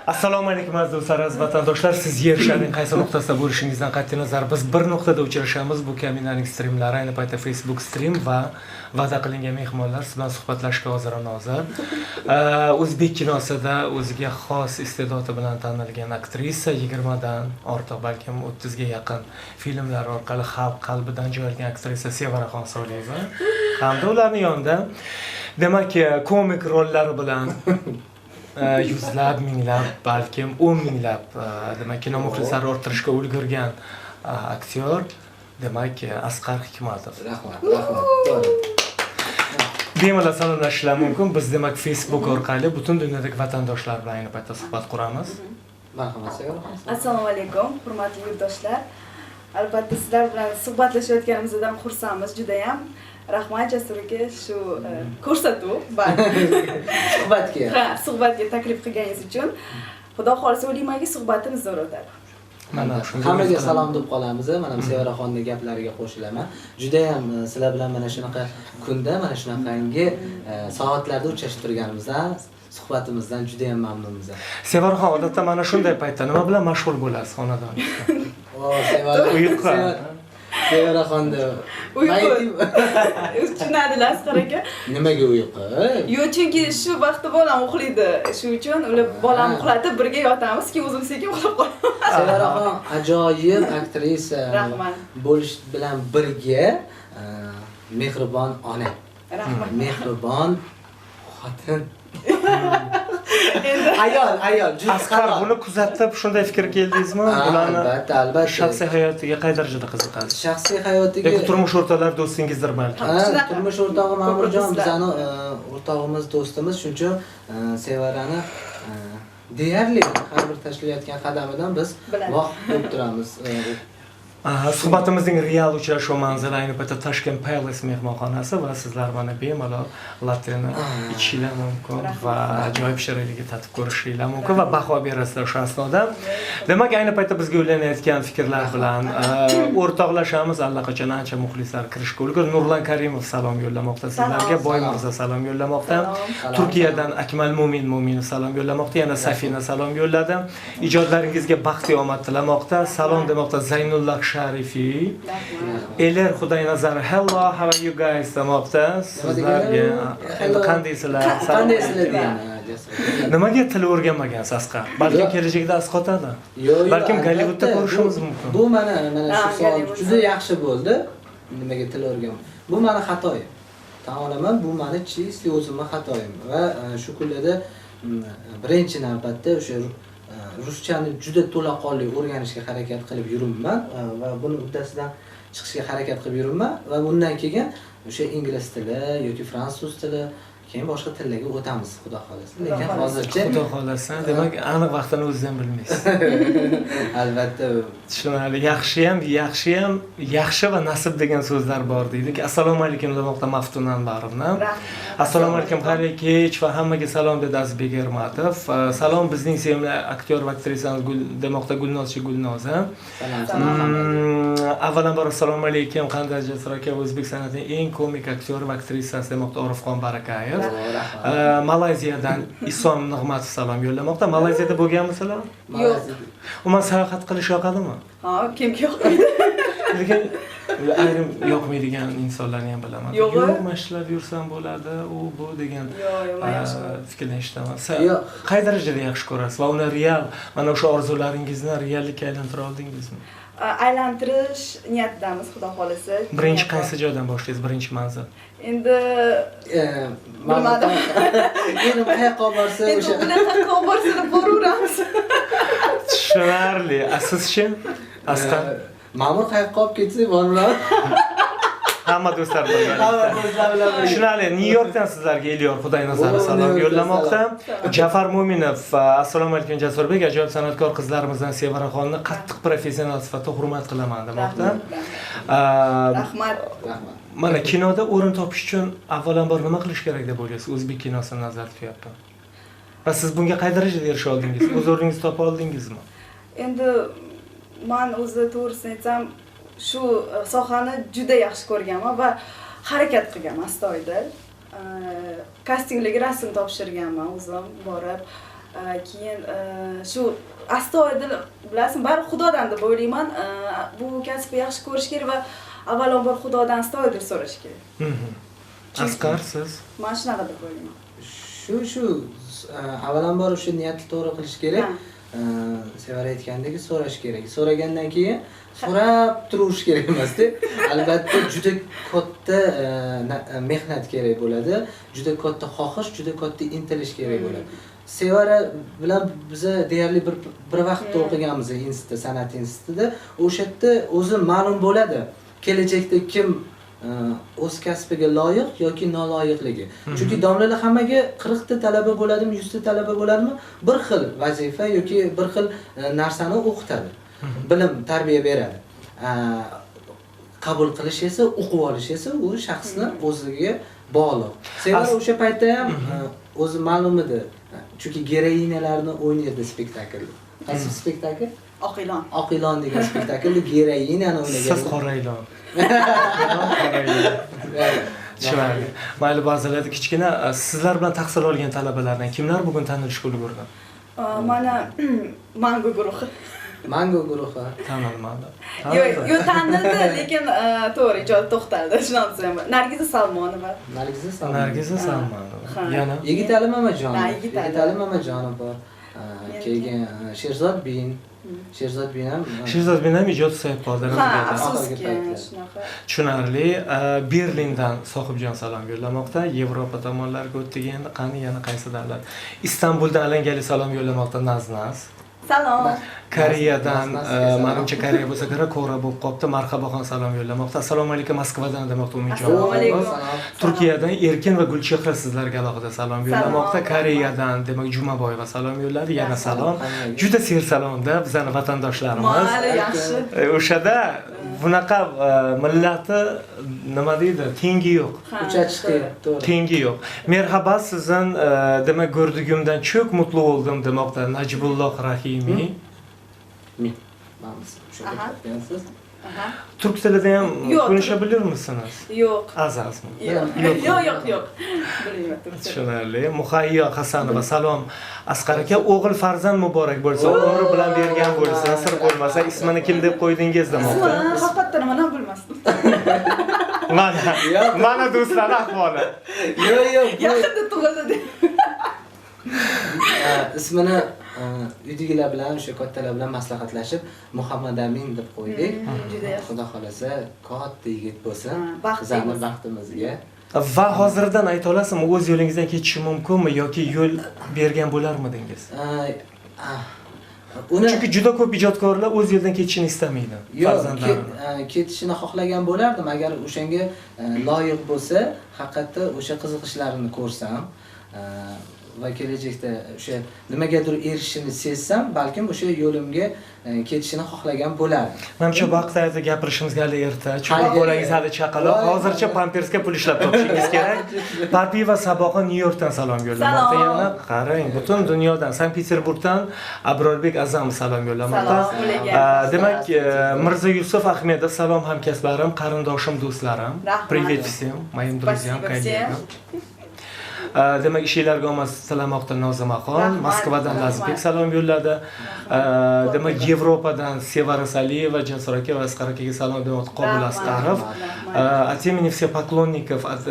Assalomu alaykum, aziz do'stlar, aziz vatandoshlar. Siz yer sharining qaysi nuqtasida bo'lishingizdan qat'iy nazar, biz bir nuqtada uchrashamiz. Bu Kaminaning streamlari, ayni paytda Facebook stream va va'da qilingan mehmonlar siz bilan suhbatlashishga hozir nozir. O'zbek kinosida o'ziga xos iste'dodi bilan tanilgan aktrisa, 20 dan ortiq, balkim 30 ga yaqin filmlar orqali xalq qalbidan joy olgan aktrisa Sevaraxon Soliyeva hamda ularning yonida, demak, komik rollari bilan yuzlab, minglab, balkim 10 minglab, demak, kino muxlislari orttirishga ulgurgan aktyor, demak, Asqar Hikmatov. Rahmat, rahmat. To'g'ri. Bemalol salomlashishlar mumkin. Biz, demak, Facebook orqali butun dunyodagi vatandoshlar bilan ayni paytda suhbat quramiz. Marhamat, Sevaraxon. Assalomu alaykum, hurmatli yurtdoshlar. Albatta, sizlar bilan suhbatlashayotganimizdan xursandmiz judayam. Rahmat, Jasur aka, shu ko'rsatuv va Suhbatga. Ha, suhbatga taklif qilganingiz uchun. Xudo xohlasa, o'ylaymanki, suhbatimiz zo'r o'tadi. Mana shunga Hammaga umid qilaman. salom deb qolamiz. Mana Sevaraxonni gaplariga qo'shilaman. Judayam sizlar bilan mana shunaqa kunda, mana shunaqangi soatlarda uchrashib turganimizdan, suhbatimizdan judayam mamnunmiz. Sevaraxon, odatda mana shunday paytda nima bilan mashg'ul bo'lasiz xonadoningizda? O, Sevara. Uyqu. Sevaraxonni Uyqu. Tushunadilar, Asqar aka. Nimaga uyqu? Yo'q, chunki shu vaqtda bolam uxlaydi. Shu uchun ular bolamni uxlatib, birga yotamiz, keyin o'zim sekin uxlab qolaman. Sevaraxon ajoyib aktrisa Rahmat. bo'lish bilan birga mehribon ona. Rahmat. Mehribon xotin. Endi Ayol, ayol, juda Asqar, halol. buni kuzatib, shunday fikrga keldingizmi? Ha, Bularni albatta, albatta. shaxsiy hayotiga qay darajada qiziqasiz? Shaxsiy hayotiga Yoki turmush o'rtoqlar do'stingizdir balki? Ha, Shunaqa. turmush o'rtog'im Ma'murjon Do'stlar. bizani o'rtog'imiz, do'stimiz. Shuning uchun Sevarani deyarli har bir tashlayotgan qadamidan biz Biladi. voqif bo'lib turamiz. Aha, suhbatimizning real uchrashuv manzili ayni paytda Tashkent Palace mehmonxonasi va sizlar mana bemalol latteni ichishinglar mumkin va ajoyib shirinlikni tatib ko'rishinglar mumkin va baho berasizlar o'sha asnoda. Demak, ayni paytda bizga ulanayotgan fikrlar bilan o'rtoqlashamiz. Allaqachon ancha muxlislar kirishga ulgurdi. Nurlan Karimov salom yo'llamoqda sizlarga, Boy Mirzo salom yo'llamoqda. Salom. Turkiyadan Akmal Mo'min Mo'minov salom yo'llamoqda, yana Safina salom yo'lladi. Ijodlaringizga baxtu omad tilamoqda. Salom demoqda Zaynulloh Sharifiy. Rahmat. Eler Xudoynazar, "Hello, how are you guys?" demoqda. Sizlarga endi qandaysizlar? Salom. Qandaysizlar degani, Jasur. Nimaga til o'rganmagansiz, Asqar? Balkim Yo'q. kelajakda asqotadi. Yo'q, Balkim albatta. Gollivudda ko'rishimiz mumkin. Bu mana shu Ha, savol Gollivudda. juda yaxshi bo'ldi. Nimaga til o'rgan? Bu mani xatoyim. Tan olaman, bu mani чистый o'zimni xatoyim va shu kunlarda birinchi navbatda o'sha ruschani juda to'laqonli o'rganishga harakat qilib yuribman va buni uddasidan chiqishga harakat qilib yuribman va bundan keyin o'sha ingliz tili yoki fransuz tili, keyin boshqa tillarga o'tamiz, xudo xohlasa. Lekin Xudo xohlasa. hozircha Xudo xohlasa, demak, aniq vaqtini o'zingiz ham bilmaysiz. Albatta. Tushunarli. Yaxshiyam, yaxshiyam, yaxshi va nasib degan so'zlar bor deydi. Assalomu alaykum demoqda Maftun Anvarovna. Rahmat. Assalomu alaykum, xayrli kech va hammaga salom, dedi Azizbek Ermatov. Salom, bizning sevimli aktyor va aktrisamiz Gul demoqda Gulnozchi Gulnoza. Salom, salom hammaga. Avvalambor assalomu alaykum, qanday, Jasur aka, o'zbek san'atining eng komik aktyori va aktrisasi, demoqda Orifxon Barakayev. O, rahmat. Malayziyadan Isom Nig'matov salom yo'llamoqda. Malayziyada bo'lganmisizlar? Yo'q. Umuman sayohat qilish yoqadimi? Ha, kimga yoqmaydi? Lekin ayrim yoqmaydigan insonlarni ham bilaman. Yo'q. Yo'q, mana shular yursam bo'ladi, u bu degan Yo'q, yo'q, men yaxshi ko'raman. fikrni eshitaman. Yo'q. Qay darajada yaxshi ko'rasiz va uni real, mana o'sha orzularingizni reallikka aylantira oldingizmi? Aylantirish niyatidamiz, xudo xohlasa. Birinchi Niyat bor. qaysi joydan boshlaysiz? Birinchi manzil. Endi bilmadim. Endi qayoqqa olib borsa Endi o'sha. ular qayerqa olib borsa, boraveramiz. Tushunarli. A sizchi, Asqar? Ma'mur qayoqqa olib ketsa, boraveramiz. Hamma do'stlar birgalikda. Hamma do'stlar bilan birga. Tushunarli. Nyu Yorkdan sizlarga Elyor Xudoynazarov O, salom Nyu Yorkdan yo'llamoqda. Salom. Jafar Mo'minov, assalomu alaykum, Jasurbek, ajoyib san'atkor qizlarimizdan Sevaraxonni qattiq professional sifatida hurmat qilaman, demoqda. Rahmat. Rahmat. Mana kinoda o'rin topish uchun avvalambor nima qilish kerak deb o'ylaysiz? O'zbek kinosini nazarda tutyapman. Va siz bunga qay darajada erisha oldingiz? O'z o'rningizni topa oldingizmi? Endi man o'zi, to'g'risini aytsam, shu sohani juda yaxshi ko'rganman va harakat qilganman astoydil. Kastinglarga rasm topshirganman o'zim borib. Keyin shu astoydil, bilasizmi, baribir Xudodan deb o'ylayman. Bu kasbni yaxshi ko'rish kerak va avvalambor Xudodan astoydil so'rash kerak. Asqar, siz? Man shunaqa deb o'ylayman. Shu avvalambor o'sha niyatni to'g'ri qilish kerak. Sevara aytgandek, so'rash kerak. So'ragandan keyin so'rab turish kerak emasda. Albatta juda katta mehnat kerak bo'ladi, juda katta xohish, juda katta intilish kerak bo'ladi. Sevara bilan biza deyarli bir vaqtda o'qiganmiz institutda, san'at institutida. O'sha yerda o'zi ma'lum bo'ladi kelajakda kim o'z kasbiga loyiq yoki noloyiqligi. Chunki domlalar hammaga 40 ta talaba bo'ladimi, 100 ta talaba bo'ladimi, bir xil vazifa yoki bir xil narsani o'qitadi. Bilim, tarbiya beradi. Qabul qilish esa, o'qib olish esa u shaxsni o'ziga bog'liq. Sevara o'sha paytda ham o'zi ma'lum edi. Chunki geroinalarni o'ynaydi spektaklda. Qaysi spektakl? Oq ilon. Oq ilon degan spektaklda geroinani o'ynagan. Siz qora ilon. Tushunarli. Mayli, ba'zilarda kichkina sizlar bilan tahsil olgan talabalardan kimlar bugun tanilishga ulgurdi? Mana Mango guruhi. Mango guruhi tanilmadi. Yo'q, tanildi, lekin to'g'ri, ijod to'xtaldi. Shundan so'ng Nargiza Salmonova. Nargiza Salmonova. Yana Yigitali Mamajonov. Yigitali Mamajonov bor. Keyin Sherzod Bin. Sherzod Bin ham. Sherzod Bin ham ijod susayib qoldi. Ha, afsuski shunaqa. Tushunarli. Berlindan Sohibjon salom yo'llamoqda. Yevropa tomonlarga o'tdik endi. Qani yana qaysi davlat? Istanbuldan Alangali salom yo'llamoqda Naznaz. Salom. Koreyadan, menimcha Koreya bo'lsa kerak, Kora bo'lib qolibdi. Marhaboxon salom yo'llamoqda. Assalomu alaykum Moskvadan demoqda Umidjon. Assalomu alaykum. Turkiyadan Erkin va Gulchehra sizlarga alohida salom yo'llamoqda. Koreyadan demak Jumaboyeva salom yo'lladi. Yana salom. Juda sersalomda bizning vatandoshlarimiz. Mayli, yaxshi. O'shada bunaqa millati nima deydi? Tengi yo'q. Uchachiqdi, to'g'ri. Tengi yo'q. Merhaba sizin demak gördüğümden çok mutlu oldum demoqda Najibulloh Rahimi. Mi. Siz. Türk tilida ham konuşabilir misiniz? Yo'q. Az-azmi? Yo'q. Bilmayman. Tushunarli. Muhayyo Hasanova salom. Asqar aka, o'g'il farzand muborak bo'lsin. Umri bilan bergan bo'lsin, sir bo'lmasa ismini kim deb qo'ydingiz demoqda. Ismini haqiqatan mana bilmasdim. Mana do'stlar ahvoli. Yo'q. Yaqinda tug'ildi. Ismini uydagilar bilan, o'sha kattalar bilan maslahatlashib Muhammad Amin deb qo'ydik. Xudo xolasa katta yigit bo'lsin, bizning baxtimizga. Va hozirdan ayta olasizmi, o'z yo'lingizdan ketishi mumkinmi yoki yo'l bergan bo'larmidingiz? Chunki juda ko'p ijodkorlar o'z yo'lidan ketishini istamaydi. Yo'q, ketishini xohlagan bo'lardim agar o'shanga loyiq bo'lsa, haqiqatda o'sha qiziqishlarini ko'rsam va kelajakda o'sha nimagadir erishishini sezsam, balkim o'sha yo'limga ketishini xohlagan bo'lardim. Menimcha bu haqda gapirishimizga hali erta, chunki bolangiz hali chaqaloq. Hozircha pampersga pul ishlab topishingiz kerak. Parpiva Saboqa Nyu-Yorkdan salom yo'llamoqda. Yana qarang, butun dunyodan, Sankt-Peterburgdan Abrorbek Azam salom yo'llamoqda. Demak, Mirza Yusuf Ahmedov salom hamkasblarim, qarindoshim, do'stlarim. Привет всем моим друзьям, коллегам. Demak, ishinglarga omad tilamoqda Nozimaxon, Moskvadan Lazizbek salom yo'lladi. Demak, Yevropadan Sevara Saliyeva, Jasur aka va Asqar akaga salom demoqda Qobul Asqarov. От имени всех поклонников от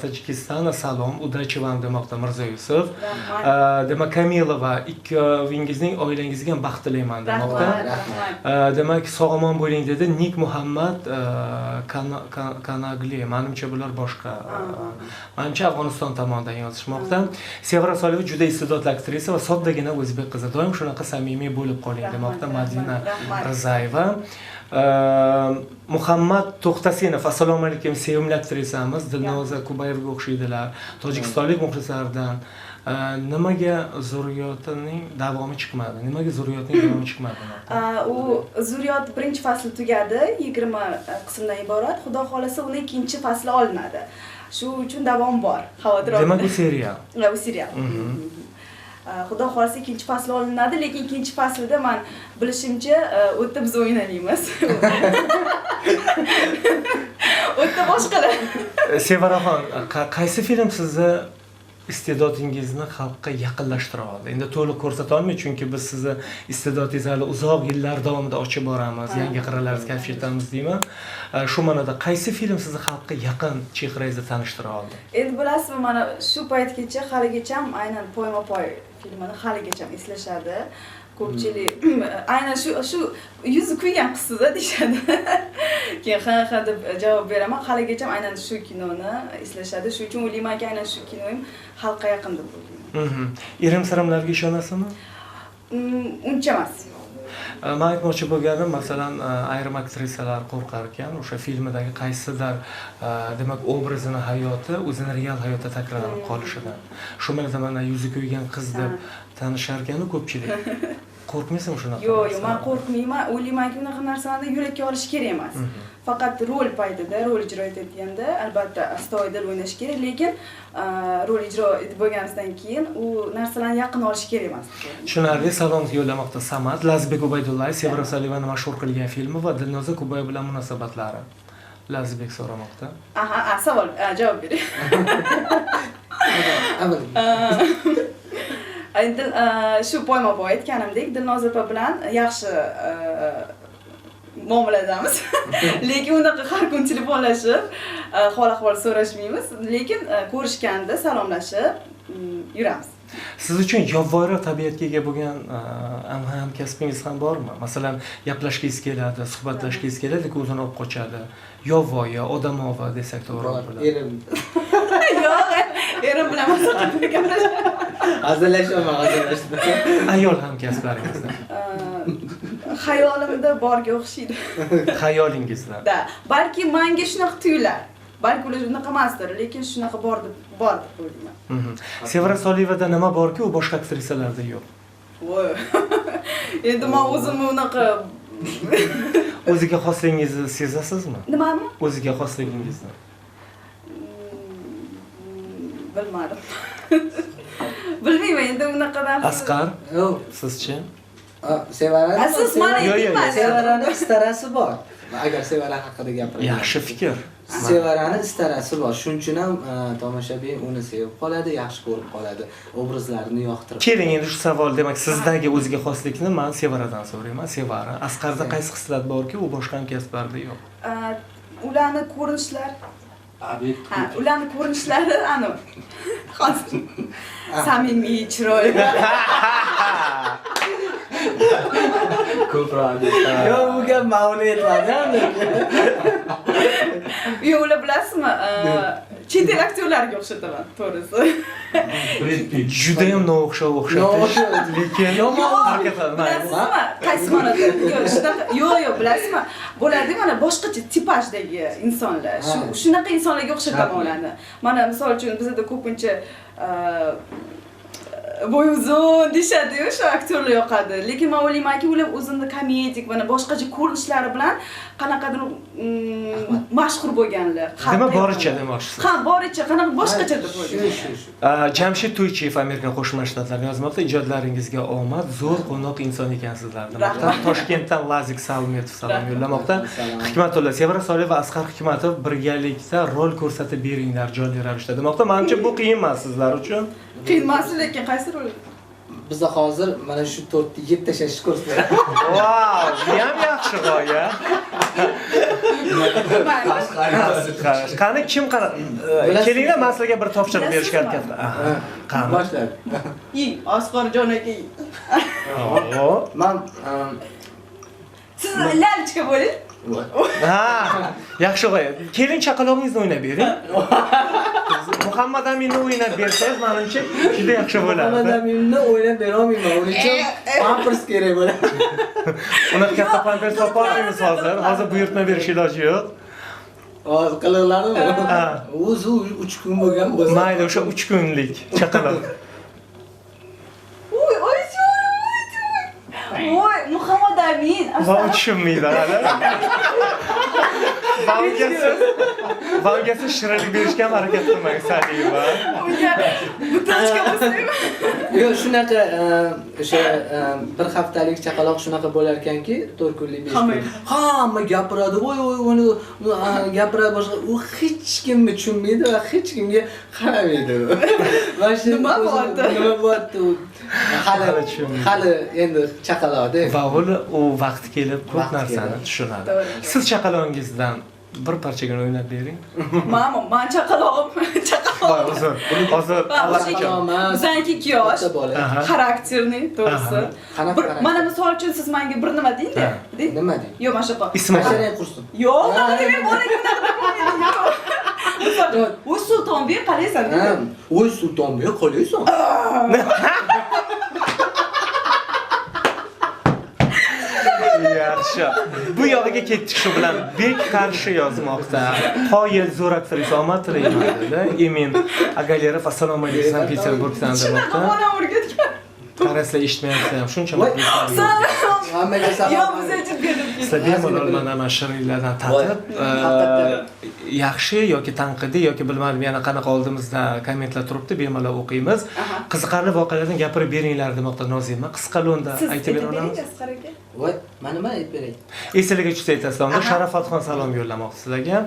Таджикистана salom, удачи вам demoqda Mirza Yusuf. Demak, Kamilova, ikkovingizning oilangizga ham baxt tilayman demoqda. Demak, sog'-omon bo'ling dedi Nik Muhammad Kanagli. Menimcha bular boshqa. Menimcha Afg'oniston tomonidan yozishmoqda. Sevara Soliyeva juda iste'dodli aktrisa va soddagina o'zbek qizi. Doim shunaqa samimiy bo'lib qoling demoqda Madina Rizayeva. Muhammad To'xtasinov, assalomu alaykum sevimli aktrisamiz Dilnoza Kubayevaga o'xshaydilar. Tojikistonlik muxlislardan nimaga zurriyotining davomi chiqmadi? Nimaga zurriyotning davomi chiqmadi? U zurriyot birinchi fasli tugadi, 20 qismdan iborat. Xudo xolasa uni ikkinchi fasli olinadi. Shu uchun davom bor. Xavotir olmang. Demak, bu serial. Ha, bu serial. Xudo xolasa ikkinchi fasli olinadi, lekin ikkinchi faslida men bilishimcha u yerda biz o'ynamaymiz. U yerda boshqalar. Sevaraxon, qaysi film sizni iste'dodingizni xalqqa yaqinlashtira oldi? Endi to'liq ko'rsata olmayman, chunki biz sizni iste'dodingizni hali uzoq yillar davomida ochib boramiz, yangi qirralaringizni kashf etamiz deyman. Shu ma'noda qaysi film sizni xalqqa yaqin chehrangizni tanishtira oldi? Endi bilasizmi, mana shu paytgacha haligacha aynan Poyma-poy filmini haligacha eslashadi. Ko'pchilik aynan shu yuzi kuygan qizsiz-a deyishadi. Keyin ha ha deb javob beraman. Haligacha aynan shu kinoni eslashadi. Shuning uchun o'ylaymanki, aynan shu kinoim xalqqa yaqin deb o'ylayman. Irim-sirimlarga ishonasizmi? Uncha emas. Men aytmoqchi bo'lganim, masalan, ayrim aktrisalar qo'rqar ekan, o'sha filmidagi qaysidir, demak, obrazini hayoti o'zini real hayotda takrorlanib qolishidan. Shu ma'noda mana yuzi kuygan qiz deb tanishar ekan ko'pchilik. Qo'rqmaysizmi shunaqa? Yo'q, yo'q, men qo'rqmayman. O'ylaymanki, unaqa narsalarni yurakka olish kerak emas. Faqat rol paytida, rol ijro etayotganda albatta astoydil o'ynash kerak, lekin rol ijro etib bo'lganimizdan keyin u narsalarni yaqin olish kerak emas. Tushunarli. Salom yo'llamoqda Samad. Lazizbek Ubaydullayev Sevara Soliyevani mashhur qilgan filmi va Dilnoza Kubayeva bilan munosabatlari. Lazizbek so'ramoqda. Aha, savol, javob bering. Endi shu poyma-poy aytganimdek, Dilnoza opa bilan yaxshi muomaladamiz. Lekin unaqa har kun telefonlashib, hol ahvol so'rashmaymiz, lekin ko'rishganda salomlashib yuramiz. Siz uchun yovvoyiroq tabiatga ega bo'lgan hamkasbingiz ham bormi? Masalan, gaplashgingiz keladi, suhbatlashgingiz keladi, lekin o'zini olib qochadi. Yovvoyi, odamova desak to'g'ri bo'ladi. Erim. Yo'q, erim bilan maza qilib gaplashaman. Hazillashaman, hazillashdim. Ayol hamkasblaringizdan. Xayolimda borga o'xshaydi. Xayolingizda. Da, balki menga shunaqa tuyular. Balki ular unaqa emasdir, lekin shunaqa bor deb o'ylayman. Sevara Soliyevada nima borki, u boshqa aktrisalarda yo'q? Voy. Endi men o'zimni unaqa o'ziga xosligingizni sezasizmi? Nimani? O'ziga xosligingizni. Bilmadim. Bilmayman, endi unaqa narsa. Asqar, sizchi? Sevara. Siz meni aytmaysiz. Sevarani istarasi bor. Agar Sevara haqida gapirsak. Yaxshi fikr. Sevarani istarasi bor. Shuning uchun ham tomoshabin uni sevib qoladi, yaxshi ko'rib qoladi, obrazlarini yoqtirib. Keling, endi shu savol, demak, sizdagi o'ziga xoslikni men Sevaradan so'rayman. Sevara, Asqarda qaysi xislat borki, u boshqa hamkasblarda yo'q? Ularni ko'rinishlari, ularni ko'rinishlari anu. Hozir samimiy, chiroyli. Ko'proq. Yo'q, bu gap ma'qul etmadi. Yo'q, ular bilasizmi, chet el aktyorlariga o'xshataman, to'g'risi. Juda ham noo'xshov o'xshatish, lekin bilasizmi, qaysi ma'noda? Yo'q, shunaqa, yo'q, bilasizmi, bo'ladi mana boshqacha tipajdagi insonlar. Shunaqa insonlarga o'xshataman ularni. Mana misol uchun bizda ko'pincha bo'y uzun deyishadi-yu, shu aktyorlar yoqadi. Lekin men o'ylaymanki, ular o'zini komedik, mana boshqacha ko'rinishlari bilan qanaqadir mashhur bo'lganlar. Nima boricha demoqchisiz? Ha, boricha, qanaqa boshqacha deb o'ylayman. Shu. Jamshid To'ychiyev Amerika Qo'shma Shtatlarini yozmoqda, ijodlaringizga omad, zo'r qo'noq inson ekansizlar demoqda. Toshkentdan Lazik Salmetov salom yo'llamoqda. Hikmatulla, Sevara Soliyeva va Asqar Hikmatov birgalikda rol ko'rsatib beringlar jonli ravishda demoqda. Menimcha bu qiyin emas sizlar uchun. Qiyin emas, lekin qaysi rol? Bizda hozir mana shu tortni yeb tashlashni ko'rsatadi. Vau, bu ham yaxshi g'oya. Qani kim qani? Kelinglar, men sizlarga bir topshiriq berishga harakat qilaman. Qani? Boshlab. Yeng, Asqarjon aka. Men siz lalichka bo'ling. Ha, yaxshi g'oya. Keling, chaqalog'ingizni o'ynab bering. Muhammad Aminni o'ynab bersangiz, menimcha juda yaxshi bo'ladi. Muhammad Aminni o'ynab bera olmayman. Uning uchun pampers kerak bo'ladi. Unaqa katta pampers topa olmaymiz hozir. Hozir buyurtma berish iloji yo'q. Hozir qiliqlarimi? O'zi 3 kun bo'lgan bo'lsa. Mayli, o'sha 3 kunlik chaqaloq. Voy, oy, voy, Muhammad Amin. Va tushunmaydi hali. Va unga siz shirinlik berishga ham harakat qilmang, Saliyeva. Unga butilka bo'lsaymi? Yo'q, shunaqa o'sha bir haftalik chaqaloq shunaqa bo'lar ekanki, 4 kunlik, 5 kun. Hamma gapiradi, voy voy uni gapiradi boshqa, u hech kimni tushunmaydi va hech kimga qaramaydi. Va shu nima bo'lyapti? Nima bo'lyapti u? Hali endi chaqaloqda. Va u vaqti kelib ko'p narsani tushunadi. Siz chaqalog'ingizdan bir parchagina o'ynab bering. Mama, men chaqalog'im, chaqaloq. Voy, uzr. Hozir Bizaniki 2 yosh. Xarakterni, to'g'risi. Mana misol uchun siz menga bir nima deng-da. Nima deng? Yo'q, mana shunaqa. Ismi qursin. Yo'q, unaqa demang, bolaga unaqa bo'lmaydi. Misol, "Voy Sultonbek, qalaysan?" deydi. "Voy Sultonbek, qalaysan?" Yaxshi. Bu yog'iga ketdik shu bilan. Bek qarshi yozmoqda. Qoyil zo'r aktrisa, omad tilayman dedi. Emin Agalerov, assalomu alaykum, Sankt-Peterburgdan demoqda. Shunaqa bolam o'rgatgan. Qarasizlar, eshitmayapsizlar ham shuncha Salom. Hammaga salom. Yo'q, biz aytib berdik. Sizlar bemalol mana shirinliklardan tatib, yaxshi yoki tanqidiy yoki bilmadim yana qanaqa oldimizda kommentlar turibdi, bemalol o'qiymiz. Qiziqarli voqealardan gapirib beringlar demoqda Nozima. Qisqa lo'nda aytib bera olamiz. Voy, mana nima aytib beray? Esingizga tushsa aytasizlar. Unda Sharafatxon salom yo'llamoqchi sizlarga.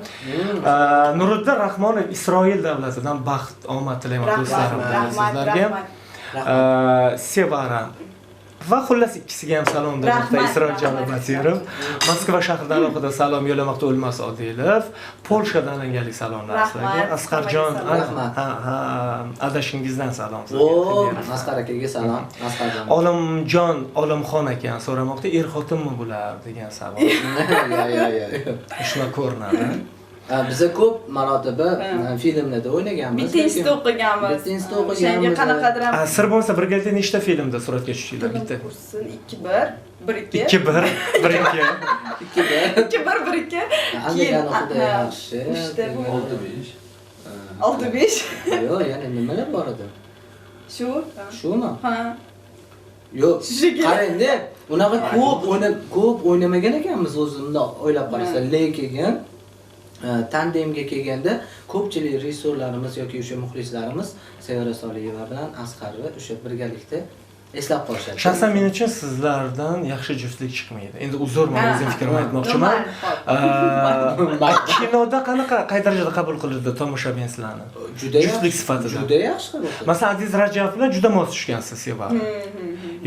Nuriddin Rahmonov Isroil davlatidan baxt, omad tilayman do'stlarim sizlarga. Sevara va xullas ikkisiga ham salom demoqda Isroiljon Batirov. Moskva shahridan alohida salom yo'llamoqda O'lmas Odilov. Polshadan alangalik salomlar sizlarga. Asqarjon, ha, adashingizdan salom sizlarga. Asqar akaga salom. Asqarjon. Olimjon, Olimxon aka so'ramoqda, er-xotinmi bular degan savol. Yo. Shunaqa ko'rinadi. Biza ko'p marotaba filmlarda o'ynaganmiz. Bitta institutda o'qiganmiz. Bitta institutda o'qiganmiz. Qanaqadir ham. Sir bo'lmasa birgalikda nechta filmda suratga tushdinglar? Bitta. Kursin 2 1 1 2. 2 1 1 2. 2 1. 2 1 1 2. Keyin yaxshi. 6 5. 6 5. Yo'q, yana nimalar bor edi? Shu. Shumi? Ha. Yo'q, qarang-da, unaqa ko'p o'ynamagan ekanmiz o'zimda o'ylab qarasa, lekin tandemga kelganda ko'pchilik rejissyorlarimiz yoki o'sha muxlislarimiz Sevara Soliyeva bilan Asqarni o'sha birgalikda eslab qolishadi. Shaxsan men uchun sizlardan yaxshi juftlik chiqmaydi. Endi uzr, men o'zim fikrimni aytmoqchiman. Kinoda qanaqa, qay darajada qabul qilindi tomoshabin sizlarni? Juftlik sifatida. Juda yaxshi qabul qildi. Masalan, Aziz Rajabov bilan juda mos tushgansiz Sevara.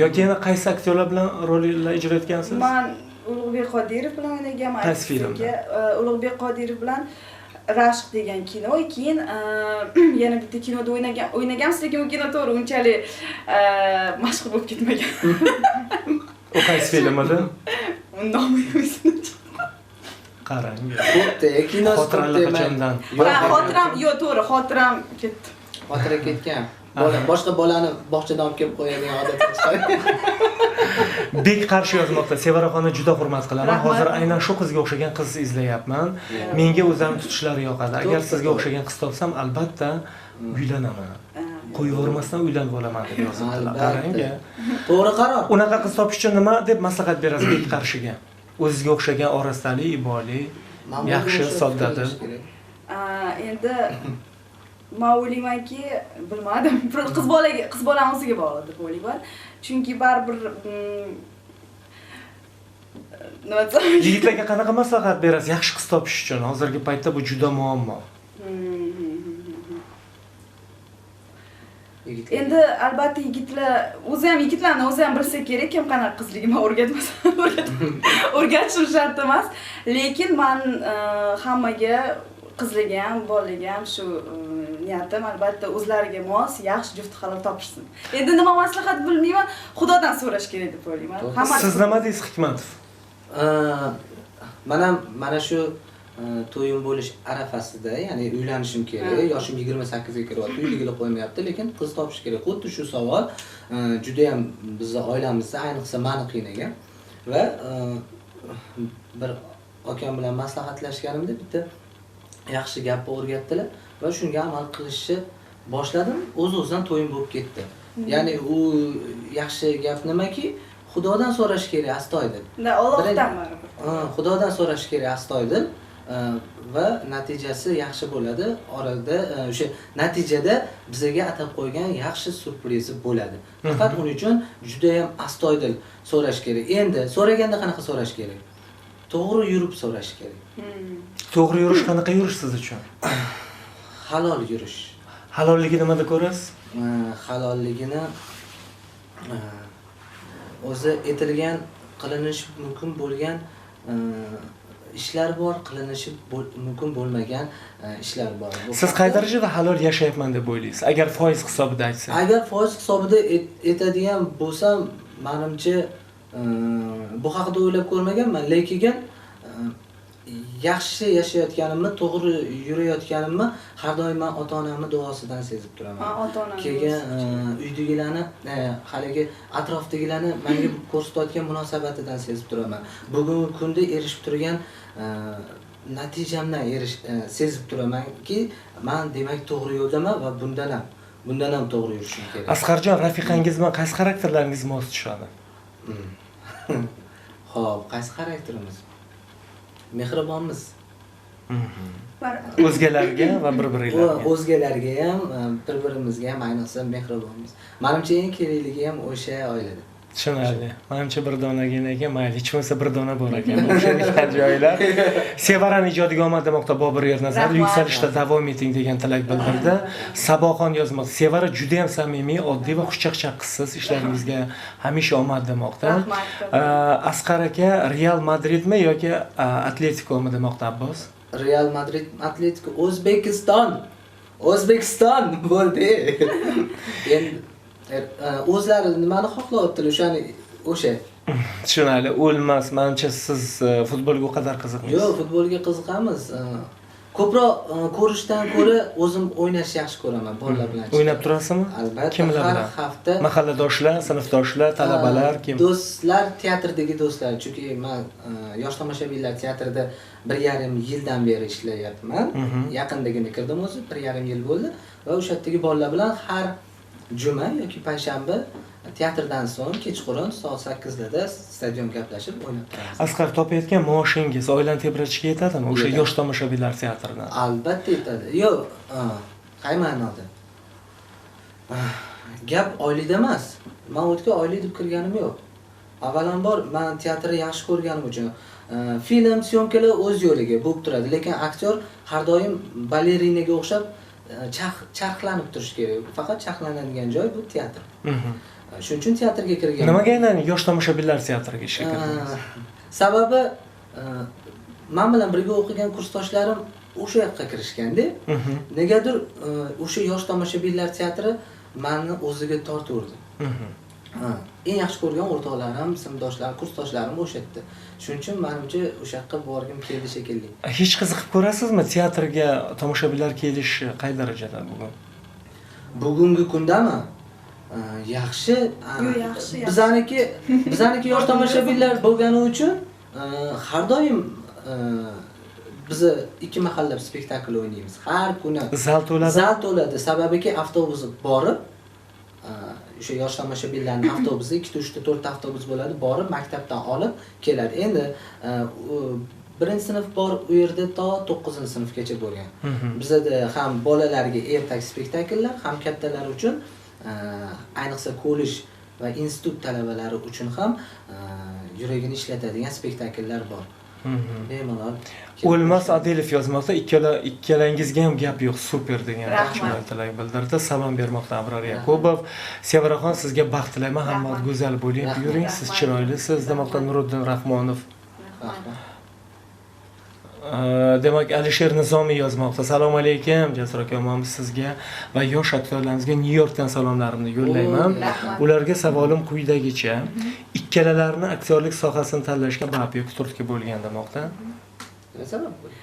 Yoki yana qaysi aktyorlar bilan rollar ijro etgansiz? Men Ulug'bek Qodirov bilan o'ynaganman. Qaysi filmda? Ulug'bek Qodirov bilan Rashq degan kino, keyin yana bitta kinoda o'ynaganmiz, lekin u kino to'g'ri unchalik mashhur bo'lib ketmagan. U qaysi film edi? Nomi esimdan chiqdi. Qarang. Bo'pti, kinosi Xotiralar qachondan? Xotiram, yo'q, to'g'ri, xotiram ketdi. Xotira ketgan. Boshqa bolani bog'chadan olib kelib qo'yadigan odatga chiqadi. Bek qarshi yozmoqda. Sevaraxonni juda hurmat qilaman. Hozir aynan shu qizga o'xshagan qiz izlayapman. Menga o'zlarini tutishlari yoqadi. Agar sizga o'xshagan qiz topsam, albatta uylanaman. Qo'yib yubormasdan uylanib olaman deb yozibdilar. Qarang. To'g'ri qaror. Unaqa qiz topish uchun nima deb maslahat berasiz Bek qarshiga? O'zizga o'xshagan orastali, iboli, yaxshi, soddadil. Endi men o'ylaymanki, bilmadim, qiz bolaga, qiz bolani o'ziga bog'liq deb o'ylayman. Chunki baribir nima desam, yigitlarga qanaqa maslahat berasiz yaxshi qiz topish uchun? Hozirgi paytda bu juda muammo. Endi albatta yigitlar o'zi ham, yigitlarni o'zi ham bilsa kerak, kim qanaqa qizligini o'rgatmasam, o'rgatishim shart emas. Lekin men hammaga, qizlarga ham, bolalarga ham shu niyatim albatta o'zlariga mos, yaxshi juft halol topishsin. Endi nima maslahat bilmayman, Xudodan so'rash kerak deb o'ylayman. Hammasi. Siz nima deysiz Hikmatov? Mana shu to'yim bo'lish arafasida, ya'ni uylanishim kerak, yoshim 28 ga kiryapti, uyligini qo'ymayapti, lekin qiz topish kerak. Xuddi shu savol juda ham bizni oilamizda, ayniqsa meni qiynagan va bir akam bilan maslahatlashganimda bitta yaxshi gapni o'rgatdilar va shunga amal qilishni boshladim. O'z-o'zidan to'yim bo'lib ketdi. Ya'ni u yaxshi gap nimaki, Xudodan so'rash kerak astoydil. Allohdan baribir. Xudodan so'rash kerak astoydil. Va natijasi yaxshi bo'ladi. Orada o'sha natijada bizga atab qo'ygan yaxshi syurprizi bo'ladi. Faqat uning uchun juda ham astoydil so'rash kerak. Endi so'raganda qanaqa so'rash kerak? To'g'ri yurib so'rash kerak. To'g'ri yurish qanaqa yurish siz uchun? Halol yurish. Halolligi nimada ko'rasiz? Halolligini o'zi etilgan, qilinishi mumkin bo'lgan ishlar bor, qilinishi mumkin bo'lmagan ishlar bor. Siz qay darajada halol yashayapman deb o'ylaysiz? Agar foiz hisobida aytsak. Agar foiz hisobida aytadigan bo'lsam, menimcha bu haqida o'ylab ko'rmaganman, lekin yaxshi yashayotganimni, to'g'ri yurayotganimni har doim men ota-onamning duosidan sezib turaman. Keyin uydagilarni, haligi atrofdagilarni menga ko'rsatayotgan munosabatidan sezib turaman. Bugungi kunda erishib turgan natijamdan sezib turamanki, men demak to'g'ri yo'ldaman va bundan ham to'g'ri yurishim kerak. Asqarjon, rafiqangiz bilan qaysi xarakterlaringiz mos tushadi? Xo'p, qaysi xarakterimiz? Mehribonmiz. O'zgalarga va bir-biringlarga. O'zgalarga ham, bir-birimizga ham ayniqsa mehribonmiz. Menimcha eng kerakligi ham o'sha oilada. Tushunarli. Menimcha bir donagina ekan, mayli, hech bo'lmasa bir dona bor ekan. O'xshaydigan joylar. Sevarani ijodiga omad demoqda Bobur Ernazarov. Yuksalishda davom eting degan tilak bildirdi. Saboxon yozmoqda. Sevara juda ham samimiy, oddiy va xushchaqchaq qizsiz. Ishlaringizga hamisha omad demoqda. Asqar aka, Real Madridmi yoki Atletikomi demoqda Abbos? Real Madrid, Atletiko, O'zbekiston. O'zbekiston bo'ldi. Endi o'zlari nimani xohlayaptilar, o'shani o'sha. Tushunarli. O'lmas, menimcha siz futbolga u qadar qiziqmaysiz. Yo'q, futbolga qiziqamiz. Ko'proq ko'rishdan ko'ra o'zim o'ynashni yaxshi ko'raman bolalar bilan. O'ynab turasizmi? Albatta. Kimlar bilan? Har hafta. Mahalladoshlar, sinfdoshlar, talabalar kim? Do'stlar, teatrdagi do'stlar. Chunki men yosh tomoshabinlar teatrida 1,5 yildan beri ishlayapman. Yaqindagina kirdim o'zi, 1,5 yil bo'ldi va o'sha yerdagi bolalar bilan har juma yoki payshanba teatrdan so'ng kechqurun soat 8larda stadion gaplashib o'ynab turamiz. Asqar, topayotgan maoshingiz oilani tebratishga yetadimi? O'sha yosh tomoshabinlar teatridan. Albatta yetadi. Yo'q, qay ma'noda? Gap oylikda emas. Men o'tga oylik deb kirganim yo'q. Avvalambor men teatrni yaxshi ko'rganim uchun film, syomkalar o'z yo'liga bo'lib turadi, lekin aktyor har doim balerinaga o'xshab charxlanib turish kerak. Faqat charxlanadigan joy bu teatr. Shuning uchun teatrga kirganman. Nimaga aynan yosh tomoshabinlar teatriga ishga kirdingiz? Sababi men bilan birga o'qigan kursdoshlarim o'sha yoqqa kirishganda, negadir o'sha yosh tomoshabinlar teatri meni o'ziga tortuvdi. Eng yaxshi ko'rgan o'rtoqlarim, sinfdoshlarim, kursdoshlarim o'sha yerda. Shuning uchun menimcha o'sha yoqqa borgim keldi shekilli. Hech qiziqib ko'rasizmi teatrga tomoshabinlar kelishi qay darajada bugun? Bugungi kundami? Yaxshi. Yaxshi. Bizaniki yosh tomoshabinlar bo'lgani uchun har doim biz 2 mahallab spektakl o'ynaymiz. Har kuni. Zal to'ladi. Zal to'ladi. Sababiki avtobus borib, o'sha yosh tomoshabinlarning avtobusi 2 ta, 3 ta, 4 ta avtobus bo'ladi, borib maktabdan olib keladi. Endi 1-sinf bor u yerda to 9-sinfgacha bo'lgan. Bizda ham bolalarga ertak spektakllar, ham kattalar uchun, ayniqsa kollej va institut talabalari uchun ham yuragini ishlatadigan spektakllar bor. Bemalol. O'lmas Adilov yozmoqda, ikkalangizga ham gap yo'q, super degan chiroyli tilak bildirdi. Salom bermoqda Abror Yakubov. Sevaraxon, sizga baxt tilayman, hamma go'zal bo'ling, yuring, siz chiroylisiz demoqda Nuriddin Rahmonov. Demak, Alisher Nizomiy yozmoqda. Assalomu alaykum, Jasur aka, omonmiz sizga va yosh aktyorlarimizga Nyu-Yorkdan salomlarimni yo'llayman. Ularga savolim quyidagicha. Ikkalalarini aktyorlik sohasini tanlashga bab yoki turtki bo'lgan demoqda. Nima sabab bo'ldi?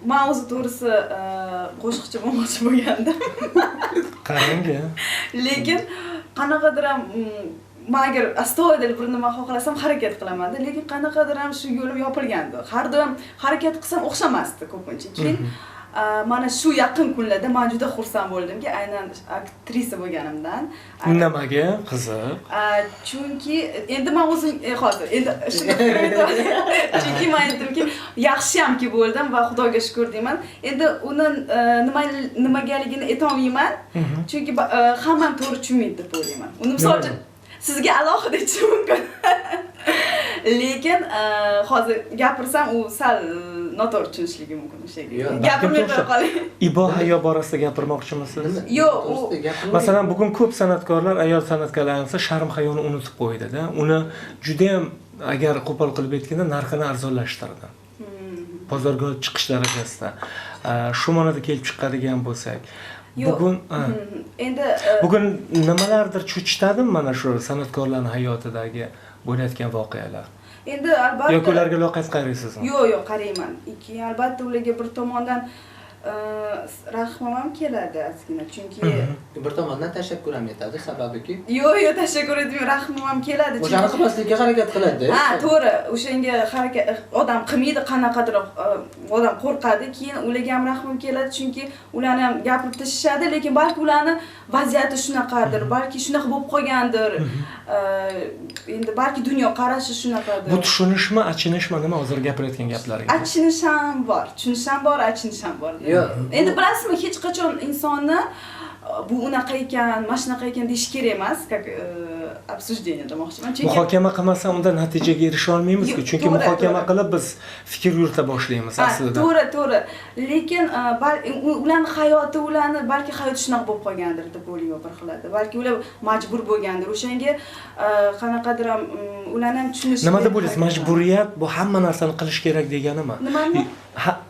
Men o'zi to'g'risi qo'shiqchi bo'lmoqchi bo'lgandim. Qarang. Lekin qanaqadir ham men agar astoydil bir nima xohlasam harakat qilaman-da, lekin qanaqadir ham shu yo'lim yopilgandi. Har doim harakat qilsam o'xshamasdi ko'pincha. Keyin Mana shu yaqin kunlarda men juda xursand bo'ldimki, aynan aktrisa bo'lganimdan. Nimaga? Qiziq. Chunki endi men o'zim hozir endi shuni chunki men aytdimki, yaxshiyamki bo'ldim va Xudoga shukr deyman. Endi uni nimagaligini aytolmayman. Chunki hammam to'g'ri tushunmaydi deb o'ylayman. Uni misol uchun sizga alohida aytishim mumkin. Lekin hozir gapirsam u sal noto'g'ri tushunishligi mumkin o'shaga. Gapirmay qo'ya qoling. Ibo hayo borasida gapirmoqchimisiz? Yo'q, u masalan bugun ko'p san'atkorlar, ayol san'atkorlar ayniqsa sharm hayoni unutib qo'ydi-da. Uni juda ham agar qo'pol qilib aytganda narxini arzonlashtirdi. Bozorga chiqish darajasida. Shu ma'noda kelib chiqadigan bo'lsak, bugun endi bugun nimalardir cho'chitadimi mana shu san'atkorlarning hayotidagi bo'layotgan voqealar? Endi albatta yoki ularga loqayd qaraysizmi? Yo'q, yo'q, qarayman. Keyin albatta ularga bir tomondan rahmim ham keladi ozgina, chunki bir tomondan tashakkur ham etadi, sababiki yo'q, yo'q, tashakkur etmayman, rahmim ham keladi. O'shani qilmaslikka harakat qiladi. Ha, to'g'ri, o'shanga harakat odam qilmaydi, qanaqadir odam qo'rqadi. Keyin ularga ham rahmim keladi, chunki ularni ham gapirib tashishadi, lekin balki ularni vaziyati shunaqadir, balki shunaqa bo'lib qolgandir. Endi balki dunyo qarashi shunaqadir. Bu tushunishmi, achinishmi, nima hozir gapirayotgan gaplaringiz? Achinish ham bor, tushunish ham bor, achinish ham bor. Yo'q. Endi bilasizmi, hech qachon insonni bu unaqa ekan, mana shunaqa ekan deyish kerak emas, как обсуждение demoqchiman. Chunki muhokama qilmasa unda natijaga erisha olmaymiz-ku. Chunki muhokama qilib biz fikr yurita boshlaymiz aslida. To'g'ri, to'g'ri. Lekin ularning hayoti, ularni balki hayoti shunaqa bo'lib qolgandir deb o'ylayman bir xilada. Balki ular majbur bo'lgandir. O'shanga qanaqadir ham ularni ham tushunish. Nima deb o'ylaysiz? Majburiyat bu hamma narsani qilish kerak deganimi? Nimani?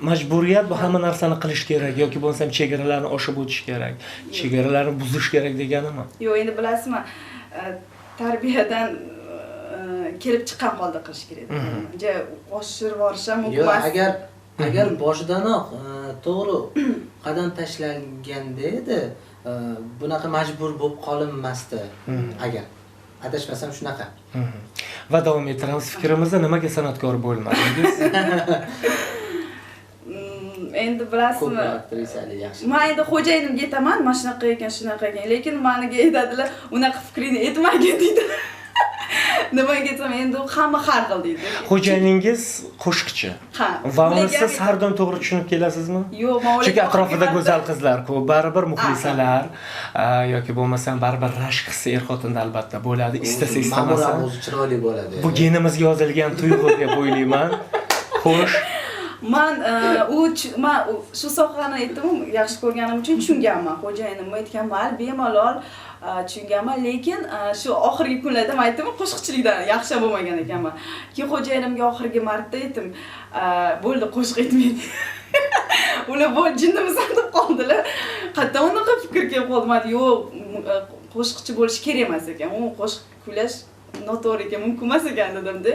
Majburiyat bu hamma narsani qilish kerak yoki bo'lmasam chegaralarni oshib o'tish kerak, chegaralarni buzish kerak deganimi? Yo'q, endi bilasizmi, tarbiyadan kelib chiqqan holda qilish kerak. Ja oshirib yuborish ham mumkin emas. Yo'q, agar boshidanoq to'g'ri qadam tashlanganda edi, bunaqa majbur bo'lib qolinmasdi. Agar adashmasam shunaqa. Va davom ettiramiz fikrimizni, nimaga san'atkor bo'lmadingiz? Endi bilasizmi? Men endi xo'jayinimga aytaman, mana shunaqa ekan, shunaqa ekan, lekin meniga aytadilar, unaqa fikrini aytmagin deydi. Nimaga aytsam, endi hamma har xil deydi. Xo'jayiningiz qo'shiqchi. Ha. Va uni siz har doim to'g'ri tushunib kelasizmi? Yo'q, men ularga chunki atrofida go'zal qizlar ko'p, baribir muxlisalar yoki bo'lmasam baribir rashk hissi er-xotinda albatta bo'ladi, istasa istamasa. Ma'mur o'zi chiroyli bo'ladi. Bu genimizga yozilgan tuyg'u deb o'ylayman. Xo'sh. Men men shu sohani aytdim, yaxshi ko'rganim uchun tushunganman. Xo'jayinim aytgan, mayli, bemalol tushunganman, lekin shu oxirgi kunlarda men aytdim, qo'shiqchilikdan yaxshi bo'lmagan ekanman. Keyin xo'jayinimga oxirgi marta aytdim, bo'ldi, qo'shiq aytmaydi. Ular bo'l jinnimisan deb qoldilar. Qayerdan unaqa fikr kelib qoldi? Men yo'q, qo'shiqchi bo'lish kerak emas ekan. U qo'shiq kuylash noto'g'ri ekan, mumkin emas ekan dedim-da.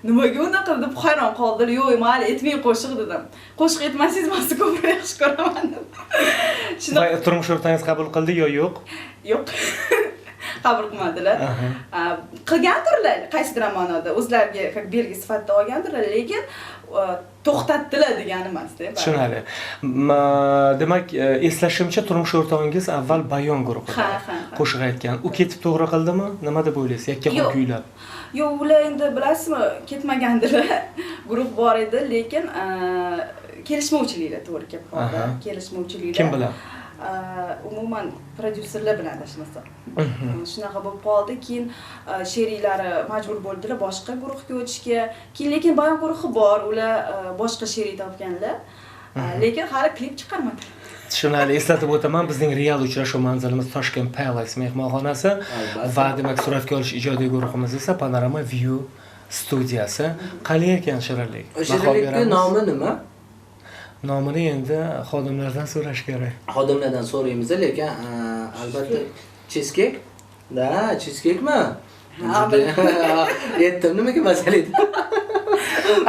Nimaga unaqa deb hayron qoldilar. Yo'q, mayli, aytmang qo'shiq dedim. Qo'shiq aytmasangiz men sizni ko'proq yaxshi ko'raman dedim. Shunda turmush o'rtog'ingiz qabul qildi yo yo'q? Yo'q. Qabul qilmadilar. Qilgandirlar qaysidir ma'noda, o'zlariga как belgi sifatida olgandirlar, lekin to'xtatdilar degani emas-da. Tushunarli. Demak, eslashimcha turmush o'rtog'ingiz avval Bayon guruhida qo'shiq aytgan. U ketib to'g'ri qildimi? Nima deb o'ylaysiz? Yakkaxon kuylab. Yo'q, ular endi bilasizmi, ketmagandilar. Guruh bor edi, lekin kelishmovchiliklar to'g'ri kelib qoldi. Kelishmovchiliklar. Kim bilan? Umuman prodyuserlar bilan adashmasam. Shunaqa bo'lib qoldi. Keyin sheriklari majbur bo'ldilar boshqa guruhga o'tishga. Keyin lekin Bayon guruhi bor, ular boshqa sherik topganlar. Lekin hali klip chiqarmadi. Tushunarli. Eslatib o'taman, bizning real uchrashuv manzilimiz Toshkent Palace mehmonxonasi va demak suratga olish ijodiy guruhimiz esa Panorama View studiyasi. Qalay ekan shirinlik? Shirinlikning nomi nima? Nomini endi xodimlardan so'rash kerak. Xodimlardan so'raymiz, lekin albatta cheesecake? Da, cheesecake-mi? Ha, aytdim, nimaga masala edi?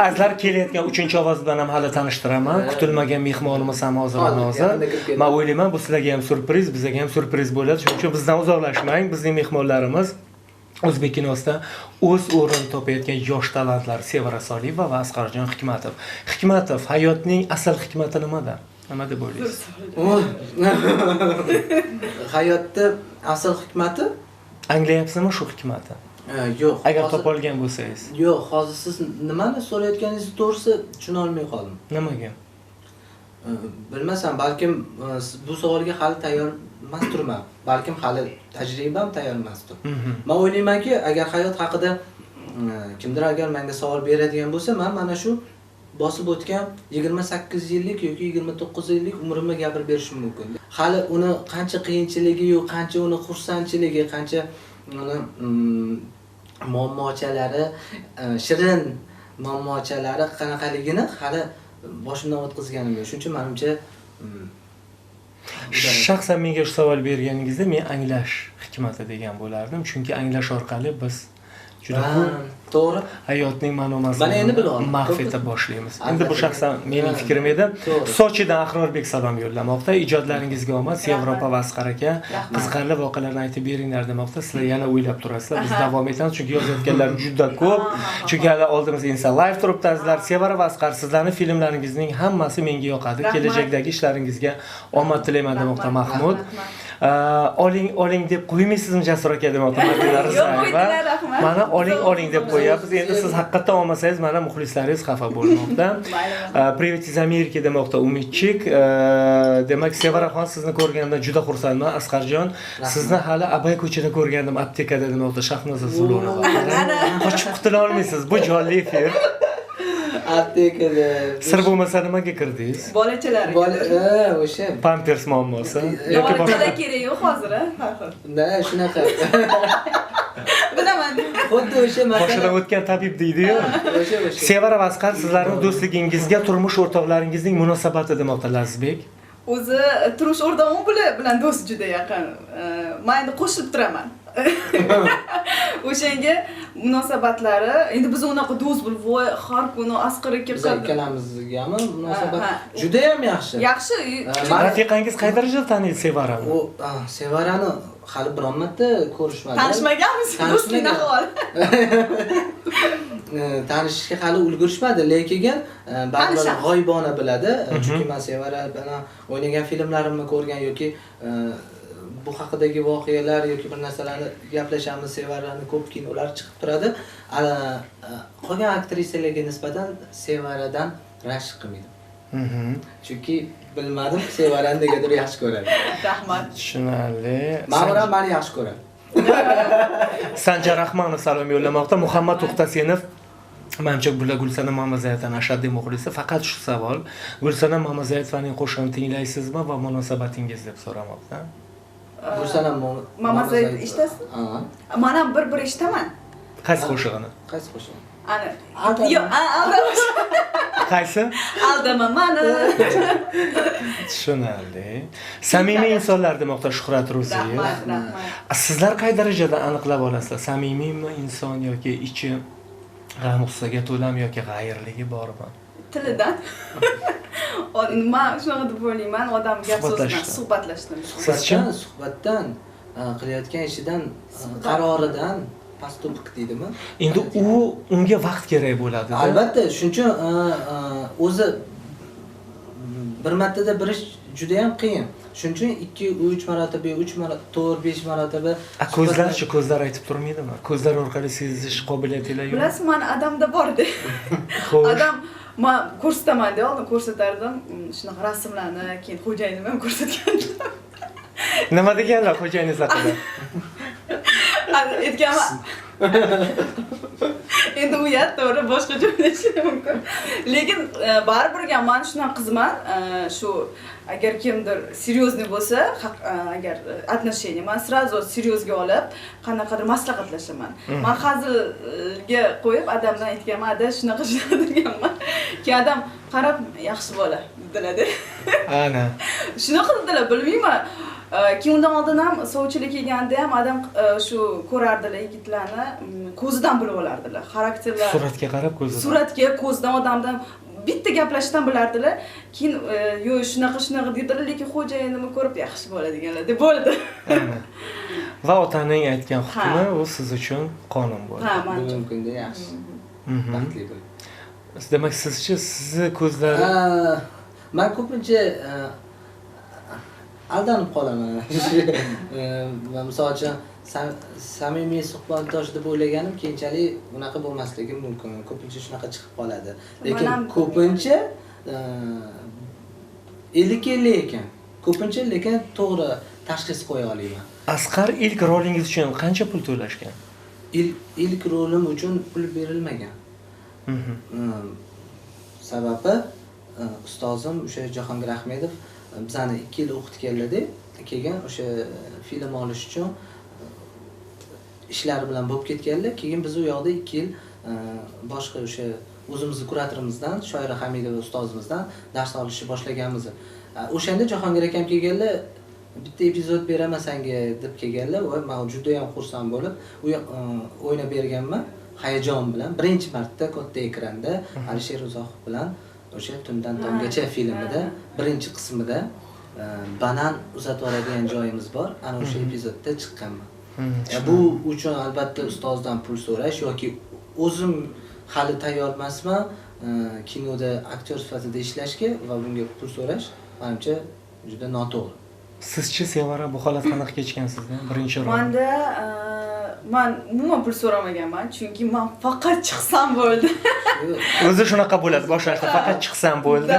Azizlar, kelayotgan 3-ovoz bilan ham hali tanishtiraman. Kutilmagan mehmonimiz ham hozir hozir. Men o'ylayman, bu sizlarga ham syurpriz, bizga ham syurpriz bo'ladi. Shuning uchun bizdan uzoqlashmang. Bizning mehmonlarimiz o'zbek kinosida o'z o'rnini topayotgan yosh talantlar Sevara Soliyeva va Asqarjon Hikmatov. Hikmatov, hayotning asl hikmati nimada? Nima deb o'ylaysiz? Hayotda asl hikmati? Anglayapsizmi shu hikmati? Yo'q. Agar topolgan bo'lsangiz. Yo'q, hozir siz nimani so'rayotganingizni to'g'risi tushuna olmay qoldim. Nimaga? Bilmasam, balkim bu savolga hali tayyor emasdirman. Balkim hali tajribam tayyor emasdir. Men o'ylaymanki, agar hayot haqida kimdir agar menga savol beradigan bo'lsa, men mana shu bosib o'tgan 28 yillik yoki 29 yillik umrimni gapirib berishim mumkin. Hali uni qancha qiyinchiligi yo'q, qancha uni xursandchiligi, qancha uni muammochalari, shirin muammochalari qanaqaligini hali boshimdan o'tkazganim yo'q. Shuning uchun menimcha shaxsan menga shu savol berganingizda men anglash hikmati degan bo'lardim. Chunki anglash orqali biz juda ko'p to'g'ri hayotning ma'no-mazmunini mahv eta boshlaymiz. Endi bu shaxsan mening fikrim edi. Sochidan Ahrorbek salom yo'llamoqda. Ijodlaringizga omad, Yevropa va Asqar aka, qiziqarli voqealarni aytib beringlar demoqda. Sizlar yana o'ylab turasizlar. Biz davom etamiz chunki yozayotganlar juda ko'p. Chunki hali oldimizda Insa Live turibdi azizlar. Sevara va Asqar, sizlarning filmlaringizning hammasi menga yoqadi. Kelajakdagi ishlaringizga omad tilayman demoqda Mahmud. Oling oling deb qo'ymaysizmi Jasur aka demoqda Madina Rizayeva. Mana oling oling deb qo'yapmiz. Endi siz haqiqatan olmasangiz mana muxlislaringiz xafa bo'lmoqda. Привет из Америки demoqda Umidchik. Demak, Sevaraxon sizni ko'rganimdan juda xursandman. Asqarjon, sizni hali Abay ko'chada ko'rgandim, aptekada demoqda Shahnoza Zulunova. Qochib qutula olmaysiz. Bu jonli efir. Aptekada. Sir bo'lmasa nimaga kirdingiz? Bolachalar. Bola, o'sha. Pampers muammosi yoki boshqa kerak yo'q hozir, ha, har xil. Da, shunaqa. Bilaman. Xuddi o'sha masala. Boshidan o'tgan tabib deydi-yu. O'sha o'sha. Sevara va Asqar, sizlarning do'stligingizga turmush o'rtoqlaringizning munosabati demoqda Lazizbek. O'zi turmush o'rtog'im bilan do'st juda yaqin. Men endi qo'shilib turaman. O'shanga munosabatlari, endi biz unaqa do'st bo'lib, voy har kuni Asqar aka biz ikkalamizgami munosabat juda ham yaxshi. Yaxshi. Rafiqangiz qay darajada taniydi Sevarani? U Sevarani hali biron marta ko'rishmadi. Tanishmaganmiz, do'stlik ahvol. Tanishishga hali ulgurishmadi, lekin baribir g'oyibona biladi. Chunki men Sevara bilan o'ynagan filmlarimni ko'rgan yoki bu haqidagi voqealar yoki bir narsalarni gaplashamiz, Sevarani ko'p kinolar chiqib turadi. Qolgan aktrisalarga nisbatan Sevaradan rashk qilmaydi. Chunki bilmadim, Sevarani negadir yaxshi ko'radi. Rahmat. Tushunarli. Ma'mur ham meni yaxshi ko'radi. Sanjar Rahmonov salom yo'llamoqda. Muhammad To'xtasinov, menimcha bular Gulsanam Mamazoitovaning ashaddiy muxlisi. Faqat shu savol: Gulsanam Mamazoitovaning qo'shig'ini tinglaysizmi va munosabatingiz deb so'ramoqda. Gulsanam Mamazoitova eshitasizmi? Men ham bir-bir eshitaman. Qaysi qo'shig'ini? Qaysi qo'shig'ini? Ana. Yo'q, aldama. Qaysi? Aldama mani. Tushunarli. Samimiy insonlar demoqda Shuhrat Ro'ziyev. Rahmat, rahmat. Sizlar qay darajada aniqlab olasizlar? Samimiymi inson yoki ichi g'am-g'ussaga to'lami yoki g'ayrligi bormi? Tilidan. Men shunaqa deb o'ylayman, odam gap so'zdan, suhbatlashdan. Sizchi? Suhbatdan, qilayotgan ishidan, qaroridan, поступок deydimi? Endi u unga vaqt kerak bo'ladi. Albatta, shuning uchun o'zi bir martada bilish juda ham qiyin. Shuning uchun 2, 3 marotaba, 3 marotaba, 4, 5 marotaba. Ko'zlarchi, ko'zlar aytib turmaydimi? Ko'zlar orqali sezish qobiliyati yo'q. Bilasiz, men odamda bor-da. Odam men ko'rsataman deya oldin ko'rsatardim, shunaqa rasmlarni, keyin xo'jayinim ham ko'rsatgandim. Nima deganlar xo'jayiningiz haqida? Aytganman. Endi uyat, to'g'ri, boshqa joylashishi mumkin. Lekin baribir ham men shunaqa qizman, shu agar kimdir серьезный bo'lsa, agar отношения, men сразу серьезga olib, qanaqadir maslahatlashaman. Men hazilga qo'yib odamdan aytganman, "Ada, shunaqa shunaqa" deganman. Keyin odam qarab, "Yaxshi bola" dedilar. Ana. Shunaqa dedilar, bilmayman. Keyin undan oldin ham sovchilik kelganda ham odam shu ko'rardilar yigitlarni, ko'zidan bilib olardilar, xarakterlar. Suratga qarab ko'zidan. Suratga, ko'zidan, odamdan bitta gaplashishdan bilardilar. Keyin yo'q, shunaqa shunaqa dedilar, lekin xo'jayinimni ko'rib yaxshi bola deganlar deb bo'ldi. Va otaning aytgan hukmi u siz uchun qonun bo'ldi. Ha, bugungi kunda yaxshi. Baxtli bo'ling. Demak, sizchi sizni ko'zlari Man ko'pincha aldanib qolaman. Misol uchun samimiy suhbatdosh deb o'ylaganim keyinchalik unaqa bo'lmasligi mumkin. Ko'pincha shunaqa chiqib qoladi. Lekin ko'pincha 50-50 ekan. Ko'pincha lekin to'g'ri tashxis qo'ya olaman. Asqar, ilk rolingiz uchun qancha pul to'lashgan? Ilk rolim uchun pul berilmagan. Sababi ustozim o'sha Jahongir Ahmedov bizani 2 yil o'qitganlarda, keyin o'sha film olish uchun ishlari bilan bo'lib ketganlar. Keyin biz u yoqda 2 yil boshqa o'sha o'zimizni kuratorimizdan, Shoira Hamidova ustozimizdan dars olishni boshlaganmiz. O'shanda Jahongir akam kelganlar, bitta epizod beraman senga deb kelganlar va men juda ham xursand bo'lib, u o'ynab berganman hayajon bilan. Birinchi marta katta ekranda Alisher Uzoqov bilan o'sha Tundan tonggacha filmida birinchi qismida banan uzatib yuboradigan joyimiz bor. Ana o'sha epizodda chiqqanman. Bu uchun albatta ustozdan pul so'rash yoki o'zim hali tayyor emasman kinoda aktyor sifatida ishlashga va bunga pul so'rash menimcha juda noto'g'ri. Sizchi Sevara, bu holat qanaqa kechgan sizda birinchi rol? Menda man umuman pul so'ramaganman, chunki man faqat chiqsam bo'ldi. O'zi shunaqa bo'ladi, boshlashda faqat chiqsam bo'ldi.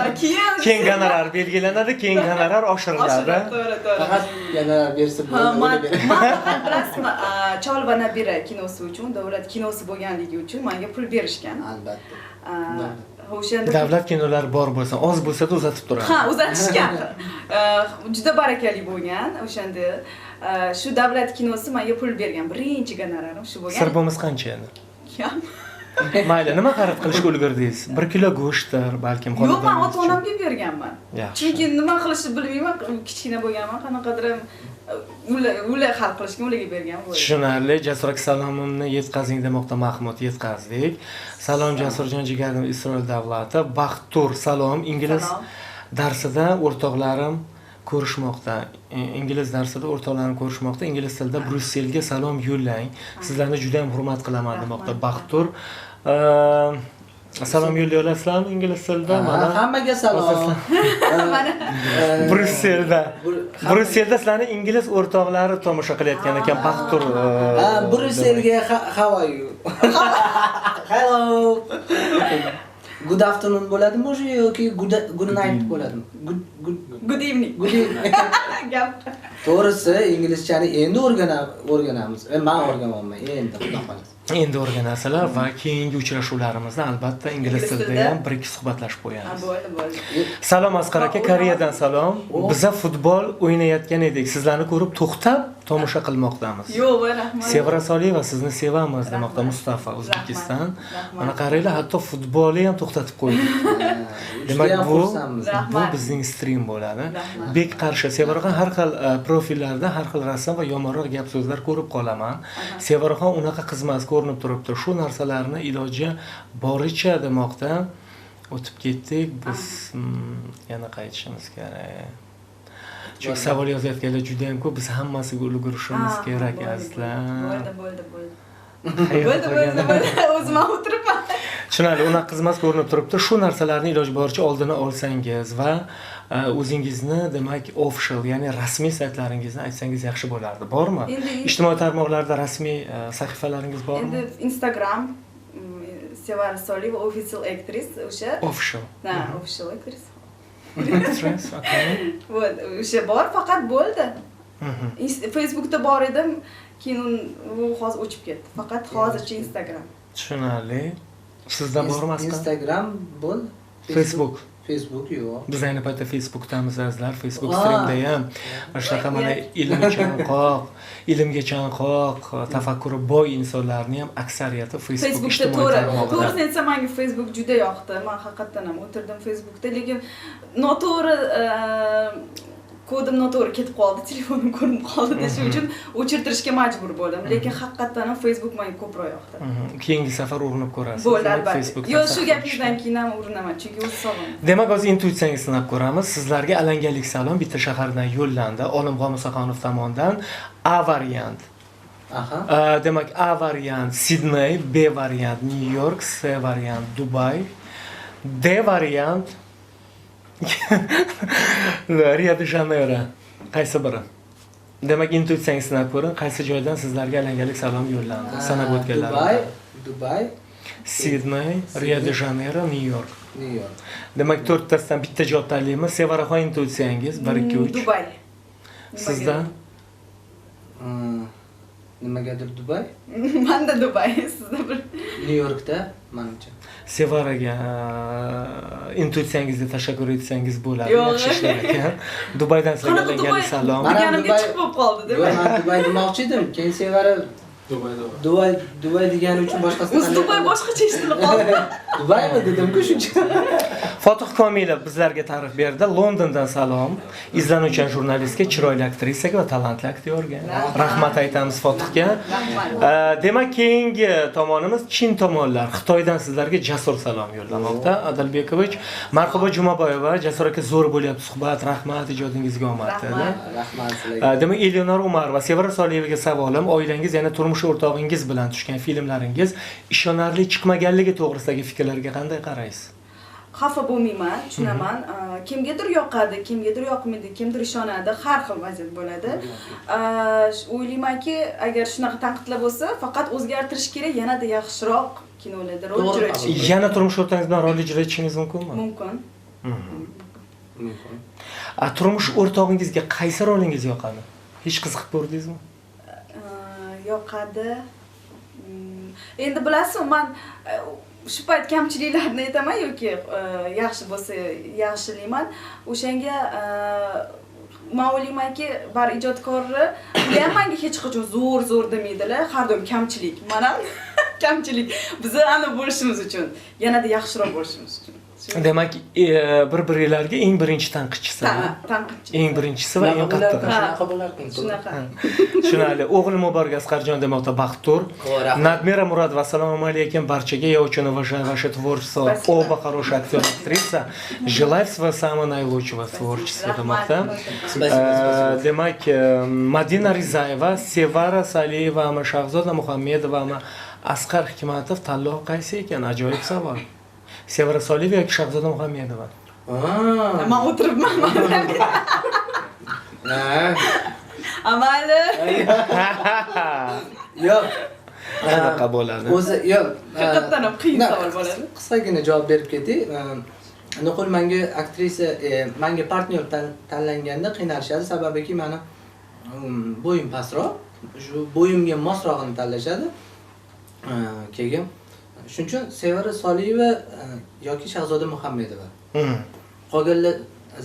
Keyin gonorar belgilanadi, keyin gonorar oshiriladi. To'g'ri, to'g'ri. Faqat gonorar bersa bo'ldi. Man faqat bilasizmi, Chol va nabira kinosi uchun, davlat kinosi bo'lganligi uchun menga pul berishgan. Albatta. O'shanda davlat kinolari bor bo'lsa, oz bo'lsa-da uzatib turadi. Ha, uzatishgan. Juda barakali bo'lgan o'shanda. Shu davlat kinosi menga pul bergan. Birinchi gonorarim shu bo'lgan. Sir bo'lmasa qancha endi? Kam. Mayli, nima xarid qilishga ulgurdingiz? 1 kilo go'shtdir, balkim xonadon. Yo'q, men ota-onamga berganman. Chunki nima qilishni bilmayman, kichkina bo'lganman, qanaqadir ular hal qilishga ularga bergan bo'ldi. Tushunarli. Jasur aka salomimni yetkazing demoqda Mahmud, yetkazdik. Salom Jasurjon jigarim, Isroil davlati. Baxtur salom. Ingliz darsida o'rtoqlarim ko'rishmoqda. Ingliz darsida o'rtoqlarim ko'rishmoqda. Ingliz tilida Brusselga salom yo'llang. Sizlarni juda ham hurmat qilaman demoqda Baxtur. Salom yo'llay olasizlarmi ingliz tilida? Mana hammaga salom. Mana Brusselda. Brusselda sizlarni ingliz o'rtoqlari tomosha qilayotgan ekan Baxtur. Ha, Brusselga how are you? Hello. Good afternoon bo'ladimi o'sha yoki good night bo'ladimi? Good evening. Good evening. Gap. To'g'risi inglizchani endi o'rganamiz. Men o'rganyapman endi, xudo xolasa. Endi o'rganasizlar va keyingi uchrashuvlarimizda albatta ingliz tilida ham bir ikki suhbatlashib qo'yamiz. Bo'ldi, bo'ldi. Salom Asqar aka, Koreyadan salom. Biza futbol o'ynayotgan edik. Sizlarni ko'rib to'xtab tomosha qilmoqdamiz. Yo'q, rahmat. Sevara Soliyeva, sizni sevamiz demoqda Mustafa, O'zbekiston. Mana qaranglar, hatto futbolni ham to'xtatib qo'ydik. Demak, bu bizning stream bo'ladi. Bek qarshi Sevaraxon har xil profillarda har xil rasm va yomonroq gap so'zlar ko'rib qolaman. Sevaraxon unaqa qiz emas, ko'rinib turibdi. Shu narsalarni iloji boricha demoqda. O'tib ketdik. Biz yana qaytishimiz kerak. Chunki savol yozayotganlar juda ham ko'p. Biz hammasiga ulgurishimiz kerak, azizlar. Bo'ldi, bo'ldi, bo'ldi. Bo'ldi, bo'ldi, bo'ldi. O'zim ham o'tiribman. Tushunarli, unaqa qiz emas, ko'rinib turibdi. Shu narsalarni iloji boricha oldini olsangiz va o'zingizni, demak, official, ya'ni rasmiy saytlaringizni aytsangiz yaxshi bo'lardi. Bormi? Ijtimoiy tarmoqlarda rasmiy sahifalaringiz bormi? Endi Instagram Sevara Soliyeva official actress o'sha. Official. Ha, official actress. Actress, okay. Вот, o'sha bor, faqat bo'ldi. Facebookda bor edim, keyin u hozir o'chib ketdi. Faqat hozircha Instagram. Tushunarli. Sizda bormi Asqar? Instagram bo'ldi. Facebook. Facebook yo'q. Biz ayni paytda Facebookdamiz azizlar. Facebook streamda ham mana shunaqa mana ilmga chanqoq, tafakkuri boy insonlarning ham aksariyati Facebook ijtimoiy tarmog'ida. To'g'risini aytsam, menga Facebook juda yoqdi. Men haqiqatan ham o'tirdim Facebookda, lekin noto'g'ri kodim noto'g'ri ketib qoldi, telefonim ko'rinib qoldi. Shuning uchun o'chirtirishga majbur bo'ldim. Lekin haqiqatan ham Facebook menga ko'proq yoqdi. Keyingi safar urinib ko'rasiz. Bo'ldi, albatta. Yo'q, shu gapingizdan keyin ham urinaman, chunki o'zi sog'im. Demak, hozir intuitsiyangizni sinab ko'ramiz. Sizlarga alangalik salom bitta shahardan yo'llandi. Olimxon Musaxonov tomonidan A variant. Aha. Demak, A variant Sidney, B variant Nyu York, C variant Dubay, D variant Rio de Janeiro. Qaysi biri? Demak, intuitsiyangizni sinab ko'ring, qaysi joydan sizlarga alangalik salom yo'llandi? Sanab o'tganlar. Dubay, Dubay, Sidney, Rio de Janeiro, Nyu-York. Nyu-York. Demak, to'rttasidan bitta javob tanlaymiz. Sevaraxon, intuitsiyangiz 1 2 3. Dubay. Sizdan? Nimagadir Dubay? Manda Dubay, sizda bir. Nyu-Yorkda menimcha. Sevaraga intuitsiyangizga tashakkur etsangiz bo'ladi. Yo'q. Yaxshi ishlar ekan. Dubaydan sizlarga Qanaqa alangalik Dubay? salom. Mana Deganimga Dubay- chiqib bo'lib qoldi, Yo'q, demak. men Dubay demoqchi edim. Keyin Sevara Dubay. Dubay degani uchun boshqasini O'zi Dubay boshqacha eshitilib qoldi. Dubaymi dedim-ku shuncha. Fotih Komilov bizlarga ta'rif berdi. Londondan salom. Izlanuvchan jurnalistga, chiroyli aktrisaga va talantli aktyorga. Rahmat aytamiz Fotihga. Rahmat. Demak, keyingi tomonimiz Chin tomonlar. Xitoydan sizlarga Jasur salom yo'llamoqda. Adilbekovich, Marhaba Jumaboyeva, Jasur aka zo'r bo'lyapti suhbat, rahmat, ijodingizga omad dedi. Rahmat. Rahmat sizlarga. Demak, Eleonora Umarova, Sevara Soliyevaga savolim, oilangiz, ya'ni turmush o'rtog'ingiz bilan tushgan filmlaringiz ishonarli chiqmaganligi to'g'risidagi fikrlarga qanday qaraysiz? Xafa bo'lmayman, tushunaman. Kimgadir yoqadi, kimgadir yoqmaydi, kimdir ishonadi, har xil vaziyat bo'ladi. O'ylaymanki, agar shunaqa tanqidlar bo'lsa, faqat o'zgartirish kerak, yanada yaxshiroq kinolarda rol To'g'ri ijro qabul. etish kerak. Yana turmush o'rtog'ingiz bilan rol ijro etishingiz mumkinmi? Mumkin. Mumkin. Turmush o'rtog'ingizga qaysi rolingiz yoqadi? Hech qiziqib ko'rdingizmi? Yoqadi. Endi bilasizmi, man shu payt kamchiliklarni aytaman yoki yaxshi bo'lsa yaxshilayman. O'shanga man o'ylaymanki, bar ijodkorni ular ham menga hech qachon zo'r zo'r demaydilar, har doim kamchilik. Man ham kamchilik. Biz aniq bo'lishimiz uchun, yanada yaxshiroq bo'lishimiz uchun. Demak, bir-biringlarga eng birinchi tanqidchisi. Tanqidchi. Eng birinchisi va eng Shunaqa bo'larkan, qattig'i. shunaqa bo'larkan. Shunaqa. Tushunarli. O'g'lim Muborak Asqarjon demoqda Baxtur. O, rahmat. Nadmira Muradova, assalomu alaykum barchaga. Я очень уважаю ваше творчество. Спасибо. Оба хорошие актер, актриса. Желаю всего самого наилучшего в творчестве demoqda. Спасибо, спасибо. Demak, Madina Rizayeva, Sevara Saliyevami, Shahzoda Muhammedovami, Asqar Hikmatov tanlov qaysi ekan? Ajoyib savol. Sevara Soliyeva yoki Shahzoda Muhammedova? Man o'tiribman. Ha. Amali. Yo'q. Qanaqa bo'ladi? O'zi yo'q. Haqiqatdan ham qiyin Na, savol bo'ladi. Qisqagina javob berib ketay. Nuqul menga aktrisa, menga partnyor tanlanganda qiynalishadi, sababiki meni bo'yim pastroq, shu bo'yimga mosrog'ini tanlashadi. Keyin shuning uchun Sevara Soliyeva yoki Shahzoda Muhammedova. Qolganlar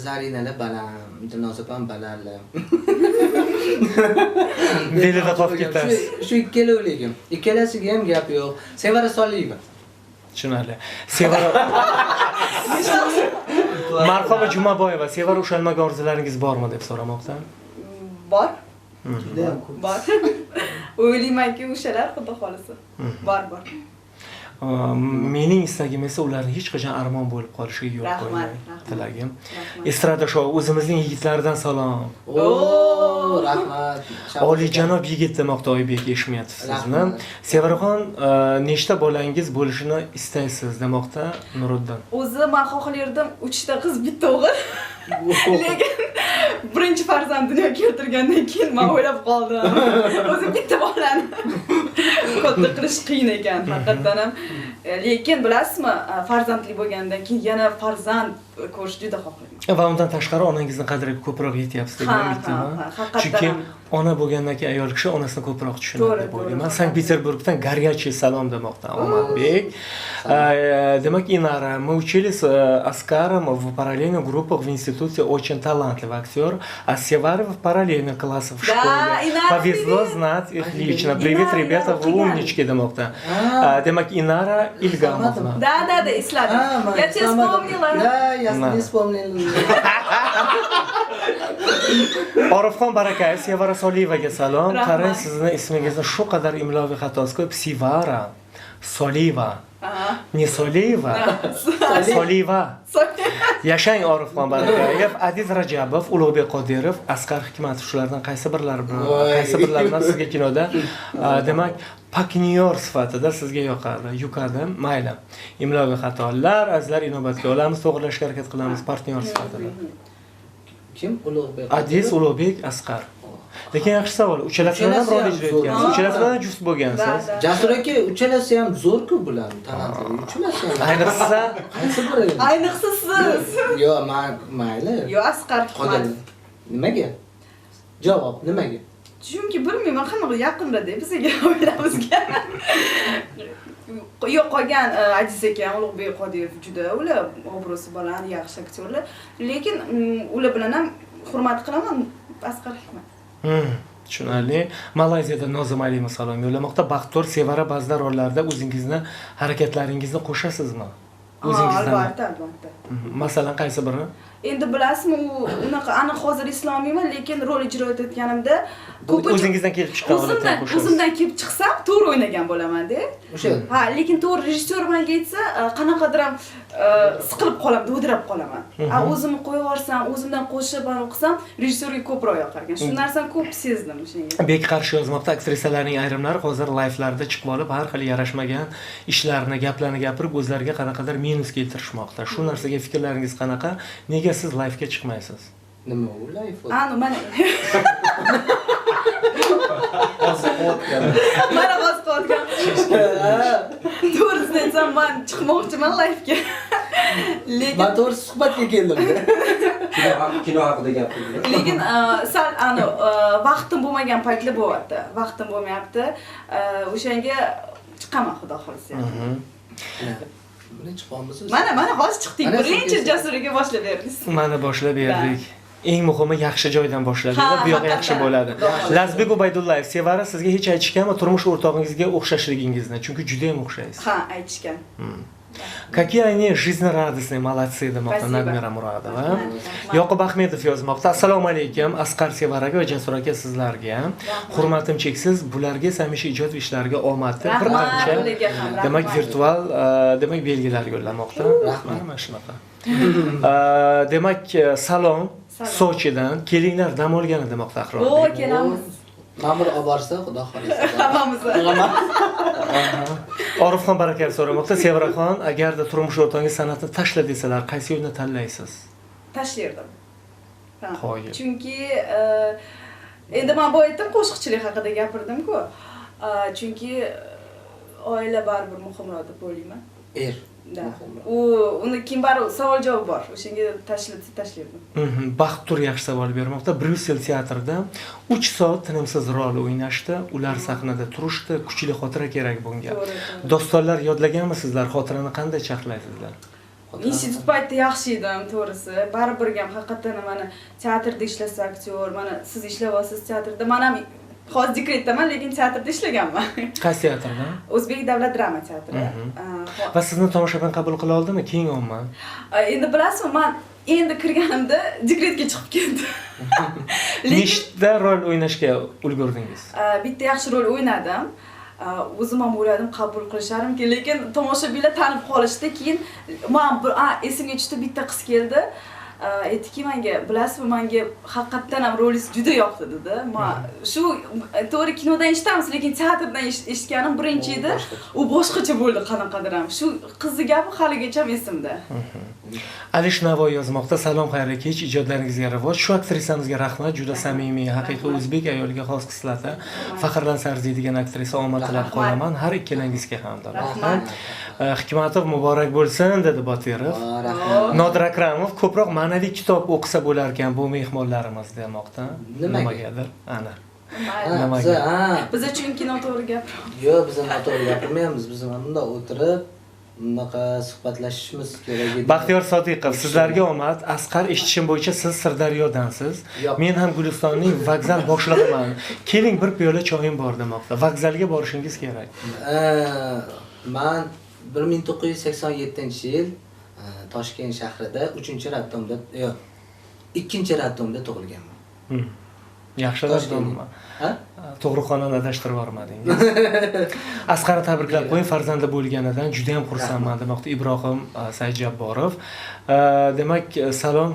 Zarinalar baland, Dilnoza opam balandlar. Belida qolib ketasiz. Shu ikkalovligim. Ikkalasiga ham gap yo'q. Sevara Soliyeva. Tushunarli. Sevara Marhaba Jumaboyeva, Sevara ushalmagan orzularingiz bormi deb so'ramoqda. Bor. Judayam ko'p. Bor. O'ylaymanki, o'shalar xudo xolisa. Bor, bor. Mening istagim esa ularni hech qachon armon bo'lib qolishiga yo'l Rahmat, qo'ymay rahmat. tilagim. Rahmat. Estrada shou o'zimizning yigitlardan salom. O, rahmat. Oliyjanob yigit demoqda Oybek Eshmetov sizni. Rahmat. Sevaraxon, nechta bolangiz bo'lishini istaysiz demoqda Nuriddin. O'zi men xohlardim 3 ta qiz, bitta o'g'il. Lekin birinchi farzand dunyoga keltirgandan keyin men o'ylab qoldim. O'zi bitta bolani katta qilish qiyin ekan haqiqatdan ham. Lekin bilasizmi, farzandli bo'lgandan keyin yana farzand ko'rish juda xohlayman. Va undan tashqari onangizni qadriga ko'proq yetyapsiz degan Ha, umiddaman. ha, ha, haqiqatdan Chunki ham. ona bo'lgandan keyin ayol kishi onasini ko'proq tushunadi To'g'ri, deb to'g'ri, o'ylayman. haqiqatdan. Sankt-Peterburgdan горячий salom demoqda Omadbek. Demak, Inara, мы учились с Оскаром в параллельных группах в институте, очень талантливый актер, а Севара в параллельных классах в Да, школе. Инара, Повезло привет. знать их лично. Привет, Инара, ребята, Инара, вы умнички demoqda. Demak, Inara Ilgamovna. Да, да, да, Ислам. Я тебя вспомнила. Да, я На. не вспомнил. Orifxon Barakayev, Sevara Soliyevaga salom. Rahmat. Qarang, sizni ismingizni shu qadar imloviy xatosi ko'p. Sevara Soliyeva. Aha. Не Soliyeva. Soliyeva. Yashang Orifxon Barakayev, Adiz Rajabov, Ulug'bek Qodirov, Asqar Hikmatov, shulardan qaysi birlari bilan, qaysi birlari bilan sizga kinoda, demak, partnyor sifatida sizga yoqadi, yuqadi. Mayli. Imloviy xatolar, azizlar, inobatga olamiz, to'g'rilashga harakat qilamiz partnyor sifatida. Kim? Ulug'bek. Adiz, Ulug'bek, Asqar. Lekin yaxshi savol. Uchalasi bilan ham rol ijro etgansiz. Uchalasi bilan juft bo'lgansiz. Jasur aka, uchalasi ham zo'r-ku bularni talantli. Uchalasi ham. Ayniqsa, qaysi biri? Ayniqsa siz. Yo'q, men mayli. Yo'q, Asqar Hikmat. Nimaga? Javob nimaga? Chunki bilmayman, qanaqa yaqinda bizga oilamizga. Yo'q, qolgan Aziz aka, Ulug'bek Qodirov juda ular obro'si baland, yaxshi aktyorlar. Lekin ular bilan ham hurmat qilaman Asqar Hikmat. Tushunarli. Malayziyada Nozim Alimov salom yo'llamoqda. Baxtiyor, Sevara ba'zi rollarda o'zingizni harakatlaringizni qo'shasizmi? O'zingizdan. Albatta, albatta. Masalan, qaysi biri? Endi bilasizmi, u unaqa aniq hozir eslolmayman, lekin rol ijro etayotganimda ko'pincha o'zingizdan kelib chiqqan holatdan qo'shasiz. O'zimdan kelib chiqsam, to'g'ri o'ynagan bo'laman-da. O'sha. Ha, lekin to'g'ri rejissyor menga aytsa, qanaqadir ham siqilib qolaman, dovdirab qolaman. A o'zimni qo'yib yuborsam, o'zimdan qo'shib anaqa qilsam, rejissyorga ko'proq yoqar ekan. Shu narsani ko'p sezdim o'shanga. Bek qarshi yozmoqda, aktrisalarning ayrimlari hozir layflarda chiqib olib, har xil yarashmagan ishlarni, gaplarni gapirib, o'zlariga qanaqadir minus keltirishmoqda. Shu narsaga fikrlaringiz qanaqa? Nega siz layfga chiqmaysiz? Nima u layf? Anu mana. Hozir qotgan. Mana hozir qotgan. To'g'risini aytsam, men chiqmoqchiman layfga. Lekin men to'g'ri suhbatga keldim. Kino haqida gapirdik. Lekin sal anu vaqtim bo'lmagan paytlar bo'lyapti. Vaqtim bo'lmayapti. O'shanga chiqaman, xudo xolasa. Buni chiqamiz. Mana hozir chiqdik. Birinchi Jasurga boshlab berdingiz. Mana boshlab berdik. Eng muhimi yaxshi joydan boshladik. Bu yoq yaxshi bo'ladi. Lazbek Ubaydullayev, Sevara sizga hech aytishganmi turmush o'rtog'ingizga o'xshashligingizni? Chunki juda ham o'xshaysiz. Ha, aytishgan. Какие они жизнерадостные, молодцы, demoqda Nagmira Muradova. Yoqub Ahmedov yozmoqda. Assalomu alaykum, Asqar Sevaraga va Jasur aka sizlarga. Hurmatim cheksiz, bularga hamisha ijod ishlariga omad tilab bir qancha demak virtual demak belgilar yo'llamoqda. Rahmat, mana shunaqa. Demak, salom Sochidan. Kelinglar dam olgani demoqda Ahror. O, kelamiz. Ma'mur olib borsa, xudo xolasa. Hammamiz. Orifxon Barakayev so'ramoqda, Sevaraxon, agarda turmush o'rtog'ingiz san'atni tashla desalar, qaysi yo'lni tanlaysiz? Tashlardim. Chunki endi men bu aytdim, qo'shiqchilik haqida gapirdim-ku. Chunki oila baribir muhimroq deb o'ylayman. Er. U uni kim bor, savol javob bor. O'shanga tashlatsa tashlardim. Baxtur yaxshi savol bermoqda. Bryussel teatrida 3 soat tinimsiz rol o'ynashdi. Ular sahnada turishdi. Kuchli xotira kerak bunga. Dostonlar yodlaganmisizlar? Xotirani qanday charxlaysizlar? Institut paytida yaxshi edim, to'g'risi. Baribir ham haqiqatan mana teatrda ishlasa aktyor, mana siz ishlayapsiz teatrda. Men ham hozir dekretdaman, lekin teatrda ishlaganman. Qaysi teatrda? O'zbek davlat drama teatri. Va sizni tomoshabin qabul qila oldimi? Keng omma. Endi bilasizmi, men endi kirganimda dekretga chiqib ketdim. Nechta rol o'ynashga ulgurdingiz? Bitta yaxshi rol o'ynadim. O'zim ham o'yladim qabul qilisharmikin, lekin tomoshabinlar tanib qolishdi. Keyin men esimga tushdi, bitta qiz keldi. Aytdiki menga, bilasizmi, menga haqiqatan ham rolingiz juda yoqdi dedi. Men shu to'g'ri kinodan eshitamiz, lekin teatrdan eshitganim birinchi edi. U boshqacha bo'ldi qanaqadir ham. Shu qizni gapi haligacha esimda. Alish Navoiy yozmoqda, salom, xayrli kech, ijodlaringizga rivoj. Shu aktrisamizga rahmat, juda samimiy, haqiqiy o'zbek ayoliga xos xislati. Faxrlansa arziydigan aktrisa, omad tilab qolaman har ikkalangizga ham. Rahmat. Hikmatov muborak bo'lsin dedi Botirov. Nodir Akramov ko'proq ma'naviy kitob o'qisa bo'lar ekan bu mehmonlarimiz demoqda. Nimagadir? Ana. Nimaga? Biz chunki noto'g'ri gapiramiz. Yo'q, biz noto'g'ri gapirmaymiz. Biz mana bunda o'tirib bunaqa suhbatlashishimiz kerak edi. Baxtiyor Sodiqov, sizlarga omad. Asqar, eshitishim bo'yicha siz Sirdaryodansiz. Men ham Gulistonning vokzal boshlig'iman. Keling, bir piyola choyim bor demoqda. Vokzalga borishingiz kerak. Men 1987-yil Toshkent shahrida 3-raddomda, yo'q, 2-raddomda tug'ilganman. Yaxshi odamman. Ha? Tug'ruqxonani adashtirib yubormadingiz. Asqarni tabriklab qo'ying, farzandi bo'lganidan juda ham xursandman demoqda Ibrohim Saidjabborov. Demak, salom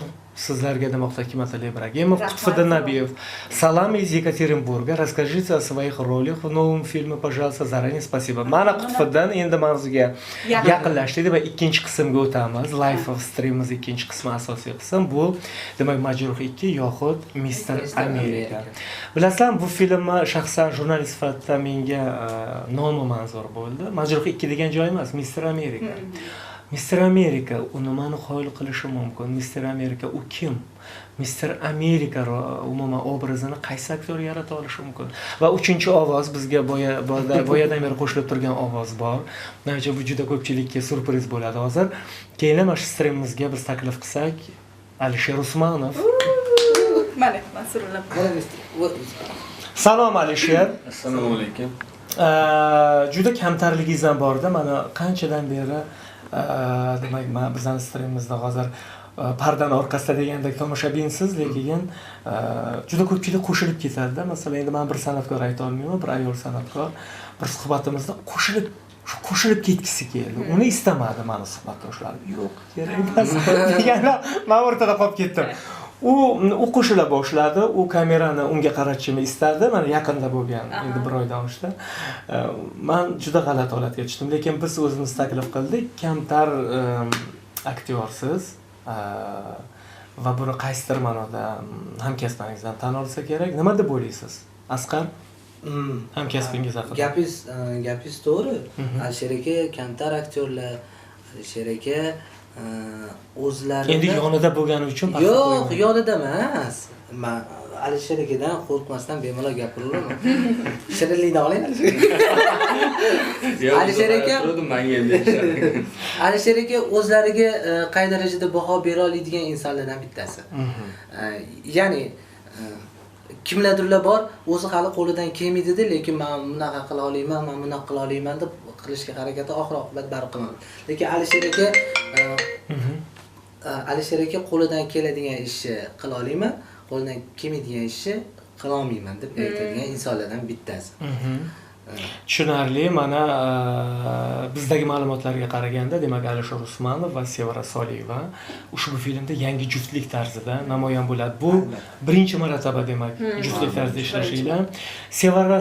sizlarga demoqda Hikmatali Ibragimov. Qutbiddin Nabiyev. Салам из Екатеринбурга. Расскажите о своих ролях в новом фильме, пожалуйста. Заранее спасибо. Mana Qutbiddin, endi mavzuga yaqinlashdik va ikkinchi qismga o'tamiz. Live streamimiz ikkinchi qismi, asosiy qism bu demak Majruh 2 yoxud Mister Amerika. Bilasizlar, bu filmni shaxsan jurnalist sifatida menga nomi manzur bo'ldi. Majruh 2 degan joy emas, Mister Amerika. Mister Amerika u nimani qoyil qilishi mumkin? Mister Amerika u kim? Mister Amerika umuman obrazini qaysi aktyor yarata olishi mumkin? Va uchinchi ovoz bizga boyadan beri qo'shilib turgan ovoz bor. Menimcha bu juda ko'pchilikka syurpriz bo'ladi hozir. Keyin mana shu streamimizga biz taklif qilsak, Alisher Usmonov. Mana, Mansurullah. Salom Alisher. Assalomu alaykum. Juda kamtarligingiz ham borda. Mana qanchadan beri demak, mana bizning streamimizda hozir pardani orqasida degandek tomoshabinsiz, lekin juda ko'pchilik qo'shilib ketadi-da. Masalan, endi men bir san'atkor ayta olmayman, bir ayol san'atkor bir suhbatimizda qo'shilib ketgisi keldi. Uni istamadi meni suhbatdoshlarim. Yo'q, kerak emas deganda men o'rtada qolib ketdim. U qo'shila boshladi, u kamerani unga qaratishimni istadi. Mana yaqinda bo'lgan, endi bir oydan oshdi. Men juda g'alati holatga tushdim, lekin biz o'zimiz taklif qildik. Kamtar aktyorsiz va buni qaysidir ma'noda hamkasblaringizdan tan olsa kerak. Nima deb o'ylaysiz, Asqar? Hamkasbingiz haqida. Gapingiz to'g'ri. Alisher aka kamtar aktyorlar, Alisher aka o'zlari endi yonida bo'lgani uchun yo'q, yonida emas. Men Alisher akadan qo'rqmasdan bemalol gapiraveraman. Shirinlikni oling Alisher. Alisher aka Alisher aka o'zlariga qay darajada baho bera oladigan insonlardan bittasi. Ya'ni kimlardirlar bor, o'zi hali qo'lidan kelmaydi-da, lekin men bunaqa qila olmayman, men bunaqa qila olmayman deb qilishga harakati oxir-oqibat baribir qiladi. Lekin Alisher aka qo'lidan keladigan ishni qila olmayman, qo'lidan kelmaydigan ishni qila olmayman deb aytadigan insonlardan bittasi. Tushunarli. Mana bizdagi ma'lumotlarga qaraganda, demak, Alisher Usmonov va Sevara Soliyeva ushbu filmda yangi juftlik tarzida namoyon bo'ladi. Bu birinchi marotaba demak juftlik tarzida ishlashinglar. Sevara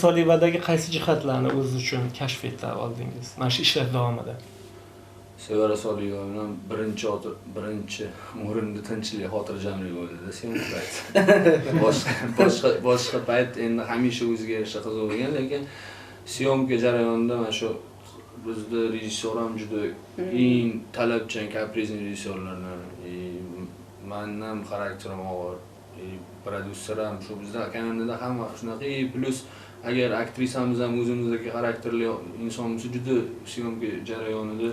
Soliyevadagi qaysi jihatlarni o'ziz uchun kashf eta oldingiz mana shu ishlar davomida? Sevara Soliyeva bilan birinchi o'rinda tinchlik, xotirjamlik bo'ldi-da syomka payt. Boshqa payt endi hamisha o'ziga yarasha qiziq bo'lgan, lekin syomka jarayonida mana shu bizda rejissyor ham juda eng talabchan, kaprizni rejissyorlardan. Meni ham xarakterim og'ir, prodyuser ham shu bizda komandada hamma shunaqa, plus agar aktrisamiz ham o'zimizdagi xarakterli inson bo'lsa, juda syomka jarayonida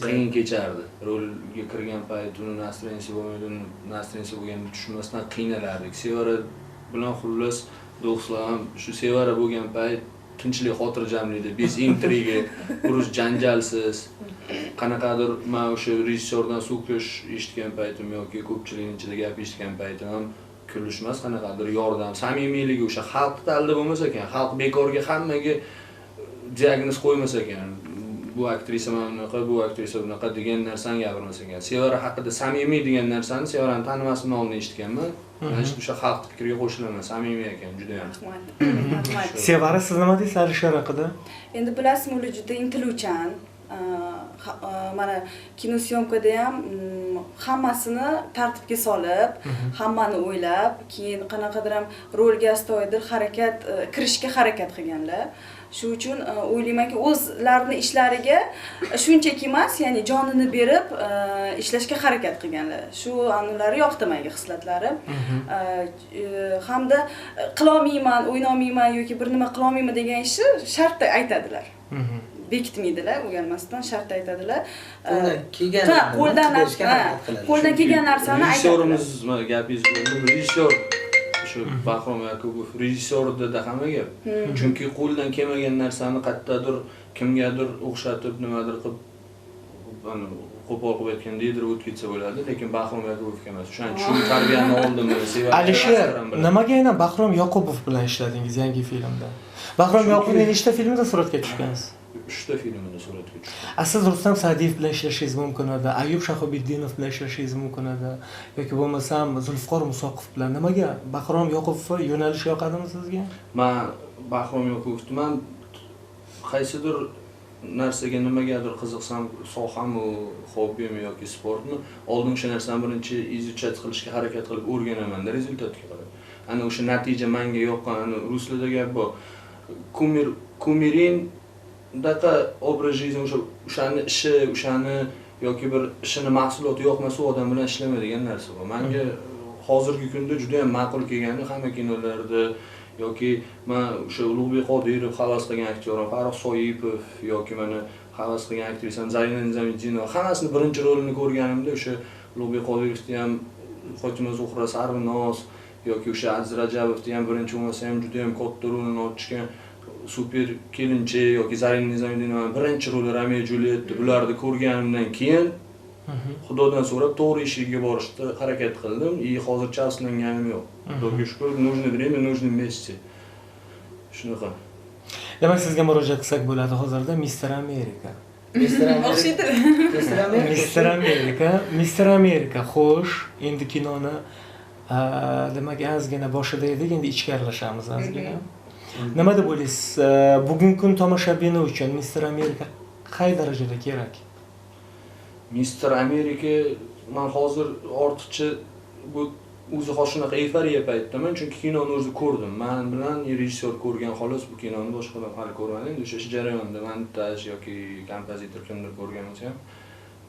qiyin kechardi. Rolga kirgan payt uni настроениеsi bo'lmaydi, uni настроениеsi bo'lganini tushunmasdan qiynalardik. Sevara bilan xullas do'stlar ham shu Sevara bo'lgan payt tinchlik, xotirjamlikda, bez intriga, urush janjalsiz, qanaqadir men o'sha rejissyordan so'kish eshitgan paytim yoki ko'pchilikning ichida gap eshitgan paytim ham kulishmas, qanaqadir yordam, samimiyligi o'sha xalq talda bo'lmasa ekan, xalq bekorga hammaga diagnoz qo'ymas ekan. Bu aktrisa mana bunaqa, bu aktrisa bunaqa degan narsani gapirmas ekan. Sevara haqida samimiy degan narsani Sevarani tanimasdan oldin eshitganman. Men o'sha xalq fikriga qo'shilaman, samimiy ekan juda ham. Rahmat. Sevara, siz nima deysiz Alisher haqida? Endi bilasizmi, ular juda intiluvchan. Mana kino syomkada ham hammasini tartibga solib, hammani o'ylab, keyin qanaqadir ham rolga astoydil harakat kirishga harakat qilganlar. Shu uchun o'ylaymanki, o'zlarini ishlariga shunchaki emas, ya'ni jonini berib ishlashga harakat qilganlar. Shu anulari yoqdi menga, hislatlari. Hamda qilolmayman, o'ynolmayman yoki bir nima qilolmayman degan ishni shartta aytadilar. Bekitmaydilar, o'yalmasdan shart aytadilar. Qo'ldan kelgan narsani aytadilar. Rejissyorimiz, gapingiz bo'ldi, rejissyor shu Bahrom Yakubov rejissyorda hamma gap. Chunki qo'ldan kelmagan narsani qayerdadir kimgadir o'xshatib nimadir qilib Qo'pol qilib aytganda yedirib o'tib ketsa bo'ladi, lekin Bahrom Yoqubovga emas. O'shaning uchun shu tarbiyani oldim. Alisher, nimaga aynan Bahrom Yoqubov bilan ishladingiz yangi filmda? Bahrom Yoqubovning nechta filmida suratga tushgansiz? 3 ta filmida suratga tushdim. Siz Rustam Sa'diyev bilan ishlashingiz mumkin edi, Ayub Shahobiddinov bilan ishlashingiz mumkin edi yoki bo'lmasam Zulfiqor Musoqov bilan. Nimaga Bahrom Yoqubov yo'nalishi yoqadimi sizga? Men Bahrom Yoqubovni men qaysidir narsaga nimagadir qiziqsam, sohami, hobbimi yoki sportmi, oldin o'sha narsani birinchi izuchat qilishga harakat qilib o'rganaman-da, rezultatga qarab. Ana o'sha natija menga yoqqan, ana ruslarda gap bor. Kumirin daqa obraz жизни o'shani ishi, o'shani yoki bir ishini mahsuloti yoqmasa u odam bilan ishlama degan narsa bor. Menga hozirgi kunda juda ham ma'qul kelgani hamma kinolarda yoki men o'sha Ulug'bek Qodirov havas qilgan aktyorim Farruh Soipov yoki mana havas qilgan aktrisam Zarina Nizomiddinova, hammasini birinchi rolini ko'rganimda o'sha Ulug'bek Qodirovni ham Fotima Zuhra Sarvinoz yoki o'sha Aziz Rajabovni ham birinchi bo'lmasa ham juda ham katta rolini ochgan super kelinchi yoki Zarina Nizomiddinovaning birinchi roli Romeo Julietda, bularni ko'rganimdan keyin Xudodan so'rab to'g'ri eshigiga borishga harakat qildim. И hozircha afsuslanganim yo'q. Xudoga shukr, нужное время, нужном месте. Shunaqa. Demak, sizga murojaat qilsak bo'ladi hozirda Mister Amerika. Mister Amerika. Mister Amerika. Mister Amerika. Xo'sh, endi kinoni demak ozgina boshida edik, endi ichkarilashamiz ozgina. Nima deb o'ylaysiz? Bugungi kun tomoshabini uchun Mister Amerika qay darajada kerak? Mister Amerika men hozir ortiqcha bu o'zi hozir shunaqa eyforiya paytdaman, chunki kinoni o'zi ko'rdim. Men bilan rejissyor ko'rgan xolos, bu kinoni boshqa odam hali ko'rmadi. Endi o'sha ish jarayonida montaj yoki kompozitor kimdir ko'rgan bo'lsa ham,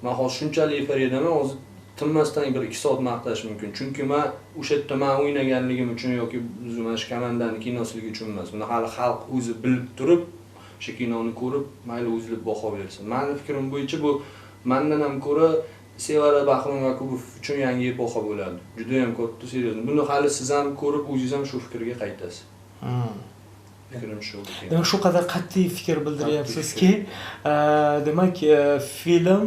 men hozir shunchalik eyforiyadaman, hozir tinmasdan 1-2 soat maqtash mumkin. Chunki men o'sha yerda men o'ynaganligim uchun yoki biz mana shu komandani kinosiligi uchun emas. Buni hali xalq o'zi bilib turib, o'sha kinoni ko'rib, mayli o'zlari baho bersin. Meni fikrim bo'yicha bu mendan ham ko'ra Sevara Bahrom Yoqubov uchun yangi epoxa bo'ladi. Juda ham katta, seryoz. Buni hali siz ham ko'rib, o'zingiz ham shu fikrga qaytasiz. Fikrim shu. Demak, shu qadar qat'iy fikr bildiryapsizki, demak, film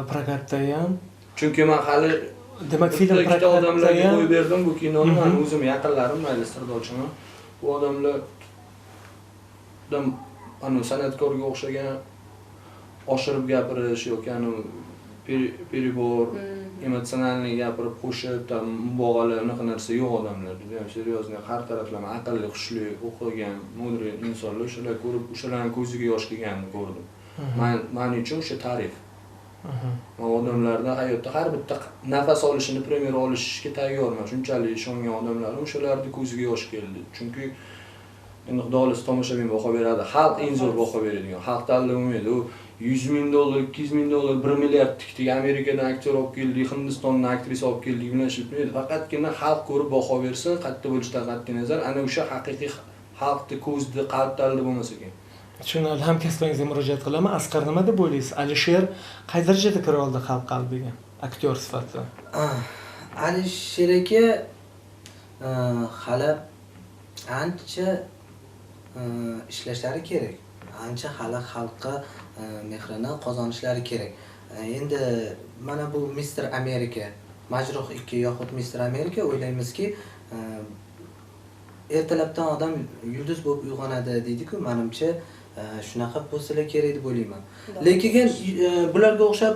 prokatda ham. Chunki men hali demak film prokatda odamlarga qo'yib berdim bu kinoni. Men o'zim yaqinlarim, mayli sirdoshim, bu odamlar ana san'atkorga o'xshagan oshirib gapirish yoki anu перебор, emotsionalniy gapirib qo'shib, tam mubog'ala unaqa narsa yo'q odamlar. Juda ham seryozni, har taraflama aqlli, hushli, o'qigan, mudr insonlar, o'shalar ko'rib, o'shalarning ko'ziga yosh kelganini ko'rdim. Men uchun o'sha ta'rif. Men odamlarda hayotda har bitta nafas olishini premyera olishga tayyorman. Shunchalik ishongan odamlarim o'shalarning ko'ziga yosh keldi. Chunki endi Xudo xohlasa tomoshabin baho beradi. Xalq eng zo'r baho beradigan. Xalq tanlab olmaydi. U $100 ming, $200 ming, 1 milliard tikdik, Amerikadan aktyor olib keldik, Hindistondan aktrisa olib keldik bilan ish bitmaydi. Faqatgina xalq ko'rib baho bersin, qayerda bo'lishidan qat'iy nazar, ana o'sha haqiqiy xalqni ko'zida, qalb tanlab bo'lmasa kerak. Tushunarli. Hamkasblaringizga murojaat qilaman. Asqar, nima deb o'ylaysiz? Alisher qay darajada kira oldi xalq qalbiga aktyor sifatida? Alisher aka hali ancha ishlashlari kerak. Ancha hali xalqqa mehrini qozonishlari kerak. Endi mana bu Mister Amerika, Majruh 2 yoxud Mister Amerika, o'ylaymizki, ertalabdan odam yulduz bo'lib uyg'onadi deydi-ku, menimcha shunaqa bo'lsa kerak deb o'ylayman. Lekin bularga o'xshab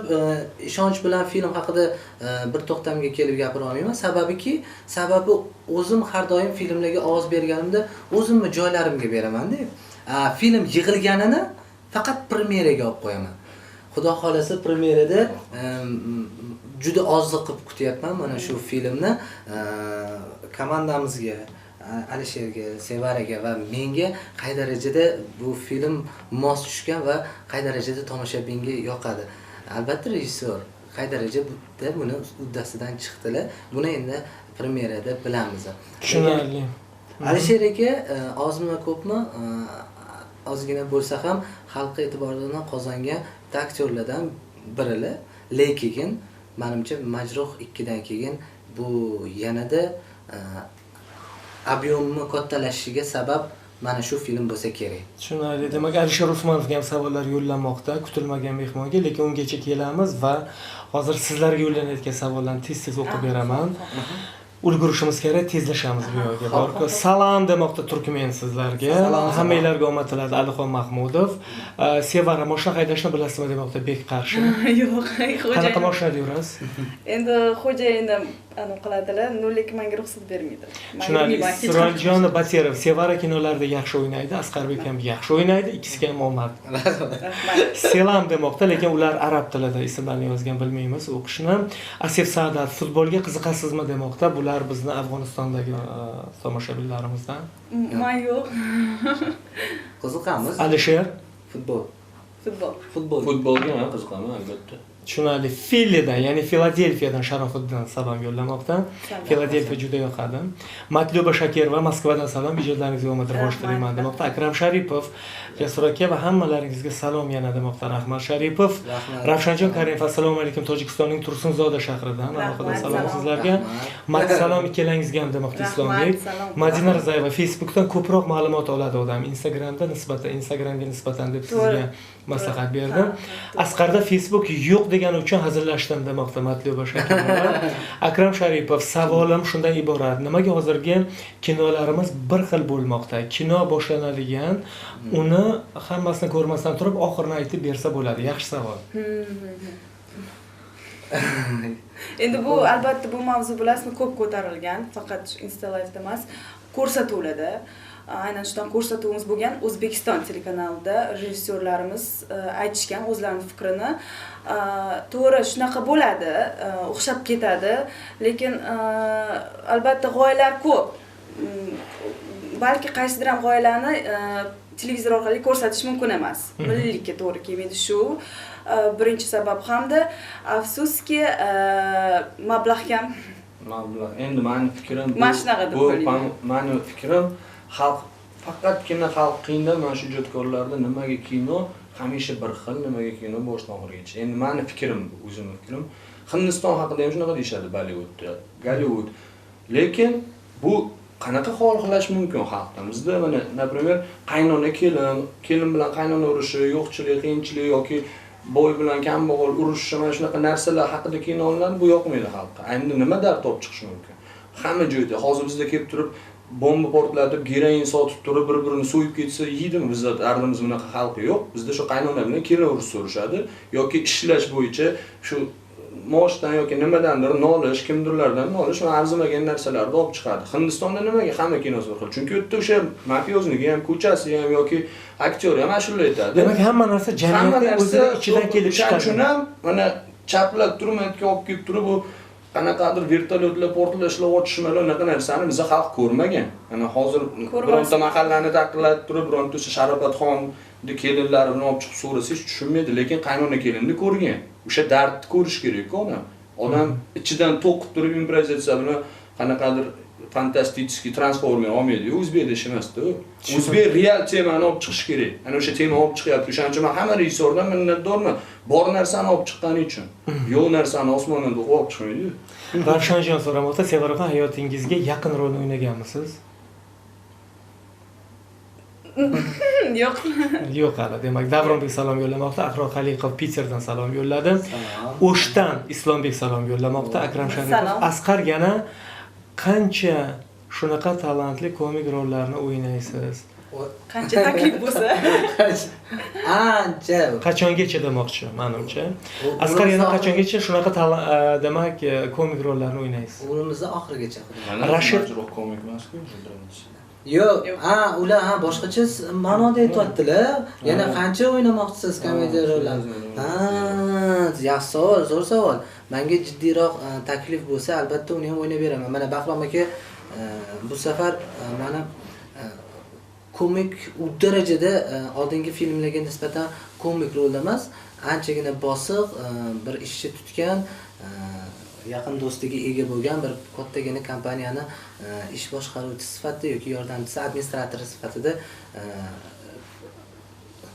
ishonch bilan film haqida bir to'xtamga kelib gapira olmayman. Sababi o'zim har doim filmlarga ovoz berganimda o'zimni joylarimga beraman-da. Film yig'ilganini faqat premyeraga olib qo'yaman. Xudo xolasa premyerada juda orziqib kutyapman mana shu filmni. Komandamizga, Alisherga, Sevaraga va menga qay darajada bu film mos tushgan va qay darajada tomoshabinga yoqadi. Albatta rejissyor qay darajada buni uddasidan chiqdilar. Buni endi premyerada bilamiz. Tushunarli. Alisher aka ozmi ko'pmi, ozgina bo'lsa ham xalq e'tiborini qozongan aktyorlardan birilar. Lekin menimcha Majruh 2 dan keyin bu yanada ob'yomni kattalashishiga sabab mana shu film bo'lsa kerak. Tushunarli. Demak, Alisher Usmonovga ham savollar yo'llanmoqda, kutilmagan mehmonga, lekin ungacha kelamiz va hozir sizlarga yo'llanayotgan savollarni tez-tez o'qib beraman. Ulgurishimiz kerak, tezlashamiz bu yoqga. Borku. Salom demoqda Turkmen sizlarga. Hammanglarga omad tiladi Alixon Mahmudov. Sevara, mashina haydashni bilasizmi demoqda Bek Qarshi. Yo'q, xo'jayin. Qanaqa mashinada yurasiz? Endi xo'jayinim anu qiladilar, lekin menga ruxsat bermaydi. Tushunarli. Sirojijon Batirov, Sevara kinolarda yaxshi o'ynaydi, Asqarbek ham yaxshi o'ynaydi, ikkisiga ham omad. Selam demoqda, lekin ular arab tilida ismlarni yozgan, bilmaymiz o'qishni. Asif Sa'dat, futbolga qiziqasizmi demoqda. Bular bizni Afg'onistondagi tomoshabinlarimizdan. Men yo'q. Qiziqamiz. Alisher, futbol. Futbol. Futbol. Futbolga ham qiziqaman albatta. Tushunarli. Filidan, ya'ni Filadelfiyadan Sharofiddin salom yo'llamoqda. Filadelfiya juda yoqadi. Matluba Shakirova Moskvadan salom, ijodlaringizga omad rivoj tilayman demoqda. Akram Sharipov, Jasur aka va hammalaringizga salom yana demoqda. Rahmat Sharipov. Ravshanjon Karimov, assalomu alaykum, Tojikistonning Tursunzoda shahridan alohida salom sizlarga. Mat salom ikkalangizga ham demoqda Islombek. Madina Rizayeva, Facebookdan ko'proq ma'lumot oladi odam, Instagramda nisbatan, Instagramga nisbatan deb sizga maslahat berdim. Asqarda Facebook yo'q degani uchun hazillashdim demoqda Matluba Shakirova. Akram Sharipov, savolim shundan iborat. Nimaga hozirgi kinolarimiz bir xil bo'lmoqda? Kino boshlanadigan, uni hammasini ko'rmasdan turib oxirini aytib bersa bo'ladi. Yaxshi savol. Endi bu albatta bu mavzu bilasizmi ko'p ko'tarilgan, faqat Insta Live'da emas, ko'rsatuvlarda. Aynan shundan ko'rsatuvimiz bo'lgan O'zbekiston telekanalida rejissyorlarimiz aytishgan o'zlarining fikrini. To'g'ri, shunaqa bo'ladi, o'xshab ketadi, lekin albatta g'oyalar ko'p. Balki qaysidir ham g'oyalarni televizor orqali ko'rsatish mumkin emas. Milliylikka to'g'ri kelmaydi shu. Birinchi sabab hamda afsuski mablag' kam. Mablag'. Endi meni fikrim bu, meni fikrim xalq faqatgina xalq qiyinda mana shu ijodkorlarda nimaga kino hamisha bir xil, nimaga kino boshdan oxirigacha. Endi meni fikrim, o'zimning fikrim. Hindiston haqida ham shunaqa deyishadi, Bollywoodda, Gollywood. Lekin bu qanaqa xohlash mumkin xalqdan? Bizda mana, например, qaynona kelin, kelin bilan qaynona urushi, yo'qchilik, qiyinchilik yoki boy bilan kambag'al urushi, mana shunaqa narsalar haqida kino olinadi, bu yoqmaydi xalqqa. Endi nima dard olib chiqish mumkin? Hamma joyda hozir bizda kelib turib bomba portlatib, geroin sotib turib, bir-birini so'yib ketsa, yeydimi? Bizda ardimiz bunaqa xalqi yo'q. Bizda shu qaynona bilan kelin urush so'rashadi yoki ishlash bo'yicha shu maoshdan yoki nimadandir nolish, kimdirlardan nolish va arzimagan narsalarni olib chiqadi. Hindistonda nimaga hamma kinosi bir xil? Chunki u yerda o'sha mafiozniki ham, ko'chasi ham yoki aktyor ham ashula aytadi. Demak, hamma narsa jamiyatning o'zini ichidan kelib chiqadi. Shuning uchun ham mana chaplab turmayotgan olib kelib turib u qanaqadir vertolyotlar portlashlar, otishmalar, unaqa narsani biza xalq ko'rmagan. Mana hozir bironta mahallani taqillatib turib, bironta o'sha Sharofatxonni kelinlari bilan olib chiqib so'rasangiz tushunmaydi, lekin qaynona kelinni ko'rgan. O'sha dardni ko'rish kerak-ku odam. Odam ichidan to'qib turib improvizatsiya bilan qanaqadir fantastik transformer olmaydi-yu, o'zbekda ish emas-da u. O'zbek real temani olib chiqish kerak. Ana o'sha tema olib chiqyapti. O'shaning uchun men hamma rejissyordan minnatdorman. Bor narsani olib chiqqani uchun. Yo'q narsani osmondan to'qib olib chiqmaydi-yu. Ravshanjon so'ramoqda, Sevaraxon, hayotingizga yaqin rolni o'ynaganmisiz? Yo'q. Yo'q hali. Demak, Davronbek salom yo'llamoqda, Ahror Xaliqov Piterdan salom yo'lladi. O'shdan Islombek salom yo'llamoqda, Akram Sharipov, Asqar yana qancha shunaqa talantli komik rollarni o'ynaysiz? Qancha taklif bo'lsa? Ancha. Qachongacha demoqchi, menimcha. Asqar yana qachongacha shunaqa demak komik rollarni o'ynaysiz? Umrimizning oxirigacha. Rashid komik emas-ku, birinchisi. Yo'q, ha, ular ha boshqacha ma'noda aytayaptilar. Yana qancha o'ynamoqchisiz komediya rollarni? Ha, yaxshi savol, zo'r savol. Menga jiddiyroq taklif bo'lsa, albatta uni ham o'ynab beraman. Mana Bahrom aka bu safar mana komik u darajada oldingi filmlarga nisbatan komik rolda emas, anchagina bosiq, bir ishchi tutgan, yaqin do'stiga ega bo'lgan bir kattagina kompaniyani ish boshqaruvchisi sifatida yoki yordamchisi, administratori sifatida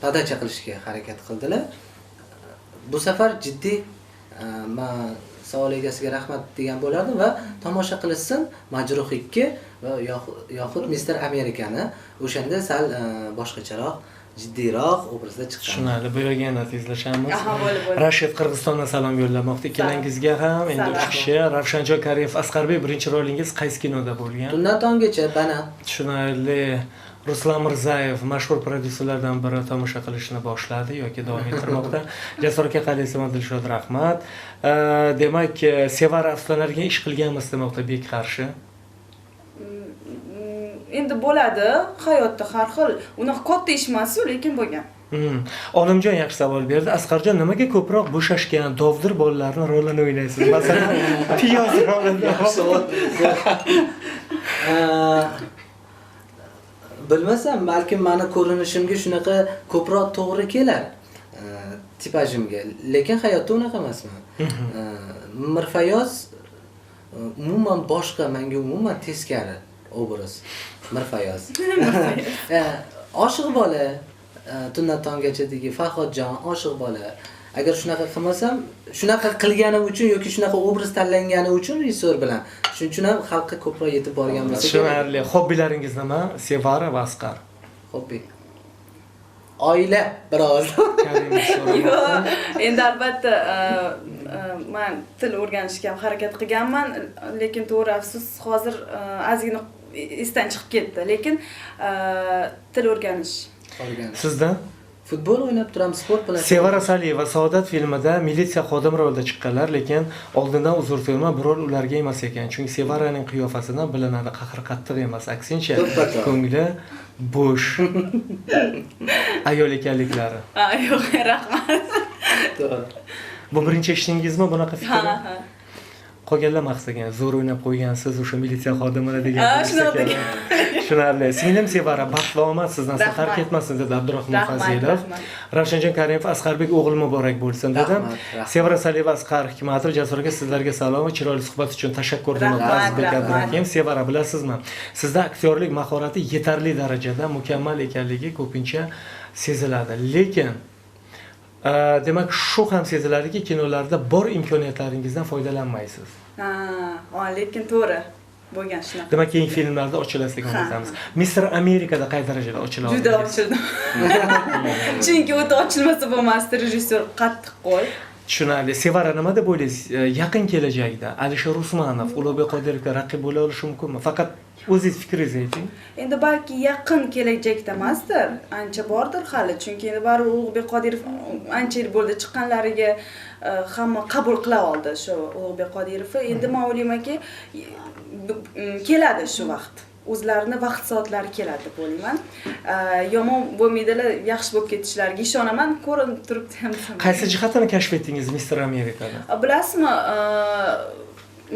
podacha qilishga harakat qildilar. Bu safar jiddiy men Savol egasiga rahmat degan bo'lardim va tomosha qilishsin Majruh 2 va yoxud Mister Amerikani. O'shanda sal boshqacharoq, jiddiyroq obrazda chiqqan. Tushunarli. Bu yerga yana tezlashamiz. Rashid Qirg'izistondan salom yo'llamoqda. Ikkalangizga ham endi 3 kishi. Ravshanjon Karimov, Asqarbek, birinchi rolingiz qaysi kinoda bo'lgan? Tundan tonggacha, Banan. Tushunarli. Ruslan Mirzayev mashhur prodyuserlardan biri tomosha qilishni boshladi yoki davom ettirmoqda. Jasur aka qalaysiz, Dilshod, rahmat. Demak, Sevara afsuslanarga ish qilganmiz demoqda Bek qarshi. Endi bo'ladi, hayotda har xil, unaqa katta ish emas-ku, lekin bo'lgan. Olimjon yaxshi savol berdi. Asqarjon, nimaga ko'proq bo'shashgan dovdir bolalarni rolini o'ynaysiz? Masalan, piyoz rolini. Bilmasam, balkim meni ko'rinishimga shunaqa ko'proq to'g'ri kelar tipajimga, lekin hayotda unaqa emasman. Mirfayoz umuman boshqa, menga umuman teskari obraz. Mirfayoz. Oshiq bola, tundan tongachadagi Farhodjon oshiq bola. Agar shunaqa qilmasam, shunaqa qilganim uchun yoki shunaqa obraz tanlangani uchun rejissor bilan, shuning uchun ham xalqqa ko'proq yetib borgan bo'lsa. Tushunarli. Hobbilaringiz nima? Sevara va Asqar. Hobbi. Oila biroz. Yo'q, endi albatta men til o'rganishga ham harakat qilganman, lekin to'g'ri, afsus, hozir ozgina esdan chiqib ketdi, lekin til o'rganish. Sizdan? Futbol o'ynab turamiz, sport bilan. Sevara Saliyeva Saodat filmida militsiya xodimi rolida chiqqanlar, lekin oldindan uzr so'rayman, bu rol ularga emas ekan. Chunki Sevaraning qiyofasidan bilinadi, qahr qattiq emas, aksincha ko'ngli bo'sh ayol ekanliklari. Ha, yo'q, rahmat. To'g'ri. Bu birinchi eshitdingizmi bunaqa fikrni? Ha, ha. Qolganlar maqsagan, zo'r o'ynab qo'ygansiz o'sha militsiya xodimini degan. Tushunarli. Singlim Sevara, baxt va omad sizdan safar ketmasin dedi Abdurahmon Fazilov. Ravshanjon Karimov, Asqarbek o'g'il muborak bo'lsin dedi. Sevara Saliyeva, Asqar Hikmatov, Jasur aka, sizlarga salom va chiroyli suhbat uchun tashakkur demoqda Azizbek Abdurakhim. Sevara, bilasizmi, sizda aktyorlik mahorati yetarli darajada mukammal ekanligi ko'pincha seziladi. Lekin demak, shu ham seziladiki, kinolarda bor imkoniyatlaringizdan foydalanmaysiz. Ha, lekin to'g'ri bo'lgan shunaqa. Demak, keyingi filmlarda ochilasiz degan umidamiz. Mister Amerikada qay darajada ochila oldingiz? Juda ochildim. Chunki o'ta ochilmasa bo'lmasdi, rejissyor qattiq qo'l. Tushunarli. Sevara, nima deb o'ylaysiz? Yaqin kelajakda Alisher Usmonov Ulug'bek Qodirovga raqib bo'la olishi mumkinmi? Faqat o'zingiz fikringizni ayting. Endi balki yaqin kelajakda emasdir, ancha bordir hali, chunki endi baribir Ulug'bek Qodirov ancha yil bo'ldi chiqqanlariga, hamma qabul qila oldi shu Ulug'bek Qodirovni. Endi men o'ylaymanki, keladi shu vaqt. O'zlarini vaqt soatlari keladi deb o'ylayman. Yomon bo'lmaydilar, yaxshi bo'lib ketishlariga ishonaman, ko'rinib turibdi ham. Qaysi jihatini kashf etdingiz Mister Amerikada? Bilasizmi,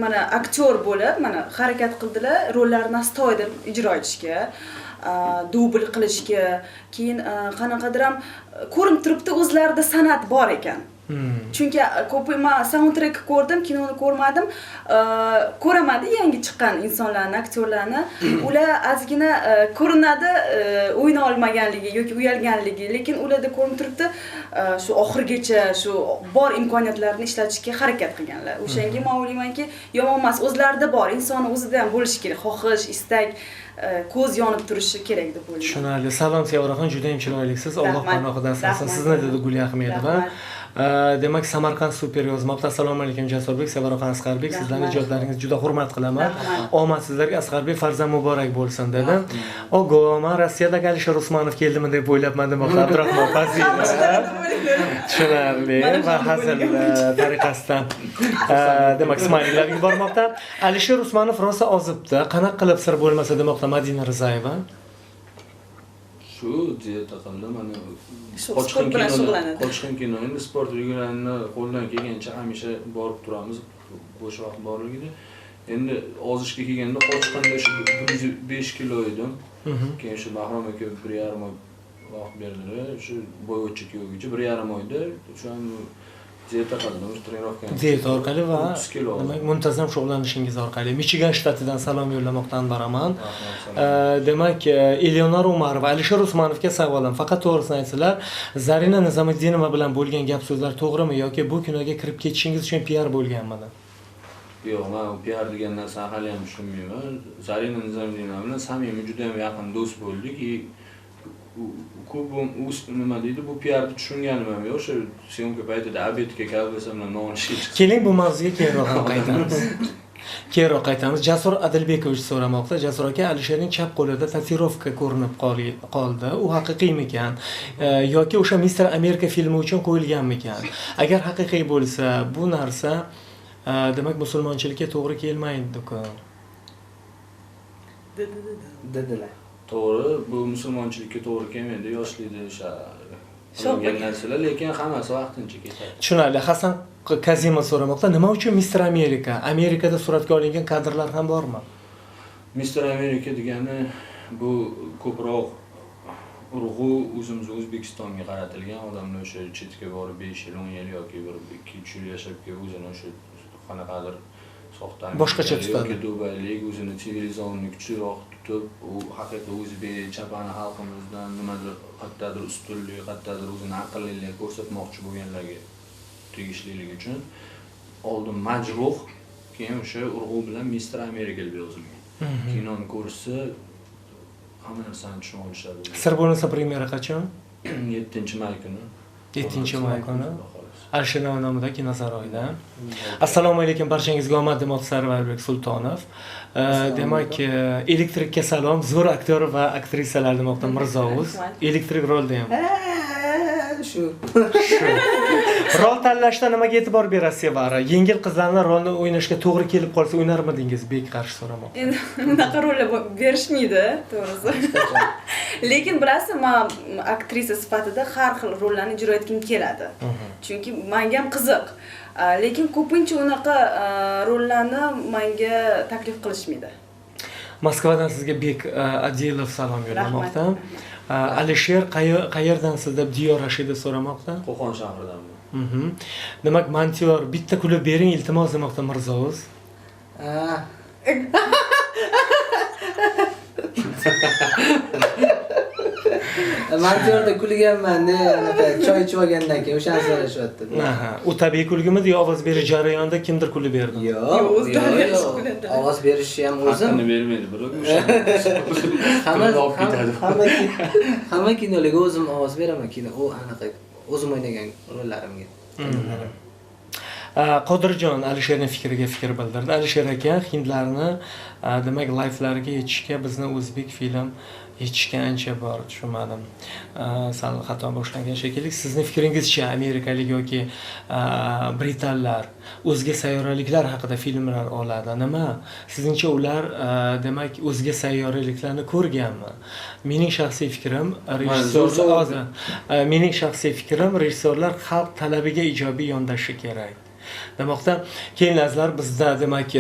mana aktyor bo'lib, mana harakat qildilar, rollarni astoydil ijro etishga, dubl qilishga, keyin qanaqadir ham ko'rinib turibdi o'zlarida san'at bor ekan. Chunki ko'p men soundtrack ko'rdim, kinoni ko'rmadim. Ko'raman yangi chiqqan insonlarni, aktyorlarni, ular ozgina ko'rinadi o'yna olmaganligi yoki uyalganligi, lekin ularda ko'rinib turibdi shu oxirgacha shu bor imkoniyatlarni ishlatishga harakat qilganlar. O'shanga men o'ylaymanki, yomon emas, o'zlarida bor, insonni o'zida ham bo'lishi kerak, xohish, istak, ko'z yonib turishi kerak deb o'ylayman. Tushunarli. Salom Sevaraxon, juda ham chiroylisiz. Alloh panohida asrasin. Sizni dedi Gulya Ahmedova. Demak, Samarqand super yozmoqda. Assalomu alaykum Jasurbek, Sevaraxon, Asqarbek, sizlarning ijodlaringizni juda hurmat qilaman. Omad sizlarga, Asqarbek, farzand muborak bo'lsin dedi. Ogo, men Rossiyadagi Alisher Usmonov keldimi deb o'ylabman demoqda Abdurahmon Fazilov. Tushunarli va hazil tariqasidan demak, smayliklar yubormoqda. Alisher Usmonov rosa ozibdi. Qanaqa qilib sir bo'lmasa demoqda Madina Rizayeva. Shu dieta qildi, mana qochqin kino, endi sport yugurganini qo'ldan kelgancha hamisha borib turamiz, bo'sh vaqt borligida. Endi ozishga kelganda qochqinda shu 105 kilo edim. Keyin shu Bahrom aka 1,5 oy vaqt berdilar, shu boyvachcha kuyovgacha 1,5 oyda shu ham Dieta qildim, o'sha тренировка. Dieta orqali va 30 kilo oldim. demak, muntazam shug'ullanishingiz orqali. Michigan shtatidan salom yo'llamoqdan boraman. Rahmat, salom. Demak, Eleonora Umarova, Alisher Usmonovga savolim. Faqat to'g'risini aytsalar, Zarina Nizomiddinova bilan bo'lgan gap so'zlar to'g'rimi yoki bu kinoga kirib ketishingiz uchun PR bo'lganmidi? Yo'q, men PR degan narsani hali ham tushunmayman. Zarina Nizomiddinova bilan samimiy, juda ham yaqin do'st bo'ldik. И ko'p u nima deydi, bu PRni tushunganim ham yo'q. O'sha съёмка paytida обед ga kolbasa bilan non ishga chiqdik. Keling, bu mavzuga keyinroq ham qaytamiz. Keyinroq qaytamiz. Jasur Adilbekovich so'ramoqda. Jasur aka, Alisherning chap qo'lida tatuirovka ko'rinib qoldi. U haqiqiymikan yoki o'sha Mister Amerika filmi uchun qo'yilganmikan? Agar haqiqiy bo'lsa, bu narsa demak musulmonchilikka to'g'ri kelmaydi-ku. Dedilar. To'g'ri, bu musulmonchilikka to'g'ri kelmaydi. Yoshlikda o'sha qilingan narsalar, lekin hammasi vaqtincha ketadi. Tushunarli. Hasan Kazimov so'ramoqda, nima uchun Mister Amerika? Amerikada suratga olingan kadrlar ham bormi? Mister Amerika degani bu ko'proq urg'u o'zimiz O'zbekistonga qaratilgan. Odamlar o'sha chetga borib 5 yil, 10 yil yoki bir 2-3 yil yashab kelib o'zini o'sha qanaqadir soxta boshqacha tutadi. Yoki Dubaylik o'zini sivilizovanni kuchliroq tutib, u haqiqiy o'zbek chapani xalqimizdan nimadir qayerdadir ustunlik, qayerdadir o'zini aqllilik ko'rsatmoqchi bo'lganlarga tegishliligi uchun oldin majruh, keyin o'sha urg'u bilan Mister Amerika deb yozilgan. Kinoni ko'rsa hamma narsani tushunib olishadi. Sir bo'lmasa premyera qachon? 7 may kuni. 7 may kuni. Alisher Navoiy nomidagi kinosaroyda. Assalomu alaykum, barchangizga omad demoqchi Sarvarbek Sultonov. Demak, Elektrikka salom, zo'r aktyor va aktrisalar demoqda Mirzo Uz. Elektrik rolda ham. Shu. Shu. Rol tanlashda nimaga e'tibor berasiz, Sevara? Yengil qizlarni rolni o'ynashga to'g'ri kelib qolsa o'ynarmidingiz? Bek qarshi so'ramoqda. Endi unaqa rollar berishmaydi, to'g'risi. Lekin bilasiz, man aktrisa sifatida har xil rollarni ijro etgim keladi. Chunki menga ham qiziq. Lekin ko'pincha unaqa rollarni menga taklif qilishmaydi. Moskvadan sizga Bek Adilov salom yo'llamoqda. Alisher, qayerdansiz deb Diyor Rashidov so'ramoqda. Qo'qon shahridanman. Demak, montyor bitta kulib bering iltimos demoqda Mirzo Uz. Ah. Montyorda kulganman, anaqa choy ichib olgandan keyin o'shani so'rashyapti. Aha, u tabiiy kulgimidi yo ovoz berish jarayonida kimdir kulib berdi? Yo'q, O'zlari yo'q, yaxshi yo'q. kuladi. Ovoz berishi ham o'zim. Haqqini bermaydi birov o'sha. Hamma Tilni olib ketadi. hamma kinolarga o'zim ovoz beraman, kino u anaqa o'zim o'ynagan rollarimga. Qodirjon Alisherning fikriga fikr bildirdi. Alisher aka, hindlarni demak layflariga yetishga bizni o'zbek film yetishga ancha bor, tushunmadim. Sal xato boshlangan shekilli. Sizni fikringizcha amerikalik yoki britanlar o'zga sayyoraliklar haqida filmlar oladi. Nima? Sizningcha ular demak o'zga sayyoraliklarni ko'rganmi? Mening shaxsiy fikrim, rejissyor hozir mening shaxsiy fikrim, rejissyorlar xalq talabiga ijobiy yondashishi kerak demoqda. Keyin azizlar, bizda demak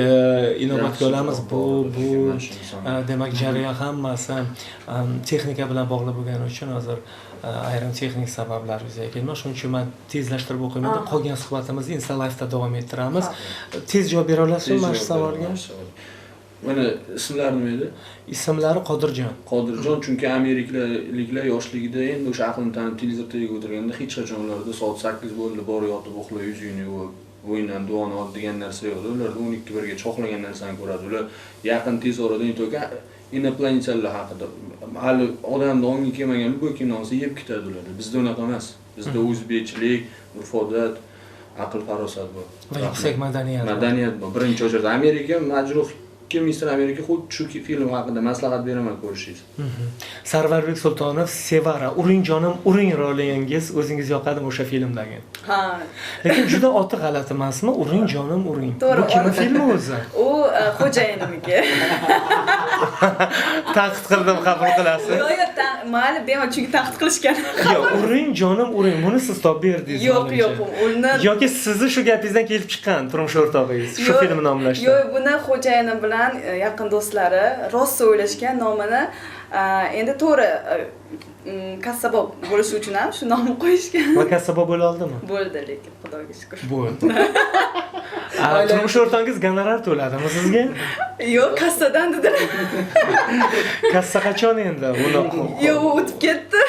inobatga olamiz bu demak jarayon hammasi texnika bilan bog'liq bo'lgani uchun hozir ayrim texnik sabablar yuzaga kelmoqda. Shuning uchun man tezlashtirib o'qiyman. Qolgan suhbatimizni Insta Live'da davom ettiramiz. Tez javob bera olasizmi mana shu savolga? Mana ismlari nima edi? Ismlari Qodirjon. Qodirjon, chunki amerikaliklar yoshligida endi o'sha aqlini tanib televizor tagiga o'tirganda hech qachon ularda soat 8 bo'ldi, bor yotib uxla, yuzingni yuvib, bo'yindan duoni ol degan narsa yo'q. Ularda 12 birgacha xohlagan narsani ko'radi. Ular yaqin tez orada не только инопланетян lar haqida, hali odamni ongi kelmagan bu kino olsa yeb ketadi ularda. Bizda unaqa emas. Bizda o'zbekchilik, urf-odat, aql farosat bor. Va yuksak madaniyat bor. Madaniyat bor. Birinchi очередь Amerika majruh kim Mister Amerika xuddi shu film haqida maslahat beraman ko'rishingiz. Sarvarbek Sultonov, Sevara, uring jonim, uring rolingiz o'zingiz yoqadimi o'sha filmdagi? Ha. Lekin juda oti g'alati emasmi? Uring jonim, uring. To'g'ri. Bu kimni filmi o'zi? U xo'jayinimniki. Ta'qib qildim, qabul qilasiz. Yo'q, yo'q, mayli, bemalol, chunki ta'qib qilishgan. Yo'q, uring jonim, uring. Buni siz topib berdingiz. Yo'q, menimcha. yo'q, uni Yoki sizni shu gapingizdan kelib chiqqan turmush o'rtog'ingiz shu Yo'q, filmni nomlashdi. Yo'q, buni xo'jayinim bilan yaqin do'stlari rosa o'ylashgan nomini. Endi to'g'ri, kassabo bo'lishi uchun ham shu nomni qo'yishgan. Va kassabo bo'la oldimi? Bo'ldi, lekin Xudoga shukr. Bo'ldi. Turmush o'rtog'ingiz gonorar to'ladimi sizga? Yo'q, kassadan dedilar. Kassa qachon endi? Uni Yo'q, u o'tib ketdi.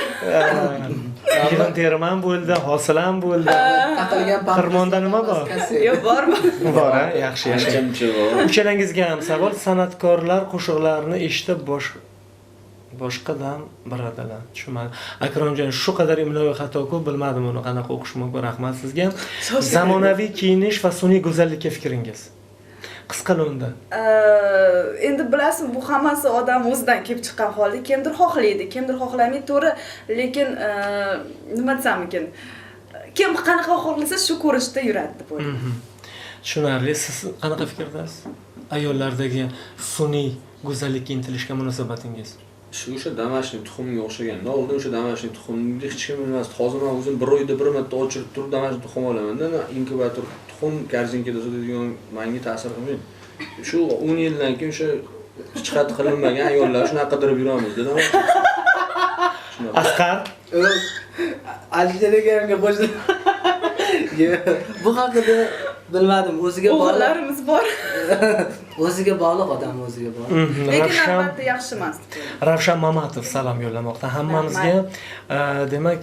Yig'in terim ham bo'ldi, hosil ham bo'ldi. Taqilgan Xirmonda nima bor? Yo'q, bormi? Bor, ha, yaxshi, yaxshi. Uchalangizga ham savol, san'atkorlar qo'shiqlarini eshitib boshqadan biradilar. Tushunmadim. Akromjon, shu qadar imloviy xato ko'p, bilmadim uni qanaqa o'qish mumkin. Rahmat sizga. Zamonaviy kiyinish va sun'iy go'zallikka fikringiz. Qisqa lo'nda. Endi bilasizmi, bu hammasi odam o'zidan kelib chiqqan holda, kimdir xohlaydi, kimdir xohlamaydi, to'g'ri, lekin nima desam ekan, kim qanaqa xohlasa shu ko'rishda yuradi deb o'ylayman. Tushunarli. Siz qanaqa fikrdasiz? Ayollardagi sun'iy go'zallikka intilishga munosabatingiz? Shu o'sha damashni tuxumga o'xshaganda, oldin o'sha damashni tuxumni hech kim bilmasdi. Hozir men o'zim bir oyda bir marta ochirib turib damashni tuxum olaman-da, inkubator tuxum korzinkada sotadigan menga ta'sir qilmaydi. Shu 10 yildan keyin o'sha hech qat qilinmagan ayollar shunaqa qidirib yuramiz dedim. Asqar, Alisher akamga qo'shilib. Bu haqida bilmadim, o'ziga bog'liq. O'g'illarimiz bor. O'ziga bog'liq odam, o'ziga bog'liq. Lekin albatta yaxshi emas. Ravshan Mamatov salom yo'llamoqda hammamizga. Demak,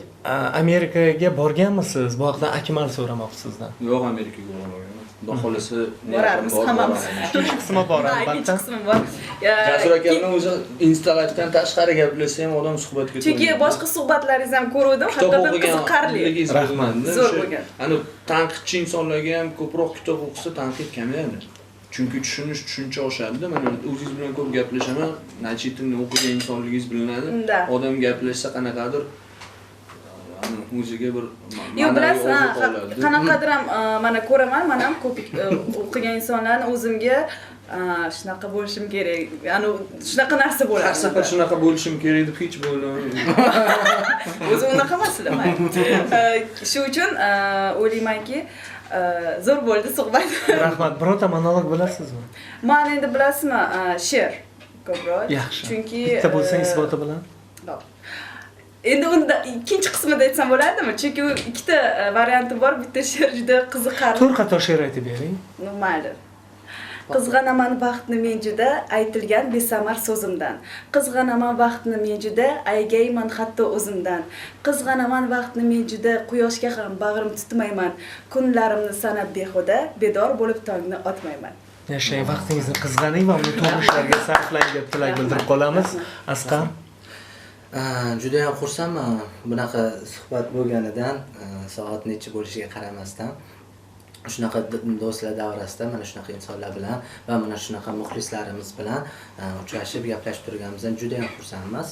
Amerikaga borganmisiz? Bu haqda Akmal so'ramoqchi sizdan. Yo'q, Amerikaga bormaganman. Xudo xolasa borarmiz hammamiz. Ikkinchi qismi bor albatta. Ikkinchi qismi bor. Jasur akamning o'zi Insta live'dan tashqari gaplashsa ham odam suhbatga to'yadi. Chunki boshqa suhbatlaringizni ham ko'rdim, haqiqatan qiziqarli. Rahmat. Zo'r bo'lgan. Ani tanqidchi insonlarga ham ko'proq kitob o'qisa tanqid kamayadi. Chunki tushunish, tushuncha oshadi-da. Mana o'zingiz bilan ko'p gaplashaman, nachitimni o'qigan insonligingiz bilinadi. Odam gaplashsa qanaqadir o'ziga bir yo'q, bilasiz, qanaqadir ham mana ko'raman, men ham ko'p o'qigan insonlarni o'zimga shunaqa bo'lishim kerak, ya'ni shunaqa narsa bo'ladi. Har safar shunaqa bo'lishim kerak deb hech bo'lmaydi. O'zi unaqa emaslar. Shu uchun o'ylaymanki, zo'r bo'ldi suhbat. Rahmat. Birorta monolog bilasizmi? Men endi bilasizmi, she'r ko'proq. Yaxshi. Chunki bitta bo'lsa isboti bilan. Endi unda ikkinchi qismida aytsam bo'ladimi? Chunki u ikkita varianti bor, bitta she'r juda qiziqarli. To'rt qator she'r aytib bering. Mayli. Qizg'anaman baxtni men juda aytilgan besamar so'zimdan. Qizg'anaman baxtni men juda aygayman hatto o'zimdan. Qizg'anaman baxtni men juda quyoshga ham bag'rim tutmayman. Kunlarimni sanab behuda bedor bo'lib tongni otmayman. Yashang, vaqtingizni qizg'aning va uni to'g'ri ishlarga sarflang deb tilak bildirib qolamiz. Asqar, juda ham xursandman bunaqa suhbat bo'lganidan, soat necha bo'lishiga qaramasdan shunaqa do'stlar davrasida mana shunaqa insonlar bilan va mana shunaqa muxlislarimiz bilan uchrashib gaplashib turganimizdan juda ham xursandmiz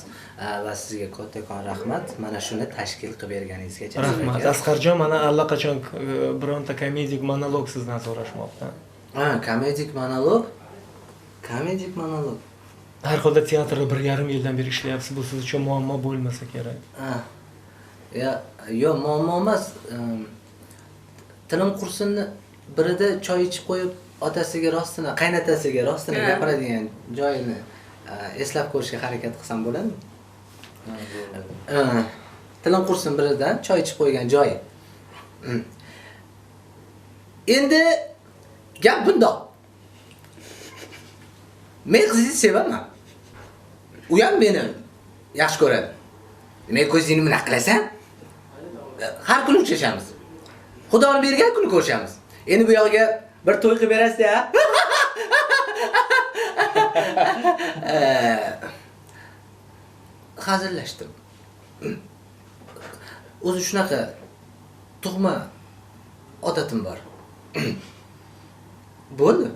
va sizga kattakon rahmat mana shuni tashkil qilib berganingizga. Rahmat. Asqarjon, mana allaqachon bironta komedik monolog sizdan so'rashmoqda. Ha, komedik monolog? Komedik monolog. Har holda teatrda 1,5 yildan beri ishlayapsiz, bu siz uchun muammo bo'lmasa kerak. Ha. Ya, yo'q, muammo emas. Tilim qursinni birida choy ichib qo'yib otasiga rostini, qaynotasiga rostini gapiradigan joyini eslab ko'rishga harakat qilsam bo'ladimi? Tilim qursin biridan choy ichib qo'ygan joyi. Endi gap bundoq. Men qizingizni sevaman. U ham meni yaxshi ko'radi. Men ko'zingni nima qilasan? Har kuni uchrashamiz. Xudoni bergan kuni ko'rishamiz. Endi bu yoqga bir to'y qilib berasiz-a? Hazillashdim. O'zi shunaqa tug'ma odatim bor. Bo'ldi.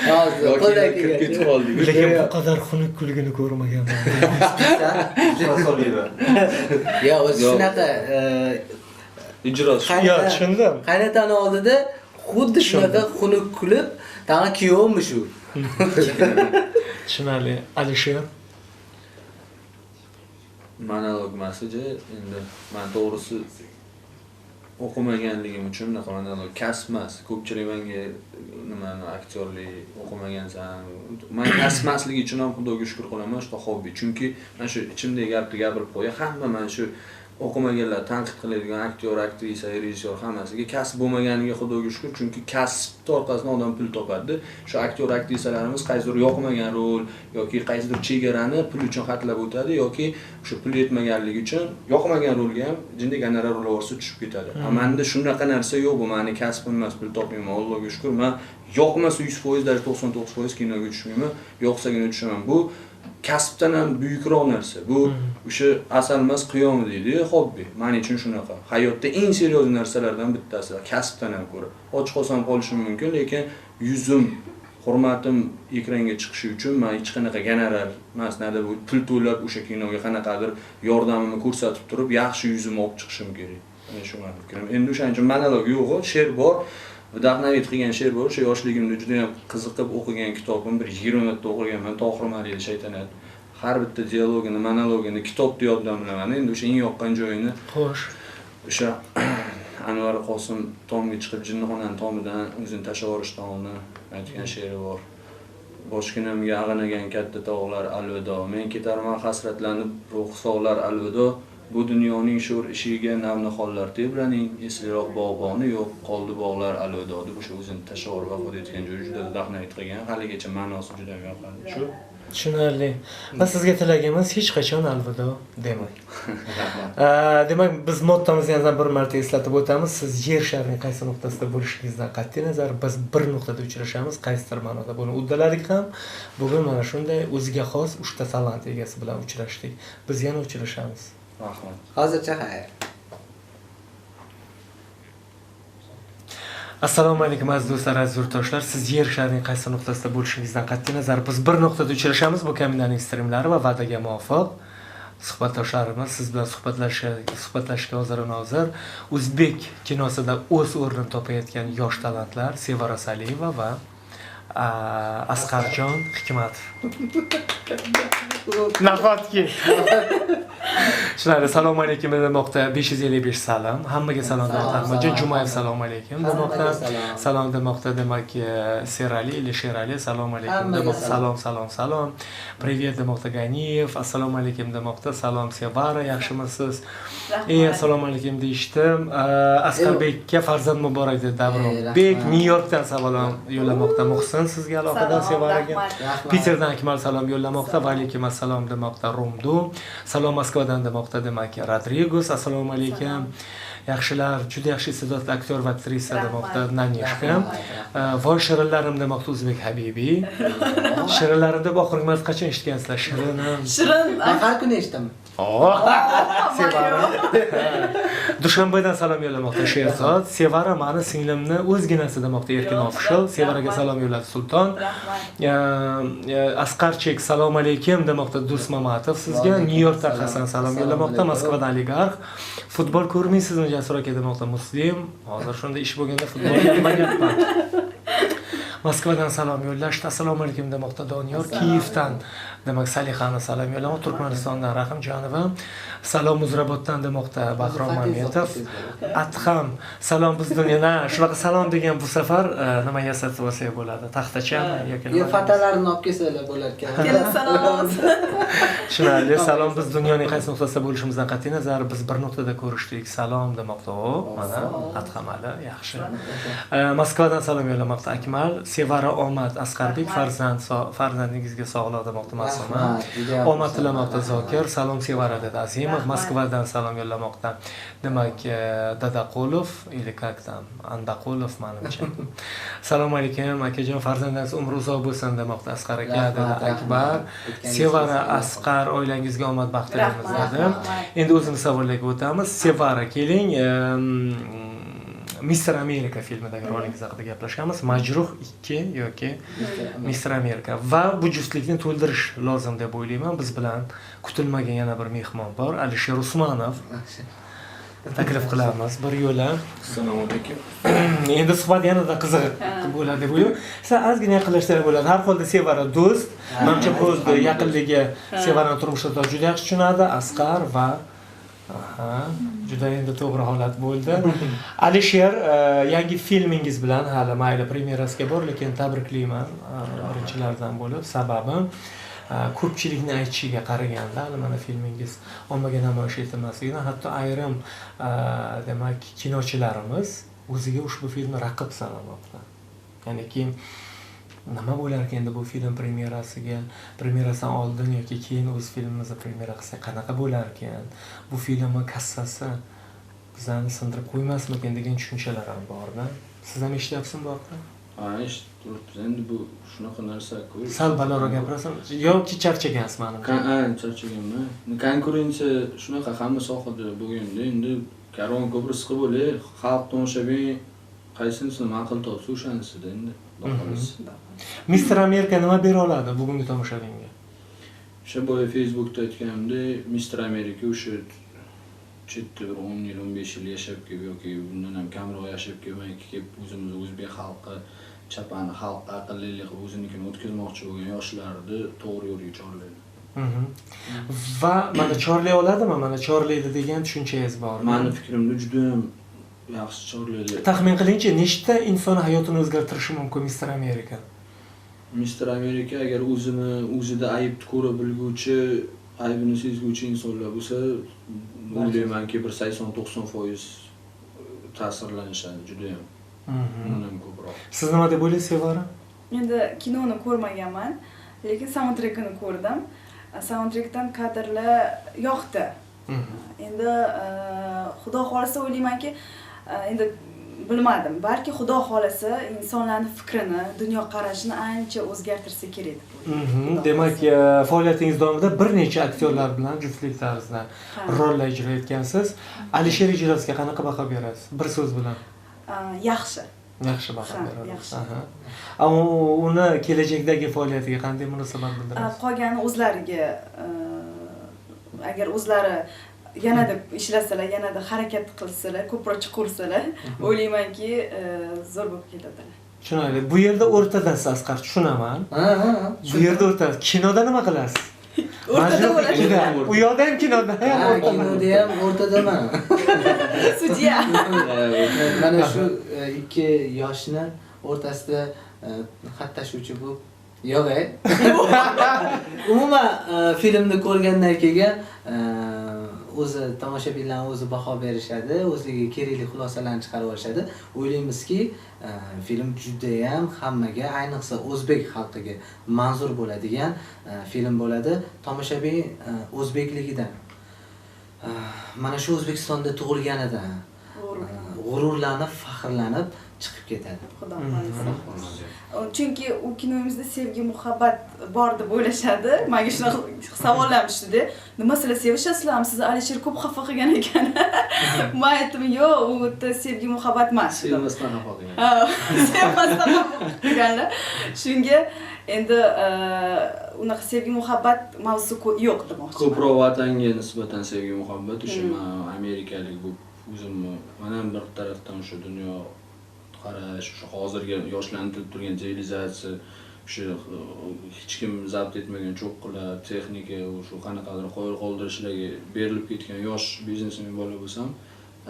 Hozir qo'ldan ketib qoldik. Lekin bu qadar xunuk kulgini ko'rmaganman. Ya o'zi shunaqa ijrosi. Yo, tushundim. Qaynotani oldida xuddi shunaqa xunuk kulib, tag'in kuyovmi shu? Tushunarli. Alisher, monolog emas, endi men to'g'risi o'qimaganligim uchun unaqa monolog kasb emas. Ko'pchilik menga nimani aktyorlik o'qimagansan. Men kasb emasligi uchun ham Xudoga shukr qilaman, shu hobbi. Chunki mana shu ichimdagi gapni gapirib qo'ya, hamma mana shu o'qimaganlar tanqid qiladigan aktyor, aktrisa, rejissyor hammasiga kasb bo'lmaganiga Xudoga shukr, chunki kasbni orqasidan odam pul topadi. Shu aktyor, aktrisalarimiz qaysidir yoqmagan rol yoki qaysidir chegarani pul uchun xatlab o'tadi yoki o'sha pul yetmaganligi uchun yoqmagan rolga ham jinday gonorar olaversa tushib ketadi. Menda shunaqa narsa yo'q, bu meni kasbim emas, pul topmayman, Allohga shukr. Men yoqmasa 100%, даже 99% kinoga tushmayman, yoqsagina tushaman. Bu kasbdan ham buyukroq narsa. Bu o'sha asal emas, qiyomi deydi-yu, hobbi. Men uchun shunaqa. Hayotda eng seryoz narsalardan bittasi, kasbdan ham ko'ra. Och qolsam qolishim mumkin, lekin yuzim, hurmatim ekranga chiqishi uchun men hech qanaqa gonorar emas, nada bu pul to'lab o'sha kinoga qanaqadir yordamimni ko'rsatib turib, yaxshi yuzimni olib chiqishim kerak. Mana shu meni fikrim. Endi o'shaning uchun monolog yo'q, she'r bor. Vdahnovit qilgan she'r bor. O'sha yoshligimda juda ham qiziqib o'qigan kitobim, bir 20 marta o'qiganman, Tohir Maliyda Shaytanat. Har bitta dialogini, monologini kitobni yoddan bilaman. Endi o'sha eng yoqqan joyini xo'sh, o'sha Anvar Qosim tomga chiqib jinnixonaning tomidan o'zini tashlab yuborishdan oldin aytgan she'ri bor. Boshginamga ag'anagan katta tog'lar alvido, men ketarman hasratlanib ruh sog'lar alvido. Bu dunyoning sho'r ishiga navnihollar tebraning, esliroq bog'boni yo'q, qoldi bog'lar alvido deb o'sha o'zini tashlab yuborib vafot etgan joyi juda dahna qilgan, haligacha ma'nosi juda yoqadi. Shu tushunarli. Va sizga tilagimiz hech qachon alvido demang. Demak, biz mottomizni yana bir marta eslatib o'tamiz. Siz yer sharining qaysi nuqtasida bo'lishingizdan qat'iy nazar biz bir nuqtada uchrashamiz, qaysidir ma'noda buni uddaladik ham. Bugun mana shunday o'ziga xos 3 ta talant egasi bilan uchrashdik. Biz yana uchrashamiz. Rahmat. Hozircha xayr. Assalomu alaykum aziz do'stlar, aziz yurtdoshlar. Siz yer sharining qaysi nuqtasida bo'lishingizdan qat'iy nazar biz bir nuqtada uchrashamiz. Bu Kaminaning streamlari va va'daga muvofiq suhbatdoshlarimiz siz bilan suhbatlashishga hozir nozir o'zbek kinosida o'z o'rnini topayotgan yosh talantlar Sevara Saliyeva va Asqarjon Hikmatov. Nahotki. Tushunarli. Assalomu alaykum demoqda 555 salom. Hammaga salom demoqda Ahmadjon Jumayev, assalomu alaykum demoqda. Salom demoqda, demak Serali ili Sherali, assalomu alaykum demoqda. Salom, salom, salom. Привет demoqda Ganiyev, assalomu alaykum demoqda. Salom Sevara, yaxshimisiz? Assalomu alaykum deyishdi. Asqarbekka farzand muborak dedi Davronbek. Nyu-Yorkdan salom yo'llamoqda Muhsin sizga alohida Sevaraga. Peterdan Akmal salom yo'llamoqda. Va alaykum assalom demoqda Rumdu. Salom Moskvadan demoqda, demak Rodrigos, assalomu alaykum. Yaxshilar, juda yaxshi iste'dodli aktyor va aktrisa demoqda Nanishka. Voy shirinlarim demoqda O'zbek Habibiy. Shirinlarim deb oxirgi marta qachon eshitgansizlar? Shirinim. Shirin. Men har kuni eshitaman. Sevara. Dushanbedan salom yo'llamoqda Sherzod. Sevara mani singlimni o'zginasi demoqda Erkin Official. Sevaraga salom yo'lladi Sulton. Asqarchik salom alaykum demoqda Do'st Mamatov sizga. Nyu-Yorkdan Hasan salom yo'llamoqda. Moskvadan Oligarx. Futbol ko'rmaysizmi Jasur aka demoqda Muslim. Hozir shunda ish bo'lganda futbolga nima gap bor? Moskvadan salom yo'llashdi. Assalomu alaykum demoqda Doniyor. Kiyevdan demak Salihani salom yo'llamoqda. Turkmanistondan Rahimjonova. Salom Muzrabotdan demoqda Bahrom Mametov. Adham salom biz dunyona shunaqa salom degan bu safar nima yasatib olsak bo'ladi? Taxtachami yoki nima? Yo fatalarini olib kelsalar bo'lar ekan. Kelin salom. Tushunarli. Salom biz dunyoning qaysi nuqtasida bo'lishimizdan qat'iy nazar biz bir nuqtada ko'rishdik. Salom demoqda u. Mana Adham Ali yaxshi. Moskvadan salom yo'llamoqda Akmal. Sevara omad Asqarbek farzandingizga sog'liq demoqda Ma'suma. Omad tilamoqda Zokir. Salom Sevara dedi Azimov. Moskvadan salom yo'llamoqda. Demak Dadaqulov или как там Andaqulov menimcha. Assalomu alaykum akajon, farzandingiz umri uzoq bo'lsin demoqda Asqar aka dedi Akbar. Sevara Asqar oilangizga omad baxt tilaymiz dedi. Endi o'zimiz savollarga o'tamiz. Sevara keling. Mister Amerika filmidagi rolingiz haqida gaplashamiz. Majruh 2 yoki Mister Amerika va bu juftlikni to'ldirish lozim deb o'ylayman. Biz bilan kutilmagan yana bir mehmon bor, Alisher Usmonov. Taklif qilamiz bir yo'la. Assalomu alaykum. Endi suhbat yanada qiziq bo'ladi deb o'ylayman. Sizlar ozgina yaqinlashtirib bo'ladi. Har holda Sevara do'st, manimcha bu yaqinligi Sevarani turmush o'rtog'i juda yaxshi tushunadi. Asqar va Aha, juda endi to'g'ri holat bo'ldi. Alisher, yangi filmingiz bilan hali mayli premyerasiga bor, lekin tabriklayman birinchilardan bo'lib. Sababi ko'pchilikni aytishiga qaraganda hali mana filmingiz ommaga namoyish etilmasligidan hatto ayrim demak kinochilarimiz o'ziga ushbu filmni raqib sanamoqda. Ya'niki nima bo'larkan endi bu film premyerasidan oldin yoki keyin o'z filmimizni premyera qilsak qanaqa bo'larkan, bu filmni kassasi bizani sindirib qo'ymasmikan degan tushunchalar ham borda. Siz ham eshityapsizmi bu haqda? Ha, eshitib turibmiz. Endi bu shunaqa narsa-ku. Sal balandroq gapirasan yoki charchagansiz manimcha? Ha, charchaganman. Konkurensiya shunaqa hamma sohada bo'lganda endi karvon ko'p rizqi bo'lay, xalq tomoshabin qaysinisini ma'qul topsa o'shanisida endi. Mister Amerika nima bera oladi bugungi tomoshabinga? O'sha boya Facebookda aytganimdek, Mister Amerika o'sha chetda bir 10 yil, 15 yil yashab kelib yoki bundan ham kamroq yashab kelib, kelib o'zimiz o'zbek xalqi chapani xalq aqllilik qilib o'zinikini o'tkazmoqchi bo'lgan yoshlarni to'g'ri yo'lga chorlaydi. Va mana chorlay oladimi? Mana chorlaydi degan tushunchangiz bormi? Meni fikrimda juda ham yaxshi chorlaydi. Taxmin qilingchi, nechta inson hayotini o'zgartirishi mumkin Mister Amerika? Mister Amerika agar o'zini o'zida aybni ko'ra bilguvchi, aybini sezguvchi insonlar bo'lsa, o'ylaymanki bir 80-90% ta'sirlanishadi juda ham. Undan ham ko'proq. Siz nima deb o'ylaysiz, Sevara? Endi kinoni ko'rmaganman, lekin soundtrackini ko'rdim. Soundtrackdan kadrlar yoqdi. Endi Xudo xolasa o'ylaymanki, endi bilmadim, balki Xudo xolasa insonlarning fikrini, dunyoqarashini ancha o'zgartirsa kerak deb o'ylayman. Demak, faoliyatingiz davomida bir necha aktyorlar bilan juftlik tarzida rollar ijro etgansiz. Alisher ijrosiga qanaqa baho berasiz? Bir so'z bilan. Yaxshi. Yaxshi baho berasiz. Uni kelajakdagi faoliyatiga qanday munosabat bildirasiz? Qolgani o'zlariga, agar o'zlari yanada ishlasalar, yanada harakat qilsalar, ko'proq chiqursalar, o'ylaymanki, zo'r bo'lib ketadilar. Tushunarli. Bu yerda o'rtadasiz, Asqar, tushunaman. Bu yerda o'rtadasiz. Kinoda nima qilasiz? O'rtada bo'ladi. U yoqda ham kinoda ham. Ha, kinoda ham o'rtadaman. Sudya. Mana shu ikki yoshni o'rtasida xat tashuvchi bu. Yo'q, umuman filmni ko'rgandan keyin o'zi tomoshabinlar o'zi baho berishadi, o'zlariga kerakli xulosalarni chiqarib olishadi. O'ylaymizki, film juda ham hammaga, ayniqsa o'zbek xalqiga manzur bo'ladigan film bo'ladi. Tomoshabin o'zbekligidan, mana shu O'zbekistonda tug'ilganidan g'ururlanib, faxrlanib chiqib ketadi. Xudo xohlasa. Chunki u kinomizda sevgi, muhabbat bor deb o'ylashadi. Menga shunaqa savollar tushdi. Nima sizlar sevishasizlarmi? Sizni Alisher ko'p xafa qilgan ekan. Men aytdim, yo'q, u yerda sevgi, muhabbat emas. Sevmasdan xafa qilgan. Ha, sevmasdan xafa qilganlar. Shunga endi unaqa sevgi, muhabbat mavzusi yo'q demoqchiman. Ko'proq vatanga nisbatan sevgi, muhabbat. O'sha men amerikalik bo'lib o'zimni mana bir tarafdan o'sha dunyo qarash, o'sha hozirgi yoshlantirib turgan sivilizatsiya, o'sha hech kim zabt etmagan cho'qqilar, texnika, o'sha qanaqadir qoyil qoldirishlarga berilib ketgan yosh biznesmen bola bo'lsam,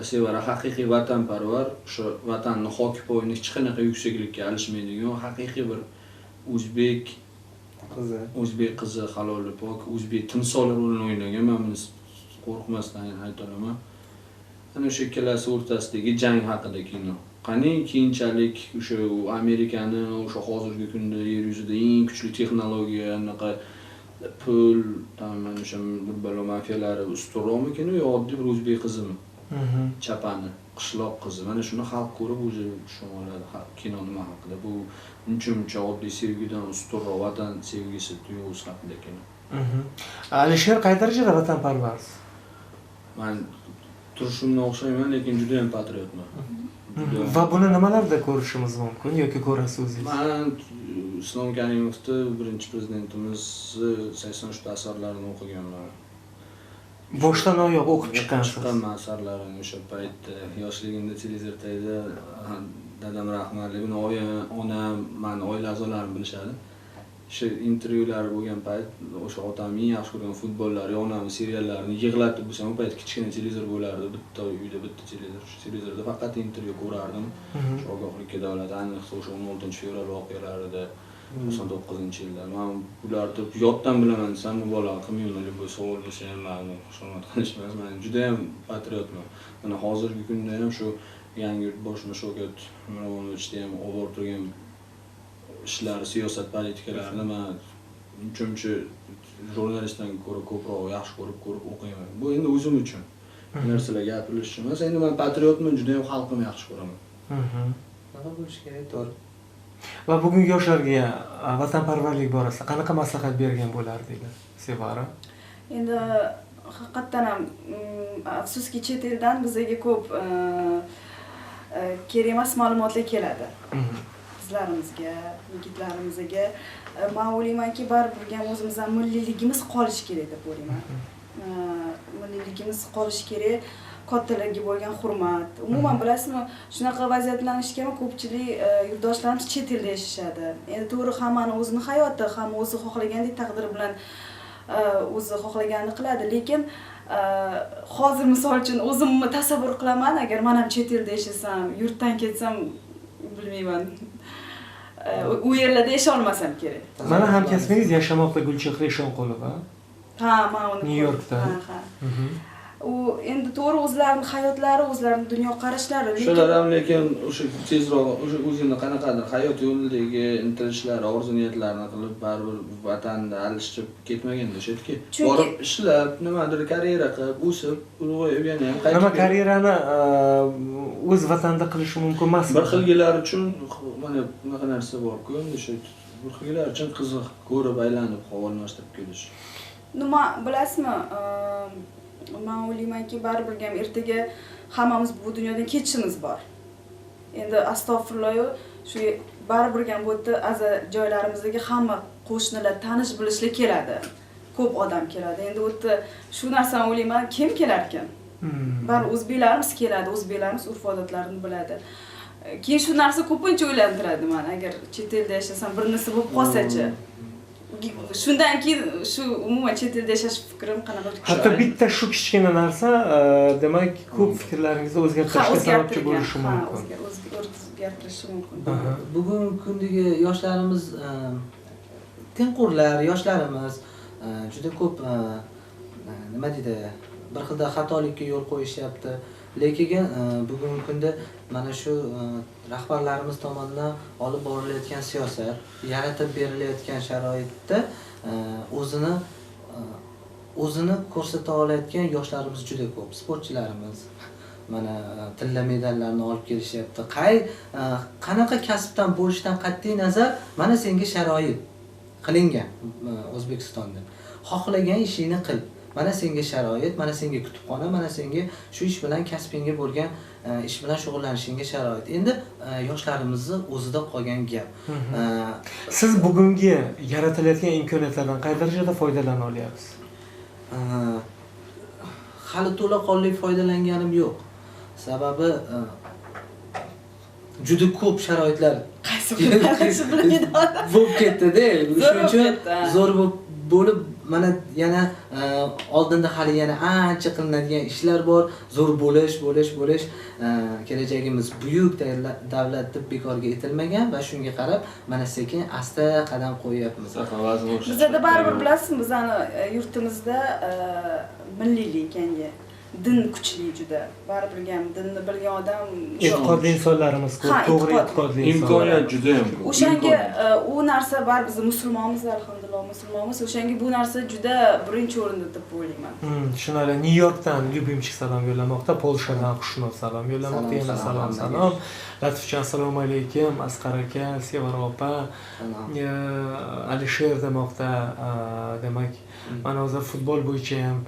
Sevara haqiqiy vatanparvar, o'sha vatanni xoki poyini hech qanaqa yuksaklikka alishmaydigan haqiqiy bir o'zbek qizi, o'zbek qizi, halol pok, o'zbek timsoli rolini o'ynagan. Men buni qo'rqmasdan ayta olaman. Ana o'sha ikkalasi o'rtasidagi jang haqida kino. Qani keyinchalik o'sha Amerikani o'sha hozirgi kunda yer yuzida eng kuchli texnologiya, anaqa pul, tam mana o'sha bir balo mafiyalari ustunroqmikin yo oddiy bir o'zbek qizimi? Chapani, qishloq qizi. Mana shuni xalq ko'rib o'zi tushuna oladi. Kino nima haqida? Bu uncha-muncha oddiy sevgidan ustunroq vatan sevgisi tuyg'usi haqida kino. Alisher qay darajada vatanparvarsiz? Men turishimdan o'xshayman, lekin juda ham patriotman. Va buni nimalarda ko'rishimiz mumkin yoki ko'rasiz o'zingiz? Men Islom Karimovni birinchi prezidentimiz 83 ta asarlarini o'qiganman. Boshdan oyoq o'qib chiqqansiz? Chiqqanman asarlarini o'sha paytda. Yoshligimda televizor tagida dadam rahmatli, buni oyim, onam, meni oila a'zolarim bilishadi. O'sha intervyulari bo'lgan payt o'sha otam eng yaxshi ko'rgan futbollari, onamni seriallarini yig'latib bo'lsam, u payt kichkina televizor bo'lardi, bitta uyda bitta televizor, shu televizorda faqat intervyu ko'rardim. Shu Ogohlikka davlat, ayniqsa o'sha 16 fevral voqealarida, 99-yilda. Man bularni yoddan bilaman desam, mubolag'a qilmayman. Любой savol bo'lsa ham mani xushomad qilish emas, man judayam patriotman. Mana hozirgi kunda ham shu yangi yurtboshimiz Shavkat Miromonovichni ham olib borib turgan ishlari, siyosat politikalarini man uncha-muncha jurnalistdan ko'ra ko'proq yaxshi ko'rib ko'rib o'qiyman. Bu endi o'zim uchun. Bu narsalar gapirish uchun emas. Endi man patriotman, juda ham xalqimni yaxshi ko'raman. Nima bo'lishi kerak, to'g'ri. Va bugungi yoshlarga vatanparvarlik borasida qanaqa maslahat bergan bo'lardinglar, Sevara? Endi haqiqatdan ham afsuski, chet eldan bizga ko'p kerak emas ma'lumotlar keladi qizlarimizga, yigitlarimizga. Man o'ylaymanki, baribir ham o'zimizdan milliyligimiz qolishi kerak deb o'ylayman. Milliyligimiz qolishi kerak, kattalarga bo'lgan hurmat. Umuman, bilasizmi, shunaqa vaziyatlanishganmi, ko'pchilik yurtdoshlarimiz chet elda yashashadi. Endi to'g'ri, hammani o'zini hayoti, hamma o'zi xohlagandek taqdiri bilan o'zi xohlaganini qiladi, lekin hozir, misol uchun, o'zimni tasavvur qilaman, agar man ham chet elda yashasam, yurtdan ketsam, bilmayman, u yerlarda yasholmasam kerak. Mana hamkasbingiz yashamoqda, Gulchehra Eshonqulova. Ha, man uni Nyu Yorkda. Ha. U endi to'g'ri, o'zlarini hayotlari, o'zlarini dunyoqarashlari, lekin O'shalar ham lekin o'sha tezroq o'sha o'zini qanaqadir hayot yo'lidagi intilishlari, orzu niyatlarini qilib, baribir vatanda alishib ketmaganda o'sha yerga. Borib ishlab, nimadir karyera qilib, o'sib, ulg'ayib, yana ham qaytib Nima, kelib- karyerani o'z vatanda qilishi mumkin emasmi? Bir xilgilar uchun mana bunaqa narsa bor-ku, endi o'sha bir xilgilar uchun qiziq ko'rib, aylanib, havo almashtirib kelish. Nima, bilasizmi, man o'ylaymanki, baribir ham ertaga hammamiz bu dunyodan ketishimiz bor. Endi astag'firullah, shu baribir ham bu yerda aza joylarimizdagi hamma qo'shnilar, tanish bilishlar keladi, ko'p odam keladi. Endi u yerda shu narsani o'ylayman, kim kelarkan? Baribir o'zbeklarimiz keladi, o'zbeklarimiz urf odatlarini biladi. Keyin shu narsa ko'pincha o'ylantiradi mani, agar chet elda yashasam, bir narsa bo'lib qolsachi. Shundan keyin shu umuman chet elda yashash fikrim qanaqadir Hatto bitta shu kichkina narsa, demak, ko'p fikrlaringizni ha o'zgartirishga sababchi o'zgartirgan bo'lishi ha mumkin. O'zgartirishi mumkin. Bugungi kundagi yoshlarimiz, tengqurlar yoshlarimiz juda ko'p nima deydi, bir xilda xatolikka yo'l qo'yishyapti. Lekin bugungi kunda mana shu rahbarlarimiz tomonidan olib borilayotgan siyosat, yaratib berilayotgan sharoitda o'zini ko'rsata olayotgan yoshlarimiz juda ko'p. Sportchilarimiz mana tilla medallarni olib kelishyapti. Qanaqa kasbdan bo'lishidan qat'iy nazar, mana senga sharoit qilingan O'zbekistonda. Xohlagan ishingni qil. Mana senga sharoit, mana senga kutubxona, mana senga shu ish bilan, kasbingga bo'lgan ish bilan shug'ullanishingga sharoit. Endi yoshlarimizni o'zida qolgan gap. Siz bugungi yaratilayotgan imkoniyatlardan qay darajada foydalana olyapsiz? Hali to'laqonli foydalanganim yo'q. Sababi juda ko'p sharoitlar Qaysi foydalanishi bilmaydi odam. Bo'lib ketdi-da. Zo'r Shuning bo'lib uchun ketdi, ha. zo'r bo'lib mana yana oldinda hali yana ancha qilinadigan ishlar bor. Zo'r bo'lish, bo'lish, bo'lish. Kelajagimiz buyuk davlat deb bekorga aytilmagan va shunga qarab mana sekin asta qadam qo'yyapmiz. Bizada baribir, bilasizmi, bizani yurtimizda milliylik, yangi din kuchli juda. Baribir ham dinni bilgan odam E'tiqodli insonlarimiz ko'p, Ha, to'g'ri, e'tiqod. e'tiqodli insonlar. Imkoniyat juda ham ko'p. O'shanga Imkoniyat. U narsa baribir, biz musulmonmiz, alhamdulillah, musulmonmiz. O'shanga bu narsa juda birinchi o'rinda deb o'ylayman. Tushunarli. Nyu Yorkdan Lyubimchik salom yo'llamoqda, Polshadan Xushnud salom yo'llamoqda, Salom, yana salom salom, hammaga. salom. Latifjon, assalomu alaykum, Asqar aka, Sevara opa, Salom. Alisher demoqda, demak, mana hozir futbol bo'yicha ham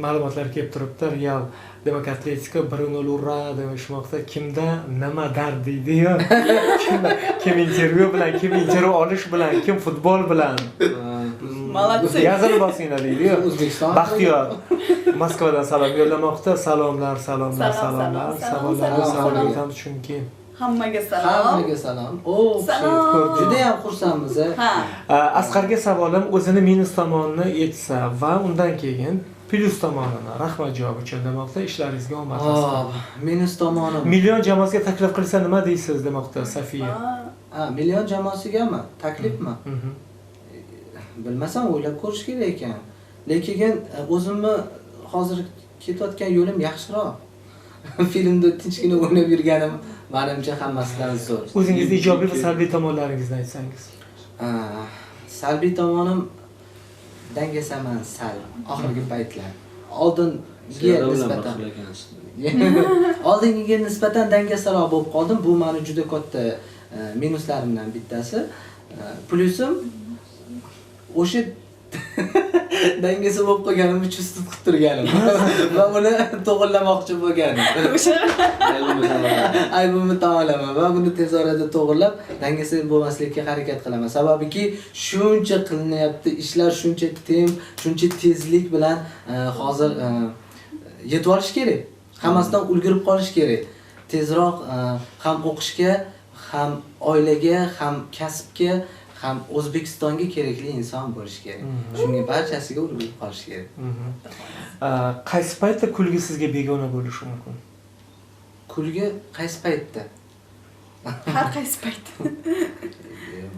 ma'lumotlar kelib turibdi. Real, demak, Atletiko 1-0, ura demishmoqda. Kimda nima dard deydi-yu. Kim intervyu bilan, kim intervyu olish bilan, kim futbol bilan. Молодцы. Gazini bosinglar deydi-yu. O'zbekiston. Baxtiyor Moskvadan salom yo'llamoqda. Salomlar, salomlar, Salom, salomlar. salom, Savollarni salom, savol salom. yutamiz chunki. Hammaga salom. Hammaga salom. O, Salom. juda ham xursandmiz. Ha. Asqarga savolim o'zini minus tomonini aytsa va undan keyin plyus tomonini. Rahmat javob uchun demoqda. Ishlaringizga omad Asqar. Minus tomonim. Million jamoasiga taklif qilsa nima deysiz demoqda Safiya. Ha, million jamoasigami? Taklifmi? Bilmasam o'ylab ko'rish kerak ekan. Lekin o'zimni hozir ketayotgan yo'lim yaxshiroq. Filmda tinchgina o'ynab yurganim menimcha hammasidan zo'r. O'zingizni ijobiy va salbiy tomonlaringizni aytsangiz. Salbiy tomonim dangasaman sal oxirgi paytlar. Oldingiga nisbatan oldingiga nisbatan dangasaroq bo'lib qoldim. Bu meni juda katta minuslarimdan bittasi. Plyusim o'sha dangasa bo'lib qolganimni chustib qilib turganim va buni to'g'irlamoqchi bo'lganim. Aybimni tan olaman va buni tez orada to'g'irlab dangasa bo'lmaslikka harakat qilaman. Sababiki shuncha qilinyapti ishlar, shuncha temp, shuncha tezlik bilan hozir yetib olish kerak. Hammasidan ulgurib qolish kerak. Tezroq ham o'qishga, ham oilaga, ham kasbga, ham O'zbekistonga kerakli inson bo'lish kerak. Shunga barchasiga ulgurib qolish kerak. Qaysi paytda kulgi sizga begona bo'lishi mumkin? Kulgi qaysi paytda? Har qaysi paytda?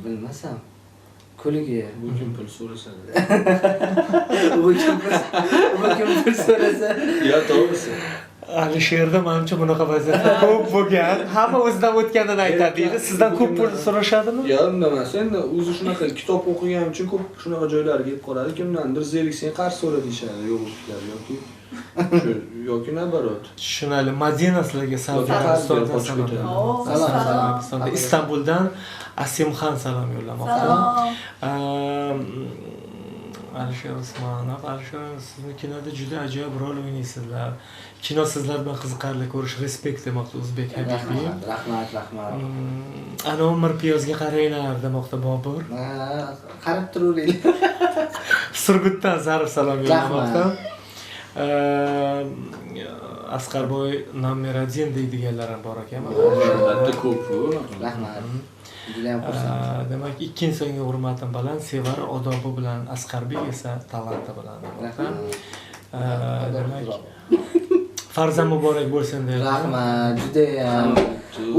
Bilmasam. Kulgi bu kim pul so'rasa. Bu kim pul so'rasa? Yo, to'g'risi. Alisherda menimcha bunaqa vaziyatlar ko'p bo'lgan. Hamma o'zidan o'tganini aytadi deydi. Sizdan ko'p pul so'rashadimi? Yo'q, unda emas. Endi o'zi shunaqa kitob o'qiganim uchun ko'p shunaqa joylarga kelib qoladi. Kimdandir zeriksang qarz so'ra deyishadi, yo'qliklar yoki shu yoki nabarot. Tushunarli. Madina sizlarga Saudiya Arabistonidan salom. Salom. Istanbuldan Asimxon salom yo'llamoqda. Salom. Alisher Usmonov, Alisher, sizni kinoda juda ajoyib rol o'ynaysizlar. Kino sizlar bilan qiziqarli ko'rish, respekt demoqda O'zbek Habibiy. Rahmat, rahmat. Ana Mirpiyozga qaranglar demoqda Bobur. Qarab turaveringlar. Surgutdan Zarif salom yo'llamoqda. Asqarboy nomer 1 deydiganlar ham bor ekan. Albatta ko'p. Rahmat. Juda ham xursandman. Demak, ikki insonga hurmatim baland, sevar odobi bilan, Asqarbek esa talanti bilan. Demak, farzand muborak bo'lsin deydi. Rahmat, juda ham.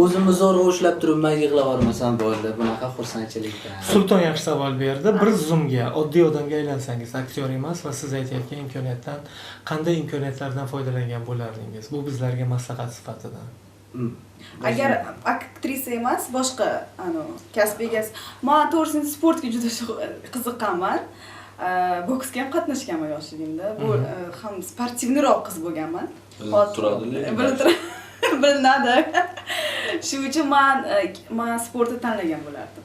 O'zimni zo'rg'a ushlab turibman, yig'lab yubormasam bo'ldi. Bunaqa xursandchilikdan. Sulton yaxshi savol berdi. Bir zumga oddiy odamga aylansangiz, aktyor emas va siz aytayotgan imkoniyatdan qanday imkoniyatlardan foydalangan bo'lardingiz? Bu bizlarga maslahat sifatida. Agar aktrisa emas, boshqa kasb egasi. Men to'g'risini sportga juda qiziqqanman. Boksga ham qatnashganman yoshligimda. Bu ham sportivniroq qiz bo'lganman. Turadi lekin. Bilinadi. Shuning uchun men sportni tanlagan bo'lardim.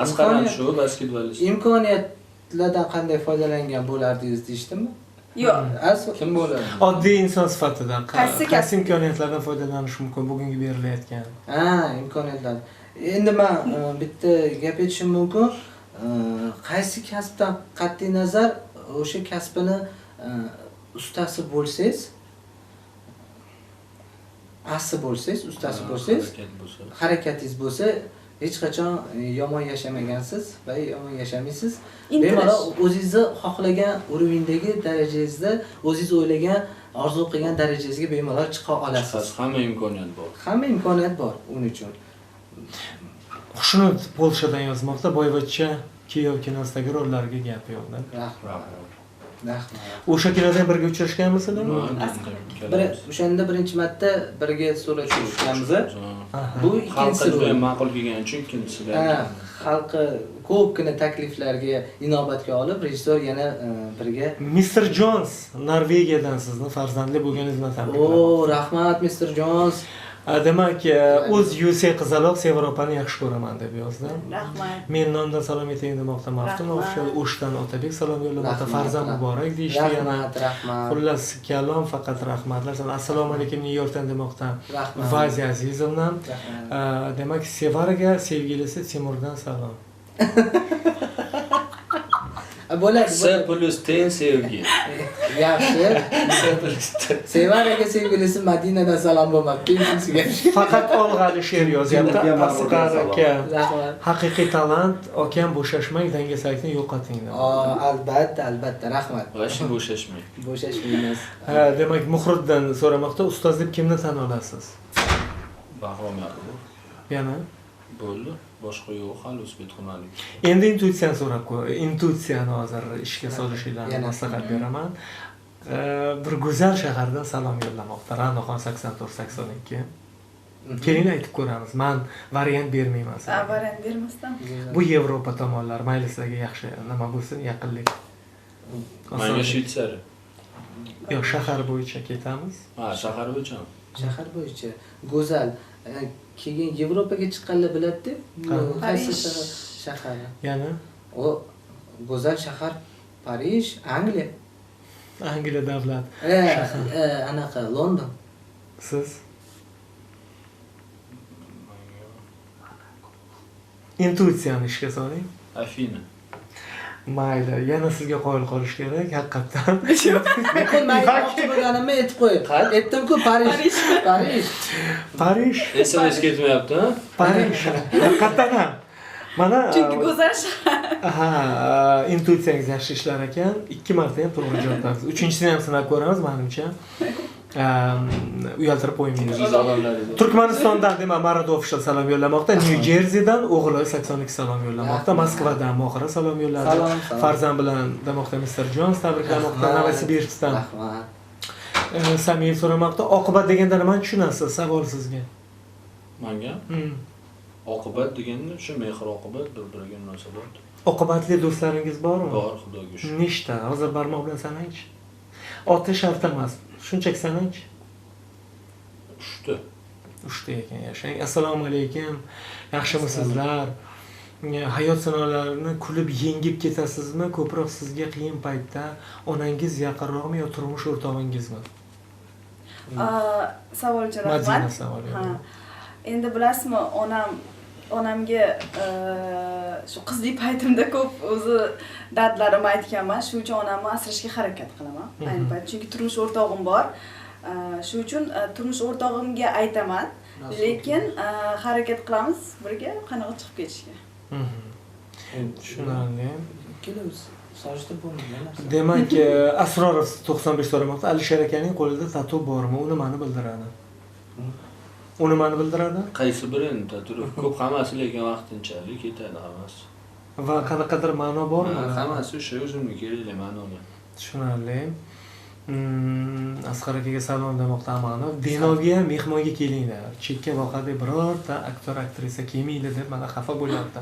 Asqar ham shu basketbolist. Imkoniyatlardan qanday foydalangan bo'lardingiz deyishdimi? Yo'q. Kim bo'ladi? Oddiy inson sifatida qaysi imkoniyatlardan foydalanish mumkin bugungi berilayotgan? Ha, imkoniyatlar. Endi men bitta gap aytishim mumkin. Qaysi kasbdan qat'iy nazar o'sha kasbini ustasi bo'lsangiz, asi bo'lsangiz, ustasi bo'lsangiz, harakatingiz bo'lsa, hech qachon yomon yashamagansiz va yomon yashamaysiz. Bemalol o'zingizni xohlagan urovendagi darajangizda, o'zingiz o'ylagan, orzu qilgan darajangizga bemalol chiqa olasiz. Hamma imkoniyat bor. Hamma imkoniyat bor uning uchun. Xushnud Polshadan yozmoqda, boyvachcha kuyov kinosidagi rollarga gap yo'q-da. Rahmat. Rahmat. O'sha kinoda birga uchrashganmisizlar? Bir o'shanda birinchi marta birga suratga tushganmiz. Bu ikkinchisi xalqqa ma'qul kelgani uchun ikkinchisida. Ha, xalqi ko'pgina takliflarga inobatga olib, rejissor yana birga Mr. Jones Norvegiyadan sizni farzandli bo'lganingiz bilan tabriklayman. O, rahmat Mr. Jones. Demak, o'z Yusey qizaloq Sevara opani yaxshi ko'raman deb yozdi. Rahmat. Men nomdan salom aytayin demoqda Maftun Official, O'shdan Otabek salom yo'llamoqda, farzand muborak deyishdi yana. Rahmat, rahmat. Xullas kalom faqat rahmatlar. Assalomu alaykum Nyu-Yorkdan demoqda Vaziya Azizovna. Demak, Sevaraga sevgilisi Timurdan salom. Bo'ladi. S plus T sevgi. Yaxshi. Sevar aka sevgilisi Madinadan salom bo'lmabdi. Faqat olg'ali she'r yozyapti. Asqar aka. Rahmat. Haqiqiy talant, akam bo'shashmang, dangasalikni yo'qoting. Albatta, albatta, rahmat. Вообще bo'shashmang. Bo'shashmaymiz. Ha, demak, Muhriddin so'ramoqda, ustoz deb kimni tan olasiz? Bahrom Yaqubov. Yana bo'ldi, boshqa yo'q hali O'zbek Xunalik. Endi intuitsiyani so'rab ko'r, intuitsiyani hozir ishga solishinglarni maslahat beraman. Bir go'zal shahardan salom yo'llamoqda Ra'noxon 8482. Keling aytib ko'ramiz. Men variant bermayman sizlarga. Variant bermasdan. Bu Yevropa tomonlar, mayli sizlarga yaxshi nima bo'lsin, yaqinlik. Menga Shvetsariya. Yo'q, shahar bo'yicha ketamiz. Ha, shahar bo'yicha. Shahar bo'yicha go'zal. Keyin Yevropaga chiqqanlar biladi-da, qaysi shahar? Yana o go'zal shahar Parij, Angliya. Angliya davlat. Anaqa London. Siz? Intuitsiyani ishga soling. Afina. Mayli, yana sizga qoyil qolish kerak, haqiqatdan. Lekin men aytmoqchi bo'lganimni aytib qo'y. Aytdim-ku Parij. Parij. Parij. SMS ketmayapti, ha? Parij. Haqiqatdan ham. Mana chunki go'zal shahar. Ha, intuitsiyangiz yaxshi ishlar ekan. 2 marta ham to'g'ri javob topdingiz. Uchinchisini ham sinab ko'ramiz, menimcha. Uyaltirib qo'ymaymiz. Turkmanistondan demak Marad Official salom yo'llamoqda, New Jerseydan o'g'li 82 salom yo'llamoqda, Moskvadan Mohira salom yo'lladi. Farzand bilan demoqda Mr. Jones tabriklamoqda, Novosibirskdan. Rahmat. Samir so'ramoqda, oqibat deganda nimani tushunasiz? Savol sizga. Menga? Oqibat deganda o'sha mehr oqibat bir-biriga munosabat. Oqibatli do'stlaringiz bormi? Bor, Xudoga shukr. Nechta? Hozir barmoq bilan sanangchi. Oti shart emas. Shunchaki sanangchi. 3 ta. 3 ta ekan, yashang. Assalomu alaykum. Yaxshimisizlar? Hayot sinovlarini kulib yengib ketasizmi? Ko'proq sizga qiyin paytda onangiz yaqinroqmi yo turmush o'rtog'ingizmi? Savol uchun rahmat. Madina savol. Endi bilasizmi, onamga shu qizlik paytimda ko'p o'zi dardlarimni aytganman. Shu uchun onamni asrashga harakat qilaman. Ayni payt chunki turmush o'rtog'im bor. Shu uchun turmush o'rtog'imga aytaman, lekin harakat qilamiz birga qanaqa chiqib ketishga. Tushunarli. Ikkalamiz solishtirib bo'lmaydi narsa. Demak, Asrorov 95 so'ramoqda, Alisher akaning qo'lida tatu bormi? U nimani bildiradi? U nimani bildiradi? Qaysi biri endi tatuirov? Ko'p hammasi, lekin vaqtinchalik ketadi hammasi. Va qanaqadir ma'no bormi? Hammasi o'sha o'zimga kerakli ma'noni. Tushunarli. Asqar akaga salom demoqda Amanov. Denovga ham mehmonga kelinglar. Chekka voqeda birorta aktyor, aktrisa kelmaydi deb mana xafa bo'lyapti.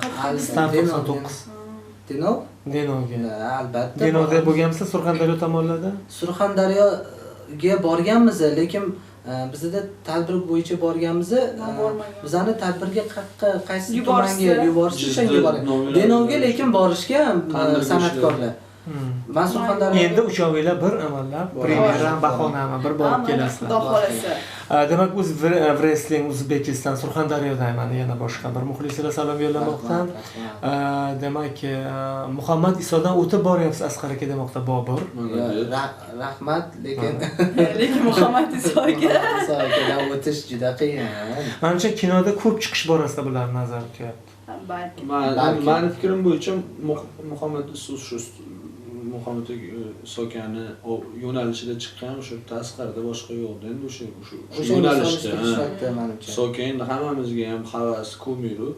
Star 99. Denov? Denovga. Albatta. Denovda bo'lganmisiz Surxondaryo tomonlarda? Surxondaryoga borganmiz, lekin bizda tadbir bo'yicha borganmiz. Bizani tadbirga qaysi tumanga yuborishsa o'shanga borgan. Denovga lekin borishgan san'atkorlar. Men Surxondaryoga endi uchovinglar bir amallab premyera bahonami bir borib kelasizlar. Xudo xolasa. Demak, o'z wrestling O'zbekiston Surxondaryodan mana yana boshqa bir muxlislar salom yo'llamoqda. Demak, Muhammad Isodan o'tib boryapsiz Asqar aka demoqda Bobur. Rahmat, lekin Muhammad Isoga Isoga o'tish juda qiyin. Menimcha kinoda ko'p chiqish borasida bular nazarda tutyapti. Balki. Meni fikrim bo'yicha Muhammad Iso shu Muhammad Sokani yo'nalishida chiqqan o'sha tasqarida boshqa yo'qdi. Endi o'sha yo'nalishda Soka endi hammamizga ham havas, ko'miru.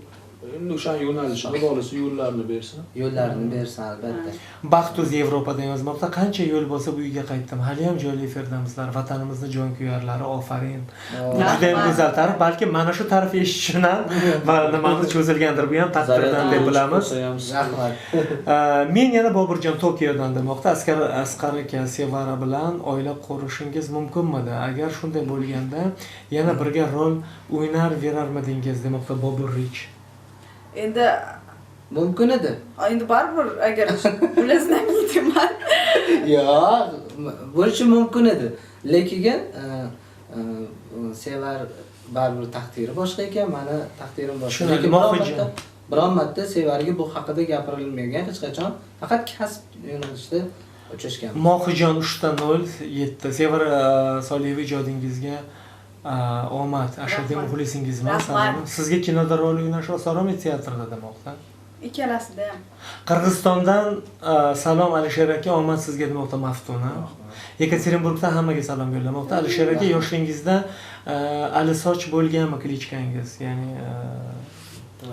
Endi o'sha yo'nalishni Xudo xolasa yo'llarini bersin. Yo'llarini bersin albatta. Baxtuz Yevropadan yozmoqda. Qancha yo'l bo'lsa bu uyga qaytdim. Hali ham jonli efirdamizlar. Vatanimizni jonkuyarlari, ofarin. Bu juda ham go'zal ta'rif. Balki mana shu ta'rif eshitishdan va nimamiz cho'zilgandir. Bu ham taqdirdan deb bilamiz. Rahmat. Men yana Boburjon Tokiodan demoqda. Asqar aka Sevara bilan oila qurishingiz mumkinmidi? Agar shunday bo'lganda yana birga rol o'ynar verarmidingiz demoqda Bobur Rich. Endi mumkin edi. Endi baribir agar bular знаменитыйman. Yo'q, bo'lishi mumkin edi. Lekin Sevar baribir taqdiri boshqa ekan, meni taqdirim boshqa. Lekin biron marta Sevarga bu haqida gapirilmagan hech qachon. Faqat kasb yo'nalishida Uchrashgan. Mohijon 3.07. Sevara Soliyeva, ijodingizga omad. Ashaddiy muxlisingizman. Salom. Sizga kinoda rol o'ynash osonmi teatrda demoqda? Ikkalasida ham. Qirg'izistondan salom Alisher aka, omad sizga demoqda Maftuna. Yekaterinburgdan hammaga salom yo'llamoqda. Alisher aka, yoshligingizda Ali Soch bo'lganmi klichkangiz? Ya'ni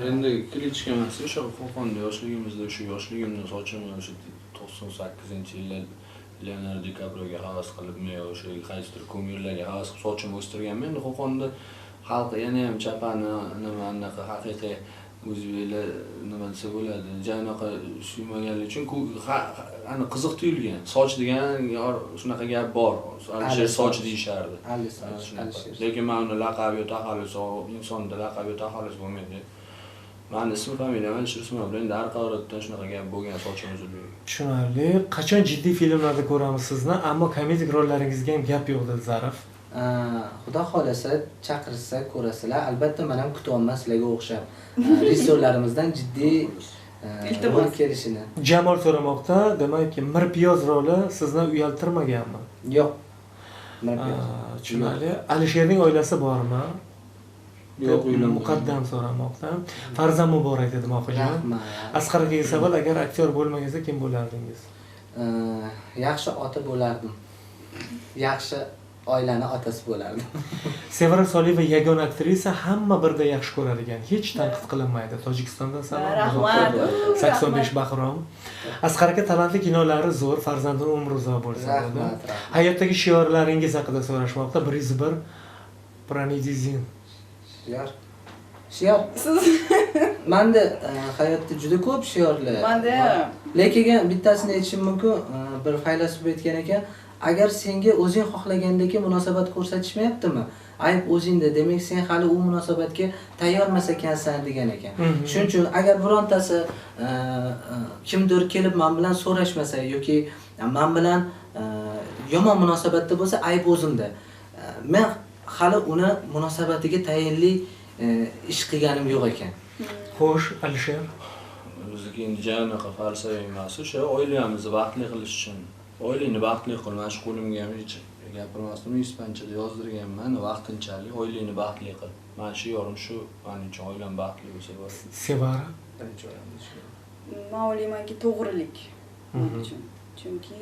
endi klichka emas, o'sha Qo'qonda yoshligimizda, o'sha yoshligimda sochimni o'sha 98-yillar Leonardo Di Caprioga havas qilib, men o'sha qaysidir kumirlarga havas qilib sochimni o'stirganman. Endi Qo'qonda xalq yana ham chapani nima anaqa haqiqiy o'zbeklar nima desa bo'ladi, anaqa suymaganlik uchun ana qiziq tuyulgan. Soch degan shunaqa gap bor. Alisher Soch deyishardi. Lekin men uni laqabi yo taxallusi, insonda laqabi yo taxallus bo'lmaydi. Mani ismi familiyam Alisher Usmonov. Endi har qavratdan shunaqa gap bo'lgan, sochim uzunligi. Tushunarli. Qachon jiddiy filmlarda ko'ramiz sizni, ammo komedik rollaringizga ham gap yo'q dedi Zarif. Xudo xolasa chaqirsa ko'rasizlar. Albatta men ham kutyapman sizlarga o'xshab. Rejissyorlarimizdan jiddiy rol kelishini. Jamol so'ramoqda, demak, Mirpiyoz roli sizni uyaltirmaganmi? Yo'q. Mirpiyoz. Tushunarli. Alisherning oilasi bormi? Yo'q, uylanmagan. Muqaddam so'ramoqda. Farzand muborak dedi Mohijon. Asqar akaga savol, agar aktyor bo'lmaganingizda kim bo'lardingiz? Yaxshi ota bo'lardim. Yaxshi oilani otasi bo'lardim. Sevara Soliyeva yagona aktrisa, hamma birda yaxshi ko'radigan, hech tanqid qilinmaydi. Tojikistondan salom. Rahmat. 85 Bahrom. Asqar aka talantli, kinolari zo'r, farzandini umri uzoq bo'lsin dedi. Hayotdagi shiorlaringiz haqida so'rashmoqda. 101 Pranidizin. Shior. Shior. Menda hayotda juda ko'p shiorlar. Menda ham. Lekin bittasini aytishim mumkin. Bir faylasuf aytgan ekan, agar senga o'zing xohlagandek munosabat ko'rsatishmayaptimi, ayb o'zingda, demak sen hali u munosabatga tayyormas ekansan degan ekan. Shuning uchun agar birontasi kimdir kelib men bilan so'rashmasa yoki men bilan yomon munosabatda bo'lsa, ayb o'zimda. Men hali uni munosabatiga tayinli ish qilganim yo'q ekan. Xo'sh, Alisher, bizniki endi anaqa falsafa emas, o'sha oilamizni baxtli qilish uchun. Oilani baxtli qil, men shu qo'limga ham hech gapirmasdim, ispanchada yozdirganman, vaqtinchalik oilani baxtli qil. Men shu yorim shu, mening uchun oilam baxtli bo'lsa bo'ladi. Sevara, birinchi o'rinda shu. Men o'ylaymanki, to'g'rilik men uchun. Chunki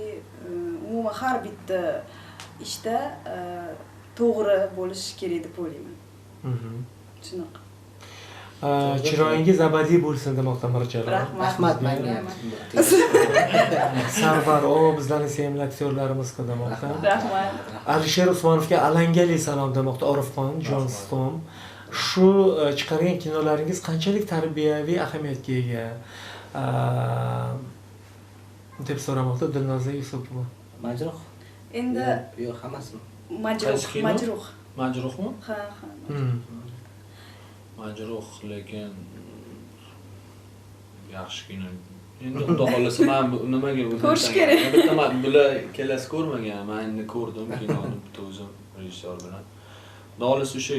umuman har bitta ishda to'g'ri bo'lish kerak deb o'ylayman. Shunaqa. Chiroyingiz abadiy bo'lsin demoqda Mirjalol. Rahmat menga ham. Sarvar, o bizlarning sevimli aktyorlarimiz demoqda. Rahmat. Alisher Usmonovga alangali salom demoqda Orifxon Johnston. Shu chiqargan kinolaringiz qanchalik tarbiyaviy ahamiyatga ega deb so'ramoqda Dilnoza Yusupova. Majruh. Endi yo'q, hammasimi? Majruh, majruh. Majruhmi? Ha, ha. Majruh, lekin yaxshi kino. Endi Xudo xolasa men nimaga ko'rish kerak. Bitta men bular kelasi ko'rmagan, men endi ko'rdim kinoni bitta o'zim rejissyor bilan. Xudo xolasa o'sha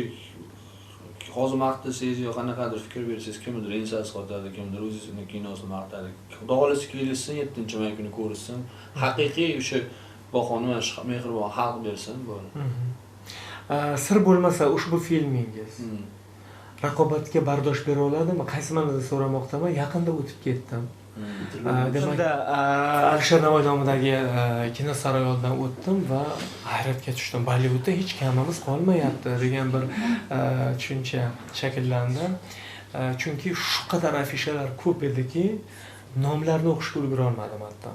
hozir maqtasangiz yo qanaqadir fikr bersangiz, kimdir ensasi qotadi, kimdir o'zini kinosini maqtadi. Xudo xolasa kelishsin, 7-may kuni ko'rishsin. Haqiqiy o'sha bahoni mana shu mehribon xalq bersin bo'ldi. Sir bo'lmasa ushbu filmingiz raqobatga bardosh bera oladimi? Qaysi ma'noda so'ramoqdaman? Yaqinda o'tib ketdim. Demak, Alisher Navoiy nomidagi kino saroyi oldidan o'tdim va hayratga tushdim. Bollywoodda hech kamimiz qolmayapti degan bir tushuncha shakllandi. Chunki shu qadar afishalar ko'p ediki, nomlarni o'qishga ulgura olmadim hatto.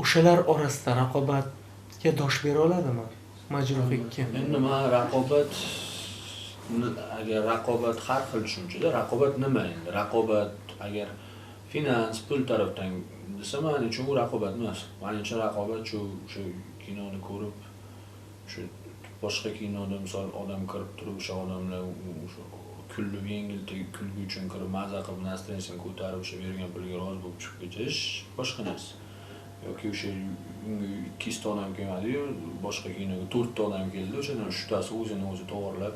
O'shalar orasida raqobatga dosh bera oladimi? Majruh 2. Endi men raqobat, agar raqobat har xil tushunchada, raqobat nima endi? Raqobat agar finans, pul tarafdan desa, men uchun u raqobat emas. Men uchun raqobat shu kinoni ko'rib, shu boshqa kinoda misol odam kirib turib, o'sha odamlar o'sha kulib, yengil kulgi uchun kirib, maza qilib, настроениесini ko'tarib, o'sha bergan pulga rozi bo'lib chiqib ketish boshqa narsa. Yoki o'sha unga 200 ta odam kelmadi-yu, boshqa kinoga 4 ta odam keldi, o'shadan 3 tasi o'zini o'zi to'g'rilab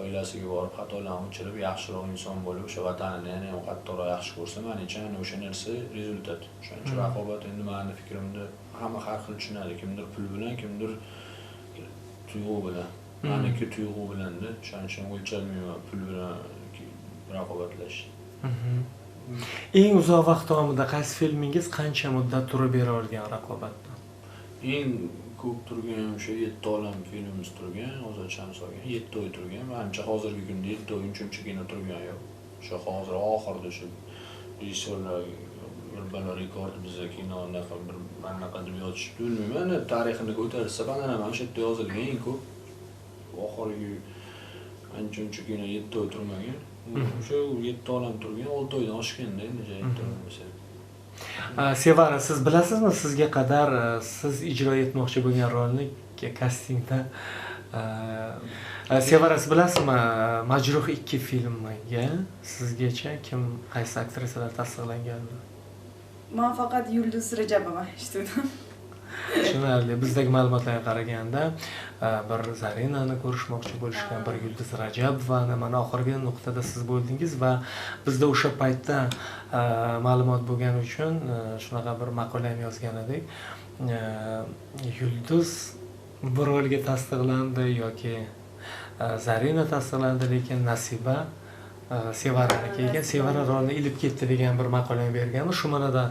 Oilasiga borib xatolarni o'chirib, yaxshiroq inson bo'lib, o'sha vatanini yana ham qattiqroq yaxshi ko'rsa, menimcha ana o'sha narsa rezultat. Shuning uchun raqobat endi meni fikrimda hamma har xil tushunadi. Kimdir pul bilan, kimdir tuyg'u bilan. Meniki tuyg'u bilanda, shuning uchun o'lchalmayman pul bilan raqobatlashish. Eng uzoq vaqt davomida qaysi filmingiz qancha muddat turib bera olgan raqobatda? Eng ko'p turgan o'sha 7 olam filmimiz turgan, Ozod Shams olgan 7 oy turgan. Menimcha hozirgi kunda 7 oy uncha kino turgan yo'q. O'sha hozir oxirida o'sha rejissyorlar bir balo rekord biza kino anaqa bir anaqa deb yozishibdi, bilmayman. Tarixini ko'tarsa, panorama o'sha yerda yozilgan eng ko'p. Oxirgi ancha-uncha kino 7 oy turmagan. O'sha 7 olam turgan, 6 oydan oshganda endi 7 oy bo'lsa. Sevara, siz bilasizmi, sizga qadar siz ijro etmoqchi bo'lgan rolni kastingda Sevara, siz bilasizmi, Majruh 2 filmiga sizgacha kim, qaysi aktrisalar tasdiqlanganini? Men faqat Yulduz Rajabova eshitdim. Tushunarli. Bizdagi ma'lumotlarga qaraganda bir Zarinani ko'rishmoqchi bo'lishgan, bir Yulduz Rajabovani, mana oxirgi nuqtada siz bo'ldingiz va bizda o'sha paytda ma'lumot bo'lgani uchun shunaqa bir maqola ham yozgan edik. Yulduz bu rolga tasdiqlandi yoki Zarina tasdiqlandi, lekin Nasiba Sevarani kelgan, Sevara rolini ilib ketdi degan bir maqola berganmiz. Shu ma'noda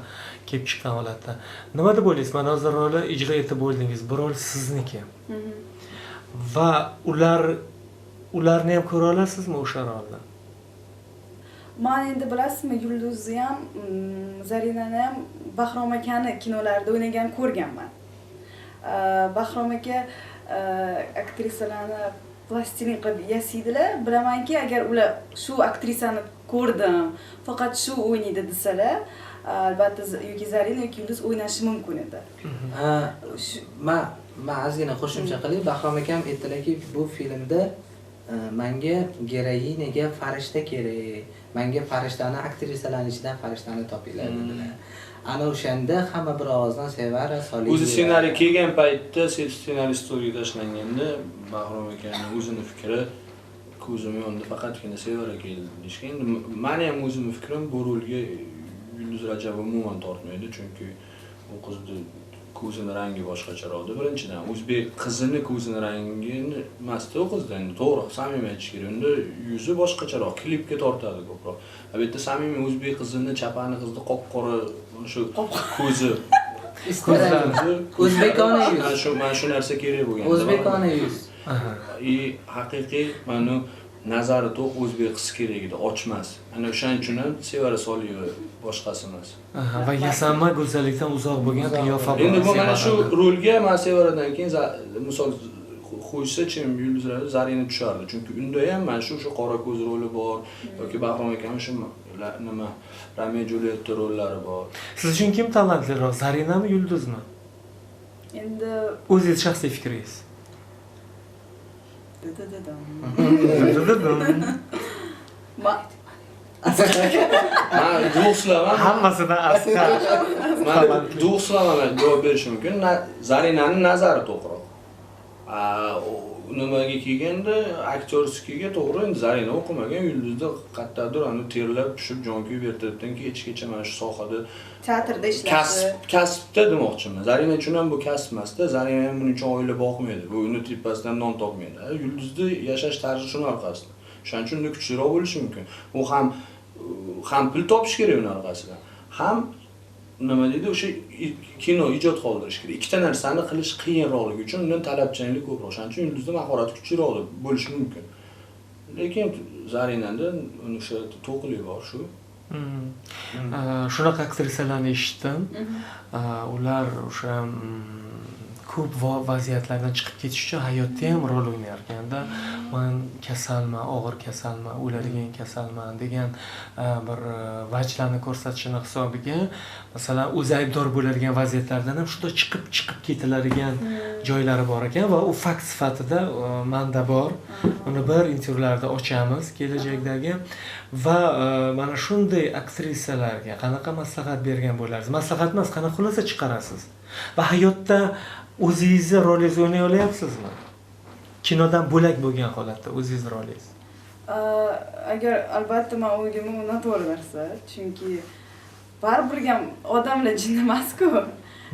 kelib chiqqan holatda. Nima deb o'ylaysiz? Mana hozir roli ijro etib bo'ldingiz. Bu rol sizniki. Va ularni ham ko'ra olasizmi o'sha rolni? Men endi bilasizmi, Yulduzni ham, Zarinani ham Bahrom akani kinolarida o'ynagan ko'rganman. Bahrom aka aktrisalarni plastilin qilib yasaydilar. Bilamanki, agar ular shu aktrisani ko'rdim, faqat shu o'ynaydi desalar, albatta yoki Zarina yoki Yulduz o'ynashi mumkin edi. Men ozgina qo'shimcha qilay. Bahrom akam aytdilarki, bu filmda menga geroinaga farishta kerak. Menga farishtani aktrisalarning ichidan farishtani topinglar dedilar. Ana o'shanda hamma bir ovozdan Sevara Soliyeva. O'zi ssenariy kelgan paytda, ssenariy stolga tashlanganda Bahrom akaning o'zini fikri ko'zim yondi, faqatgina Sevara keldi deyishgan. Endi meni ham o'zimning fikrim, bu rolga Yulduz Rajabova umuman tortmaydi, chunki u qizni ko'zini rangi boshqacharoqdi. Birinchidan, o'zbek qizini ko'zini rangini emasdi u qizda, endi to'g'ri, samimiy aytish kerak. Unda yuzi boshqacharoq, klipga tortadi ko'proq. Bu yerda samimiy o'zbek qizini, chapani qizni qop-qora shu ko'zi, o'zbekona yuz. Mana shu narsa kerak bo'lgan. O'zbekona yuz. Haqiqiy mana nazari to'q o'zbek qizi kerak edi, ochmas. Ana o'shaning uchun ham Sevara Soliyeva boshqasi emas. Va yasanma go'zallikdan uzoq bo'lgan qiyofa. Endi bu mana shu rolga men Sevaradan keyin misol qo'ysa, chim Yulduz Zarina tushardi. Chunki unda ham mana shu qora ko'z roli bor yoki Bahrom akam shu nima Romeo Julietta rollari bor. Siz uchun kim talantliroq, Zarinami, Yulduzmi? Endi o'zingiz shaxsiy fikringiz. Men do'stlarim hammasidan asqar. Men do'stlarim javob berishim mumkin. Zarinaning nazari to'g'riroq. Nimaga kelganda aktyorskiga to'g'ri, endi Zarina o'qimagan, Yulduzda qayerdadir uni terlab tushib jon kuyib ertalabdan kechgacha mana shu sohada teatrda ishlashi. Kasbda demoqchiman. Zarina uchun ham bu kasb emasda, Zarina ham buning uchun oila boqmaydi. Bu uni tepasidan non topmaydi. Yulduzda yashash tarzi shuni orqasida. Shuning uchun unda kuchliroq bo'lishi mumkin. U ham pul topish kerak uning orqasidan. Ham nima deydi, o'sha kino ijod qoldirish kerak. Ikkita narsani qilish qiyinroqligi uchun undan talabchanlik ko'proq. Shuning uchun Yulduzda mahorati kuchliroq bo'lishi mumkin. Lekin Zarinada uni o'sha to'qligi bor shu. Shunaqa aktrisalarni eshitdim. Ular o'sha ko'p vaziyatlardan chiqib ketish uchun hayotda ham rol o'ynar ekanda. Men kasalman, og'ir kasalman, o'ladigan kasalman degan bir vajlarni ko'rsatishini hisobiga, masalan, o'zi aybdor bo'ladigan vaziyatlardan ham shunda chiqib ketiladigan joylari bor ekan va u fakt sifatida menda bor. Uni bir intervyularda ochamiz kelajakdagi va mana shunday aktrisalarga qanaqa maslahat bergan bo'larsiz? Maslahat emas, qanaqa xulosa chiqarasiz? Va hayotda o'zingizni rolingizni o'ynay olyapsizmi? Kinodan bo'lak bo'lgan holatda o'zingiz rolingiz. Agar albatta men o'ylayman, u noto'g'ri narsa, chunki baribir ham odamlar jinni emas-ku.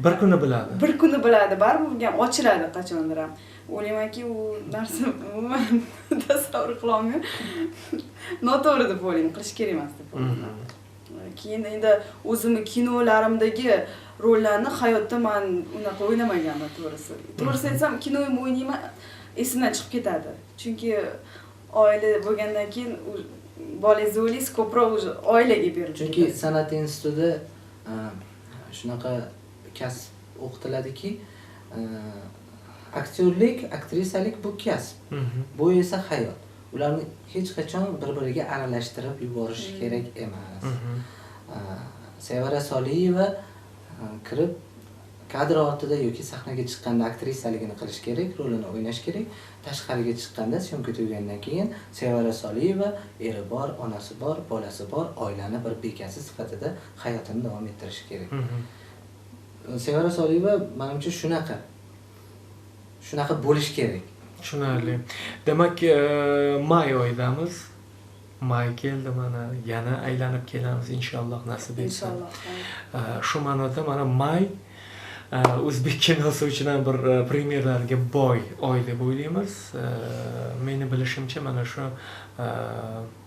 Bir kuni biladi. Bir kuni biladi, baribir ham ochiladi qachondir ham. O'ylaymanki, u narsa umuman tasavvur qila olmayman. Noto'g'ri deb o'ylayman, qilish kerak emas deb o'ylayman. Keyin endi o'zimni kinolarimdagi rollarni hayotda men unaqa o'ynamaganman to'g'risi. To'g'risini aytsam, kinoyim o'ynayman, esimdan chiqib ketadi. Chunki oila bo'lgandan keyin bolangizni o'ylaysiz, ko'proq уже oilaga beriladi. Chunki san'at institutida shunaqa kasb o'qitiladiki, aktyorlik, aktrisalik bu kasb. Bu esa hayot. Ularni hech qachon bir-biriga aralashtirib yuborish kerak emas. Sevara Soliyeva kirib kadr ortida yoki sahnaga chiqqanda aktrisaligini qilish kerak, rolini o'ynash kerak. Tashqariga chiqqanda, syomka tugagandan keyin Sevara Soliyeva eri bor, onasi bor, bolasi bor, oilani bir bekasi sifatida hayotini davom ettirishi kerak. Sevara Soliyeva menimcha shunaqa. Shunaqa bo'lish kerak. Tushunarli. Demak, may oyidamiz. May keldi mana, yana aylanib kelamiz inshaalloh nasib etsa. Inshaalloh. Shu ma'noda mana may o'zbek kinosi uchun ham bir premyeralarga boy oy deb o'ylaymiz. Meni bilishimcha mana shu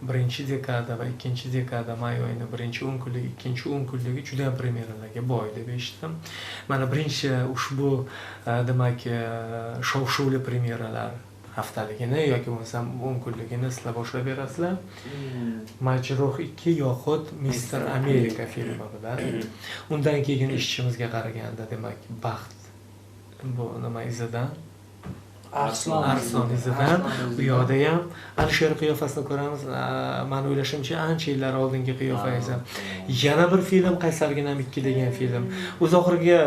1 dekada va 2 dekada may oyini 1 10 kunligi, 2 10 kunligi juda ham premyeralarga boy deb eshitdim. Mana birinchi ushbu demak shov-shuvli premyeralar haftaligini yoki bo'lmasam 10 kunligini sizlar boshlab berasizlar. Majruh 2 yoxud Mister Amerika filmi bilan. Undan keyin ishchimizga qaraganda demak baxt bu nima izidan? Arslon izidan. U yoqda ham Alisher qiyofasini ko'ramiz. Men o'ylashimcha ancha yillar oldingi qiyofangiz. Yana bir film Qaysarginam 2 degan film. O'z oxirgi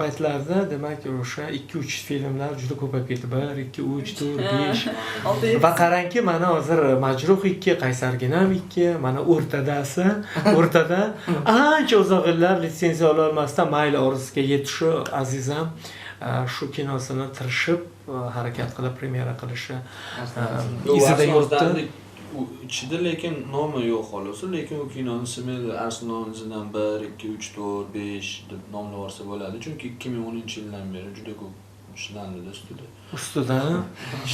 paytlarda demak o'sha 2-3 filmlar juda ko'payib ketdi. 1, 2, 3, 4, 5. Va qarangki, mana hozir Majruh 2, Qaysarginam 2, mana o'rtadasi, o'rtada ancha uzoq yillar litsenziya ola olmasdan mayli orzusiga yetishi azizam shu kinosini tirishib harakat qilib premyera qilishi izida yuribdi. U ichida lekin nomi yo'q xolos, lekin u kinoni ismi Arslon izidan 1, 2, 3, 4, 5 deb nomlab yuborsa bo'ladi. Chunki 2010-yildan beri juda ko'p ishlandi ustida. Ustidan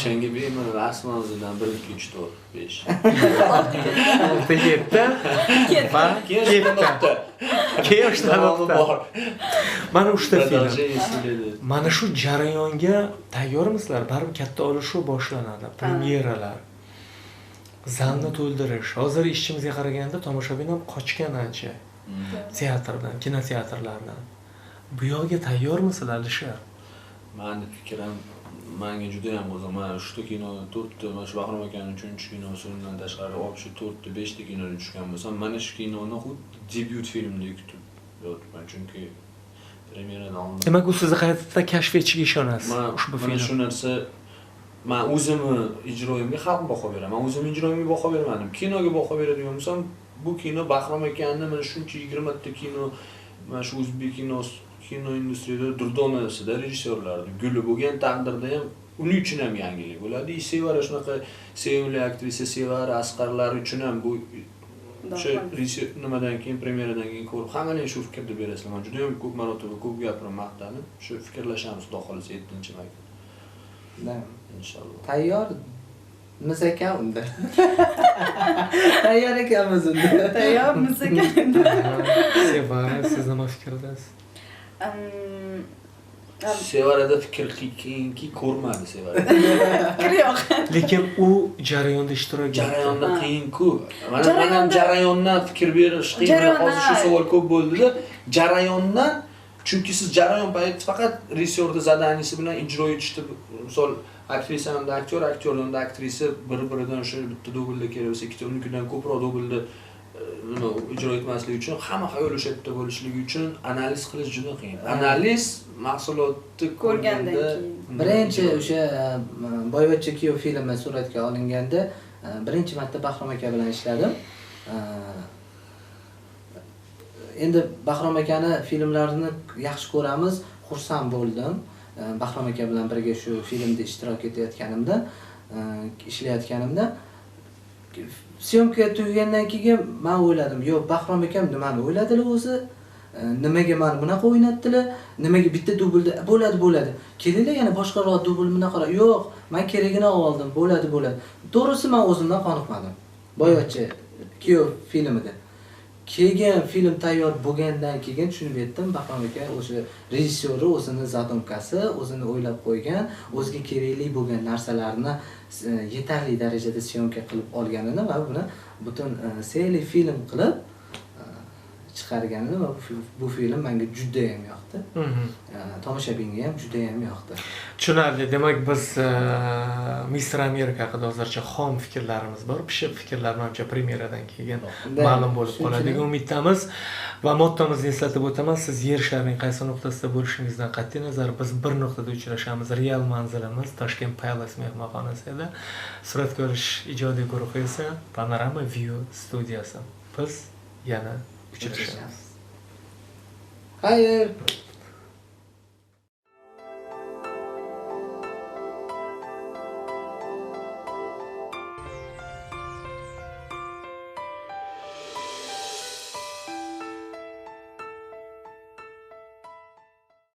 shunga bemalol Arslon izidan 1, 2, 3, 4, 5. 6, 7 va ketdi. Keyin uchta nuqta. Mana uchta film. Mana shu jarayonga tayyormisizlar? Baribir katta olishuv boshlanadi, premyeralar. Zalni to'ldirish. Hozir ishchimizga qaraganda tomoshabin ham qochgan ancha. Teatrdan, kinoteatrlardan. Bu yoqga tayyormisizlar, Alisher? Meni fikrim, menga juda ham qiziq. Mana uchta kino, 4 ta, mana shu Bahrom akaning 3-kinosi, undan tashqari общий 4 ta, 5 ta kinoda tushgan bo'lsam, mana shu kinoni xuddi debyut filmdek kutib yotibman, chunki premyeradan oldin. Demak, u sizni qayta kashf etishiga ishonasiz ushbu film. Mana shu narsa men o'zimni ijroyimga xalq baho beraman. Men o'zimni ijroyimga baho bermadim. Kinoga baho beradigan bo'lsam, bu kino Bahrom akani mana shuncha 20 ta kino, mana shu o'zbek kinosi, kino industriyada durdonasida rejissyorlarni guli bo'lgan taqdirda ham uning uchun ham yangilik bo'ladi. Sevara shunaqa sevimli aktrisa Sevara Asqarlar uchun ham bu o'sha rejissyor nimadan keyin premyeradan keyin ko'rib hammaning shu fikrni berasizlar. Men juda ham ko'p marotaba ko'p gapirib maqtanib, shu fikrlashamiz xudo xolasa 7-may kuni. Inshaalloh. Tayyormiz ekan unda. Tayyor ekanmiz unda. Tayyormiz ekan. Sevara, siz nima fikrdasiz? Sevarada fikr keyinki ko'rmadi Sevara. Fikr yo'q. Lekin u jarayonda ishtirok etdi. Jarayonda qiyin-ku. Mana jarayondan fikr berish qiyin. Hozir shu savol ko'p bo'ldi-da. Jarayondan, chunki siz jarayon payti faqat rejissyorning zadaniyasi bilan ijro etishdi. Misol aktrisa hamda aktyor, aktyor hamda aktrisa bir-biridan o'sha bitta dublda kerak bo'lsa, ikkita unikidan ko'proq dublda nima ijro etmasligi uchun hamma xayol o'sha yerda bo'lishligi uchun analiz qilish juda qiyin. Analiz mahsulotni ko'rgandan keyin. Birinchi o'sha Boyvachcha kuyov filmi suratga olinganda birinchi marta Bahrom aka bilan ishladim. Endi Bahrom akani filmlarini yaxshi ko'ramiz, xursand bo'ldim. Bahrom aka bilan birga shu filmda ishtirok etayotganimda, ishlayotganimda, съёмка tugagandan keyin man o'yladim, yo'q, Bahrom akam nimani o'yladilar o'zi? Nimaga mani bunaqa o'ynatdilar? Nimaga bitta dublda bo'ladi, bo'ladi. Kelinglar, yana boshqaroq dubl bunaqaroq. Yo'q, man keragini oldim, bo'ladi, bo'ladi. To'g'risi, man o'zimdan qoniqmadim. Boyvachcha kuyov filmida. Keyin film tayyor bo'lgandan keyin tushunib yetdim, Bahrom aka o'sha rejissyori o'zini задумка si, o'zini o'ylab qo'ygan, o'ziga kerakli bo'lgan narsalarni yetarli darajada съёмка qilib olganini va buni butun целый film qilib chiqarganini va bu film menga juda ham yoqdi. Tomoshabinga ham juda ham yoqdi. Tushunarli. Demak, biz Mister Amerika haqida hozircha xom fikrlarimiz bor. Pishiq fikrlar manimcha premyeradan keyin ma'lum bo'lib qoladi degan umiddamiz. Va mottomizni eslatib o'taman: siz Yer sharining qaysi nuqtasida bo'lishingizdan qat'iy nazar, biz bir nuqtada uchrashamiz. Real manzilimiz Toshkent Palace mehmonxonasi edi. Suratga olish ijodiy guruhi esa Panorama View studiyasi. Biz yana uchrashamiz. Xayr.